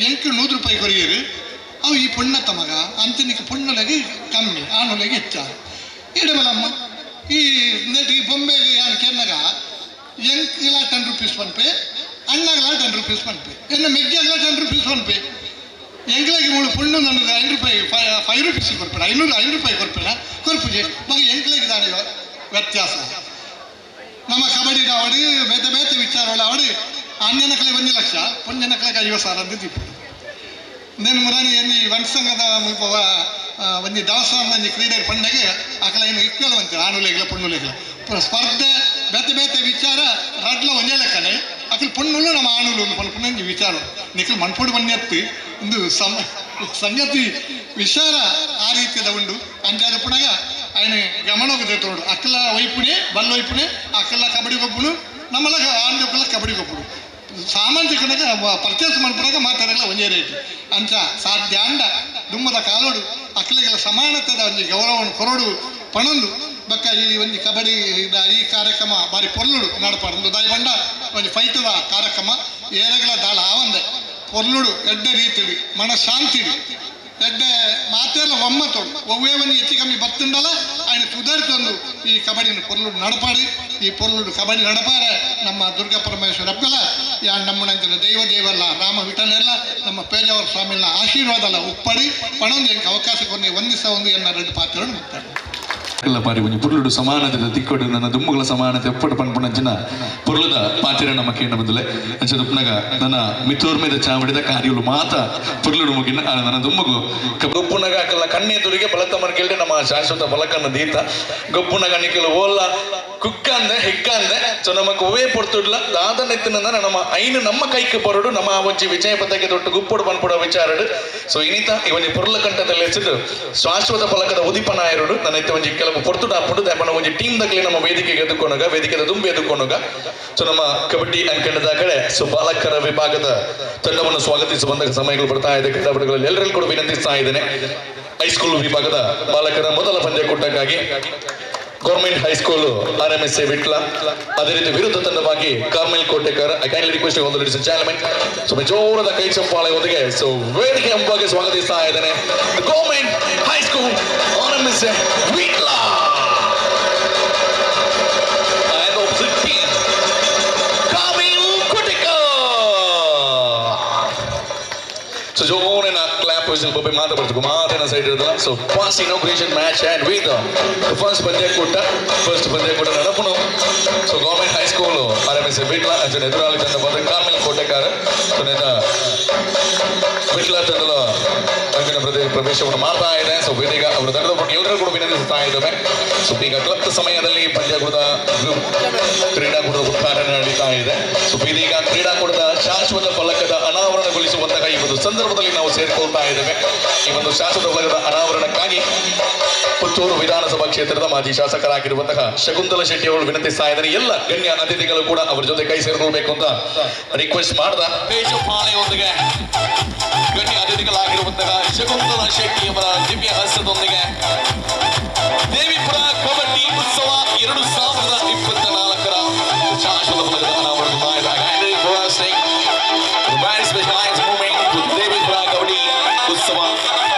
ಎಂಕ್ 100 ರೂಪಾಯಿ ಕೊರಿಯರು ಅವು ಈ ಪೊಣ್ಣತ್ತ ಮಗ ಅಂಚನಿಗೆ ಪೊಣ್ಣುಲೆಗೆ ಕಮ್ಮಿ ಆನುಲೆಗೆ ಹೆಚ್ಚ ಇಡಬಲಮ್ಮ ಈ ನೆಟ್ ಈ ಬೊಂಬೆಗೆ ಯಾನ್ ಕೆನ್ನಗ ಎಂಕ್ಲ 10 ರುಪೀಸ್ ಪನ್ಪೆ ಅಣ್ಣಗಲ 10 ರುಪೀಸ್ ಪನ್ಪೆ ಎನ್ನ ಮೆಗ್ಗಿಯಾಗಲ 10 ರುಪೀಸ್ ಪನ್ಪೆ ಎಂಕ್ಲಾಗಿ ಮೂಳು ಪೊಣ್ಣು ನನ್ನ 5 ರೂಪಾಯಿ 5 ರುಪೀಸ್ ಕೊರ್ಪೇಡ 500 ರೂಪಾಯಿ ಕೊರ್ಪೇಡ ಕೊರ್ಪುಜೆ ಮಗ ಎಂಕ್ಲಾಗಿ ದಾನಿ ವ್ಯತ್ಯಾಸ ನಮ್ಮ ಕಬಡ್ಡಿ ಅವಡು ಬೇತೆ ಬೇತೆ ವಿಚಾರಗಳು ಅವಡು ಅಣ್ಣನಕಲೆ 1 ಲಕ್ಷ ಪೊಣ್ಣನಕಲೆಗೆ 50,000 ಅಂತ ದೀಪ నేను ಮುರಾನಿ ಎన్ని ವಂಶಂಗದ ಮುಲ್ಪ ಒಂಜಿ ದೇವಸ್ಥಾನ ಒಂಜಿ ಕ್ರೀಡೆ ಪಂಡೆಗೆ ಅಕಲ ಏನು ಇಕ್ಕಲ ಅಂತಾರೆ ಆನುಲೇಗಲ ಪೊಣ್ಣುಲೇಗಲ ಸ್ಪರ್ಧೆ ಬೇತೆ ಬೇತೆ ವಿಚಾರ ರಡ್ಲ ಒಂಜೇ ಲೆಕ್ಕನೆ ಅಕಲ್ ಪೊಣ್ಣುಲು ನಮ್ಮ ಆನುಲು ಪನ್ಪುನ ಒಂಜಿ ವಿಚಾರ ನಿಖಲ್ ಮನ್ಪುಡು ಬನ್ನೆತ್ತಿ ಒಂದು ಸಂಗತಿ ವಿಚಾರ ಆ ರೀತಿಯದ ಉಂಡು ಅಂಜಾದ ಪುಣಗ ಆಯ್ನೆ ಗಮನಕ್ಕೆ ತೋಡು ಅಕ್ಕಲ ಒಯ್ಪುಣೆ ಬಲ್ಲ ಒಯ್ಪುಣೆ ಅಕ್ಕಲ ಕಬಡ್ಡಿ ಗೊಬ್ಬುನು ನಮ್ಮಲ ಆಂಜೋಕಲ ಕಬಡ್ಡಿ ಗೊಬ್ಬುನು ಸಾಮಾಜಿಕನಾಗ ಪರ್ಚೇಸ್ ಮನ್ಪುನಾಗ ಮಾತಾಡಲ್ಲ ಒಂದೇ ರೇಟ್ ಅಂಚ ಸಾಧ್ಯ ಅಂಡ ದುಮ್ಮದ ಕಾಲೋಡು ಅಕ್ಕಲಿಗೆಲ್ಲ ಸಮಾನತೆದ ಒಂಜಿ ಗೌರವವನ್ನು ಕೊರಡು ಪಣೊಂದು ಬಕ್ಕ ಈ ಒಂಜಿ ಕಬಡ್ಡಿ ಈ ಕಾರ್ಯಕ್ರಮ ಬಾರಿ ಪೊರ್ಲುಡು ನಡಪಾಡು ದಾಯಿ ಬಂಡ ಒಂಜಿ ಫೈಟದ ಕಾರ್ಯಕ್ರಮ ಏರೆಗಳ ದಾಳ ಆವಂದೆ ಪೊರ್ಲುಡು ಎಡ್ಡೆ ರೀತಿಡಿ ಮನಶಾಂತಿಡಿ ಎಡ್ಡೆ ಮಾತೆಲ್ಲ ಒಮ್ಮತೋಡು ಒವ್ವೇ ಒಂಜಿ ಹೆಚ್ಚು ಕಮ್ಮಿ ಬತ್ತುಂಡಲ ఆయన ಸುಧಾರಿತೊಂದು ಈ ಕಬಡ್ಡಿನ ಪೊರ್ಲುಡು ನಡಪಾಡಿ ಈ ಪೊರ್ಲುಡು ಕಬಡ್ಡಿ ನಡಪಾರೆ ನಮ್ಮ ದುರ್ಗಾ ಪರಮೇಶ್ವರ ಅಪ್ಪಲ ಯಾ ನಮ್ಮನಂಚಿನ ದೈವ ದೇವಲ್ಲ ರಾಮ ವಿಠಲೆಲ್ಲ ನಮ್ಮ ಪೇಜಾವರ ಸ್ವಾಮಿನ ಆಶೀರ್ವಾದ ಉಪ್ಪಡಿ ಪಣೊಂದು ಎಂಕ್ ಅವಕಾಶ ಕೊನೆ ಒಂದಿಸ ಒಂದು ಎನ್ನ ಎರಡು ಪಾತ್ರಗಳು ಮುಕ್ತಾರೆ. ಎಲ್ಲ ಪಾರಿ ಒಂಜಿ ಪುರ್ಲುಡು ಸಮಾನತೆ ತಿಕ್ಕೊಡು ನನ್ನ ದುಮ್ಮುಗಳ ಸಮಾನತೆ ಎಪ್ಪಡು ಪನ್ಪುನಂಚಿನ ಪುರ್ಲುದ ಪಾತಿರ ನಮ್ಮ ಕೇಂದ್ರ ಬಂದಲೆ ಅಂಚ ದುಪ್ಪನಗ ನನ್ನ ಮಿತ್ತೂರ್ಮೆದ ಚಾವಡಿದ ಕಾರ್ಯಲು ಮಾತ ಪುರ್ಲುಡು ಮುಗಿನ ನನ್ನ ದುಮ್ಮಗು ಗೊಬ್ಬುನಗ ಅಕಲ್ಲ ಕಣ್ಣೆದುರಿಗೆ ಬಲತ ಮರ್ಕೇಳ್ರೆ ನಮ್ಮ ಶಾಶ್ವತ ಬಲಕನ್ನ ದೀತ ಗೊಬ್ಬುನಗ ನಿಕಲು ಓಲ್ಲ ಕುಕ್ಕಂದೆ ಹಿಕ್ಕಂದೆ. ಸೊ ನಮಕ್ ಒವೇ ಪೊರ್ತುಡ್ಲ ದಾದ ನೆತ್ತಿನ ನಮ್ಮ ಐನು ನಮ್ಮ ಕೈಕ್ ಬರಡು ನಮ್ಮ ಒಂಜಿ ವಿಜಯ ಪತಾಕೆ ದೊಟ್ಟು ಗುಪ್ಪೊಡು ಪನ್ಪುಡ ವಿಚಾರಡು. ಸೊ ಇನಿತ ಇವನಿ ಪೊರ್ಲ ಕಂಠದಲ್ಲಿ ಹೆಸರು ಶಾಶ್ವತ ಫಲಕದ ಉದಿಪನಾಯರುಡು ನನ್ನ ಇತ್ತೆ ಒಂಜಿ ಕೆಲವು ಪೊರ್ತುಡು ಆಪುಂಡು ದಾಯಪಂಡ ಒಂಜಿ ಟೀಮ್ ದಕ್ಲೆ ನಮ್ಮ ವೇದಿಕೆಗೆ ಎದುಕೊನಗ ವೇದಿಕೆದ ದುಂಬಿ ಎದುಕೊನಗ. ಸೊ ನಮ್ಮ ಕಬಡ್ಡಿ ಅಂಕಣದ ಕಡೆ ಸೊ ಬಾಲಕರ ವಿಭಾಗದ ತಂಡವನ್ನು ಸ್ವಾಗತಿಸುವಂತಹ ಸಮಯಗಳು ಬರ್ತಾ ಇದೆ. ಕ್ರೀಡಾಪಟುಗಳಲ್ಲಿ ಎಲ್ಲರಿಗೂ ಕೂಡ ವಿನಂತಿಸ್ತಾ ಇದ್ದೇನೆ. ಹೈಸ್ಕೂಲ್ ವಿಭಾಗದ ಬಾಲಕರ ಮೊದಲ ಪಂದ್ಯಕೂಟಕ್ಕಾಗಿ Government high school R M S A Vitla, ಅದೇ ರೀತಿ ವಿರುದ್ಧ ತಂಡವಾಗಿ Carmel Kotekar. I kindly request ಒಂದು ಲೇಡೀಸ್ ಅಂಡ್ ಸೊ ಜೋರದ ಕೈ ಚಪ್ಪಾಳೆಯೊಂದಿಗೆ ಸೊ ವೇದಿಕೆ ಮುಂಭಾಗ ಸ್ವಾಗತಿಸ್ತಾ ಇದ್ದೇನೆ government high school R M S A Vitla and opposite team, Carmel Kotekar. So ಜೋರಿನ ಕ್ಲಾಪ್ ವಿಸಿಲ್ ಬೊಬ್ಬೆ ಮಾತಾಡ್ಬೇಕು ಮಾತಿನ ಸೈಡ್ ಇರೋದಲ್ಲ. So first inauguration match and with first ಪಂದ್ಯಕೂಟ, ಫಸ್ಟ್ ಪಂದ್ಯಕೂಟ ನಡಪುನು. So government high school R M S Vitla ಅಂಚನೆ ಎದುರಾಳಿ ತಂಡ ಬಂದ ಕಾರ್ಮೆಲ್ ಕೋಟೆಕಾರ. ಸೊ ನೇತ ವಿಟ್ಲ ತಂಡದ ಅಂಕಣ ಪ್ರವೇಶವನ್ನು ಮಾಡ್ತಾ ಇದೆ. ಸೊ ಇದೀಗ ಅವರ ತಂಡದ ಬಗ್ಗೆ ಎಲ್ಲರೂ ಕೂಡ ವಿನಂತಿಸುತ್ತಾ ಇದ್ದೇವೆ. ಸೊ ಈಗ ಕ್ಲಬ್ದ ಸಮಯದಲ್ಲಿ ಪಂದ್ಯಕೂಟದ ಕ್ರೀಡಾಕೂಟದ ಉದ್ಘಾಟನೆ ನಡೀತಾ ಇದೆ. ಸೊ ಇದೀಗ ಕ್ರೀಡಾಕೂಟದ ಶಾಶ್ವತ ಫಲಕದ ಅನಾವರಣಗೊಳಿಸುವಂತಹ ಈ ಒಂದು ಸಂದರ್ಭದಲ್ಲಿ ನಾವು ಸೇರಿಕೊಳ್ತಾ ಇದ್ದೇವೆ. ಈ ಒಂದು ಶಾಶ್ವತ ಫಲಕದ ಅನಾವರಣಕ್ಕಾಗಿ ಪುತ್ತೂರು ವಿಧಾನಸಭಾ ಕ್ಷೇತ್ರದ ಮಾಜಿ ಶಾಸಕರಾಗಿರುವಂತಹ ಶಕುಂತಲ ಶೆಟ್ಟಿ ಅವರು ವಿನಂತಿಸ್ತಾ ಇದ್ದಾರೆ. ಎಲ್ಲ ಗಣ್ಯ ಅತಿಥಿಗಳು ಕೂಡ ಅವರ ಜೊತೆ ಕೈ ಸೇರಿಕೊಳ್ಬೇಕು ಅಂತ ರಿಕ್ವೆಸ್ಟ್ ಮಾಡ್ದ ತೇಜಪಾಳೆಯೊಂದಿಗೆ ಗಣ್ಯ ಅತಿಥಿಗಳಾಗಿರುವಂತಹ ಶಕುಂತಲ ಶೆಟ್ಟಿ ಅವರ ದಿವ್ಯ ಹಸ್ತದೊಂದಿಗೆ ದೇವಿಪುರ ಕಬಡ್ಡಿ ಉತ್ಸವ 2024ರ ಶಾಶ್ವತ ಫಲಕದ ಅನಾವರಣಗೊಳ್ತಾ ಇದೆ. Very specialized movement to Devipura Kabaddi Utsava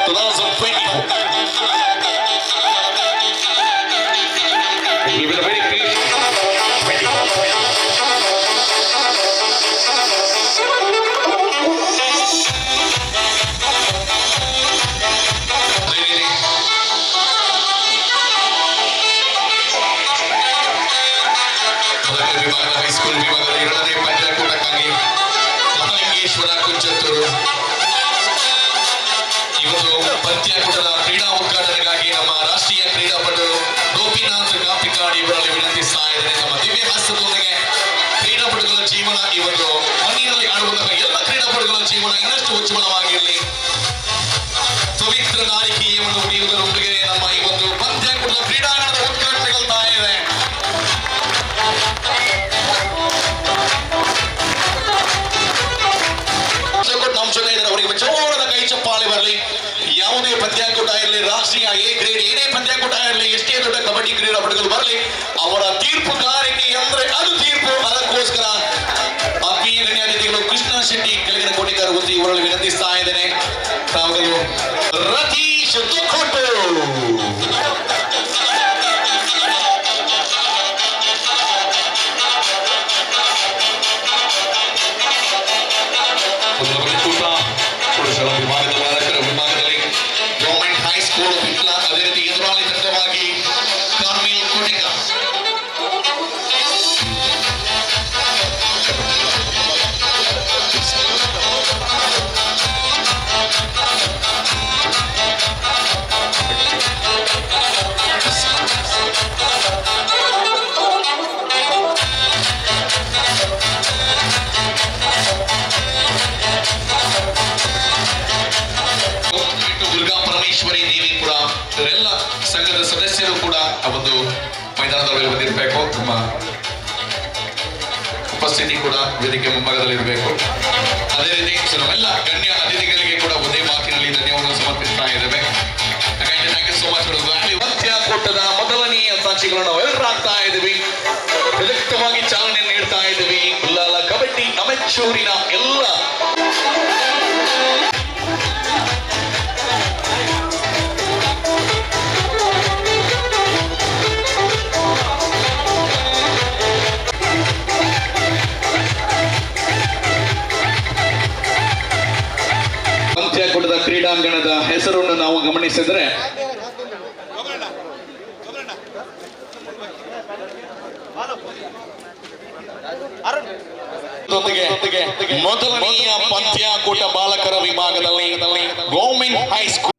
2024. It will be a very brief 24. ಅದೇ ರೀತಿ ತಂಡದ ಸದಸ್ಯರು ಕೂಡ ಆ ಒಂದು ಮೈದಾನದ ಬಂದಿರಬೇಕು. ನಮ್ಮ ಉಪಸ್ಥಿತಿ ಕೂಡ ವೇದಿಕೆ ಮುಂಭಾಗದಲ್ಲಿ ಇರಬೇಕು. ಅದೇ ರೀತಿ ನಮ್ಮೆಲ್ಲ ಗಣ್ಯ ಅತಿಥಿಗಳಿಗೆ ಕೂಡ ಒಂದೇ ಮಾತಿನಲ್ಲಿ ಧನ್ಯವಾದ ಸಮರ್ಪಿಸ್ತಾ ಇದ್ದೇವೆ. Thank you so much. ಪಂದ್ಯಾಕೂಟದ ಮೊದಲನೆಯ ಸಾಕ್ಷಿಗಳನ್ನು ನಾವೆಲ್ಲರಾಗ್ತಾ ಇದ್ದೀವಿ. ವಿದಕ್ತವಾಗಿ ಚಾಲನೆ ನೀಡ್ತಾ ಇದ್ದೀವಿ. ಉಲ್ಲಾಲ ಕಬಡ್ಡಿ ಅಮೆಚೂರಿನ ಎಲ್ಲ ಪಂದ್ಯಾಕೂಟದ ಕ್ರೀಡಾಂಗಣದ ಹೆಸರನ್ನು ನಾವು ಗಮನಿಸಿದರೆ ಮೊದಲನೆಯ ಪಂದ್ಯಾಕೂಟ ಬಾಲಕರ ವಿಭಾಗದಲ್ಲಿ ಗೌರ್ಮೆಂಟ್ ಹೈಸ್ಕೂಲ್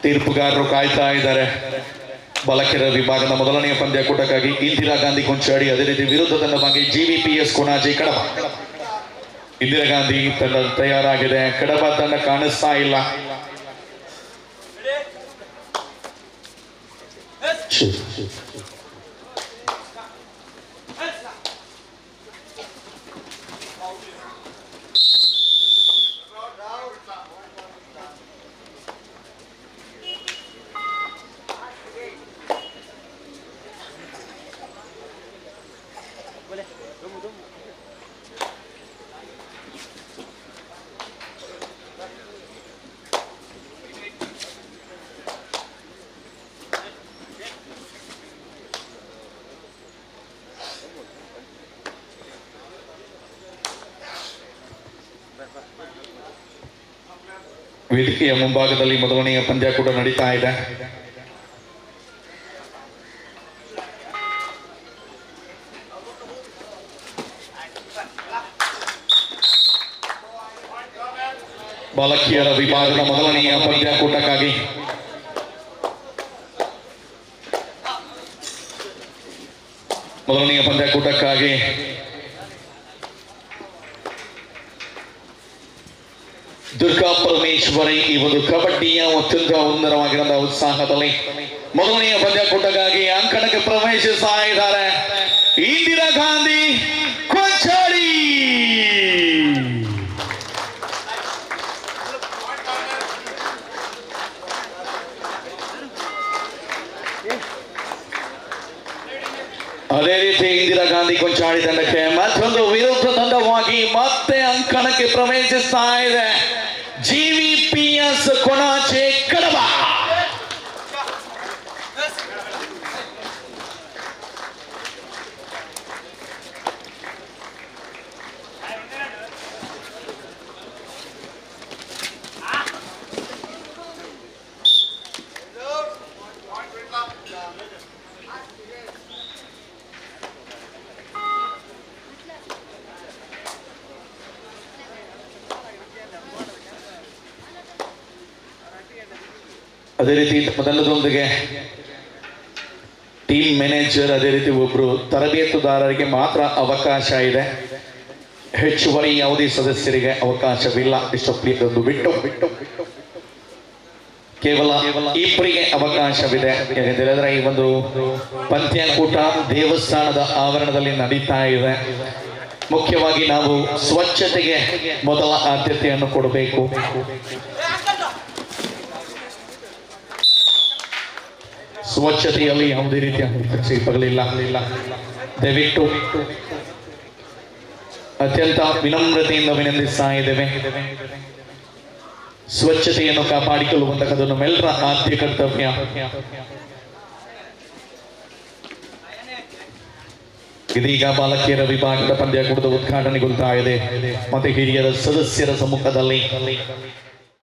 ತೀರ್ಪುಗಾರರು ಕಾಯ್ತಾ ಇದ್ದಾರೆ. ಬಾಲಕಿಯರ ವಿಭಾಗದ ಮೊದಲನೆಯ ಪಂದ್ಯಾಕೂಟಕ್ಕಾಗಿ ಇಂದಿರಾ ಗಾಂಧಿ ಕೊಂಚಾಡಿ, ಅದೇ ರೀತಿ ವಿರುದ್ಧ ತಂಡವಾಗಿ ಜಿವಿಪಿಎಸ್ ಕೊಣಾಜೆ ಕಡಬ. ಇಂದಿರಾ ಗಾಂಧಿ ತಂಡ ತಯಾರಾಗಿದೆ, ಕಡಬ ತಂಡ ಕಾಣಿಸ್ತಾ ಇಲ್ಲ. ವೇದಿಕೆಯ ಮುಂಭಾಗದಲ್ಲಿ ಮೊದಲನೆಯ ಪಂದ್ಯ ಕೂಡ ನಡೀತಾ ಇದೆ. ಬಾಲಕಿಯರ ವಿಭಾಗದ ಮೊದಲನೆಯ ಪಂದ್ಯಾಕೂಟಕ್ಕಾಗಿ ಮೊದಲನೆಯ ಪಂದ್ಯಾಕೂಟಕ್ಕಾಗಿ ದುರ್ಗಾ ಪರಮೇಶ್ವರಿ ಈ ಒಂದು ಕಬಡ್ಡಿಯ ಅತ್ಯಂತ ಸುಂದರವಾಗಿರುವ ಉತ್ಸಾಹದಲ್ಲಿ ಮೊದಲನೆಯ ಪಂದ್ಯಾಕೂಟಕ್ಕಾಗಿ ಅಂಕಣಕ್ಕೆ ಪ್ರವೇಶಿಸ್ತಾ ಇದ್ದಾರೆ ಇಂದಿರಾ ಗಾಂಧಿ ಕೊಂಚಾಡಿ. ಅದೇ ರೀತಿ ಇಂದಿರಾ ಗಾಂಧಿ ಕೊಂಚಾಡಿ ತಂಡಕ್ಕೆ ಮತ್ತೊಂದು ವಿರುದ್ಧ ತಂಡವಾಗಿ ಮತ್ತೆ ಅಂಕಣಕ್ಕೆ ಪ್ರವೇಶಿಸ್ತಾ ಇದೆ ಜಿವಿಪಿಎಸ್ ಕೊಣಾಜೆ ಕಡಬ. ಅದೇ ರೀತಿ ತಂಡದೊಂದಿಗೆ ಟೀಮ್ ಮ್ಯಾನೇಜರ್, ಅದೇ ರೀತಿ ಒಬ್ಬರು ತರಬೇತುದಾರರಿಗೆ ಮಾತ್ರ ಅವಕಾಶ ಇದೆ, ಹೆಚ್ಚುವರಿ ಯಾವುದೇ ಸದಸ್ಯರಿಗೆ ಅವಕಾಶವಿಲ್ಲ. ಇಷ್ಟು ಬಿಟ್ಟು ಬಿಟ್ಟು ಕೇವಲ ಇಬ್ಬರಿಗೆ ಅವಕಾಶವಿದೆ. ಯಾಕೆಂತೇಳಿದ್ರೆ ಈ ಒಂದು ಪಂದ್ಯಾಕೂಟ ದೇವಸ್ಥಾನದ ಆವರಣದಲ್ಲಿ ನಡೀತಾ ಇದೆ. ಮುಖ್ಯವಾಗಿ ನಾವು ಸ್ವಚ್ಛತೆಗೆ ಮೊದಲ ಆದ್ಯತೆಯನ್ನು ಕೊಡಬೇಕು. ಸ್ವಚ್ಛತೆಯಲ್ಲಿ ಯಾವುದೇ ರೀತಿಯ ಹಸ್ತಕ್ಷೇಪಗಳಿಲ್ಲ. ದಯವಿಟ್ಟು ಅತ್ಯಂತ ವಿನಮ್ರತೆಯಿಂದ ವಿನಂತಿಸ್ತಾ ಇದ್ದೇವೆ, ಸ್ವಚ್ಛತೆಯನ್ನು ಕಾಪಾಡಿಕೊಳ್ಳುವಂತಹದ್ದು ನಮ್ಮೆಲ್ಲರ ಆದ್ಯ ಕರ್ತವ್ಯ. ಇದೀಗ ಬಾಲಕಿಯರ ವಿಭಾಗದ ಪಂದ್ಯಾಕೂಟದ ಉದ್ಘಾಟನೆಗೊಳ್ತಾ ಇದೆ. ಮತ್ತೆ ಹಿರಿಯರ ಸದಸ್ಯರ ಸಮ್ಮುಖದಲ್ಲಿ.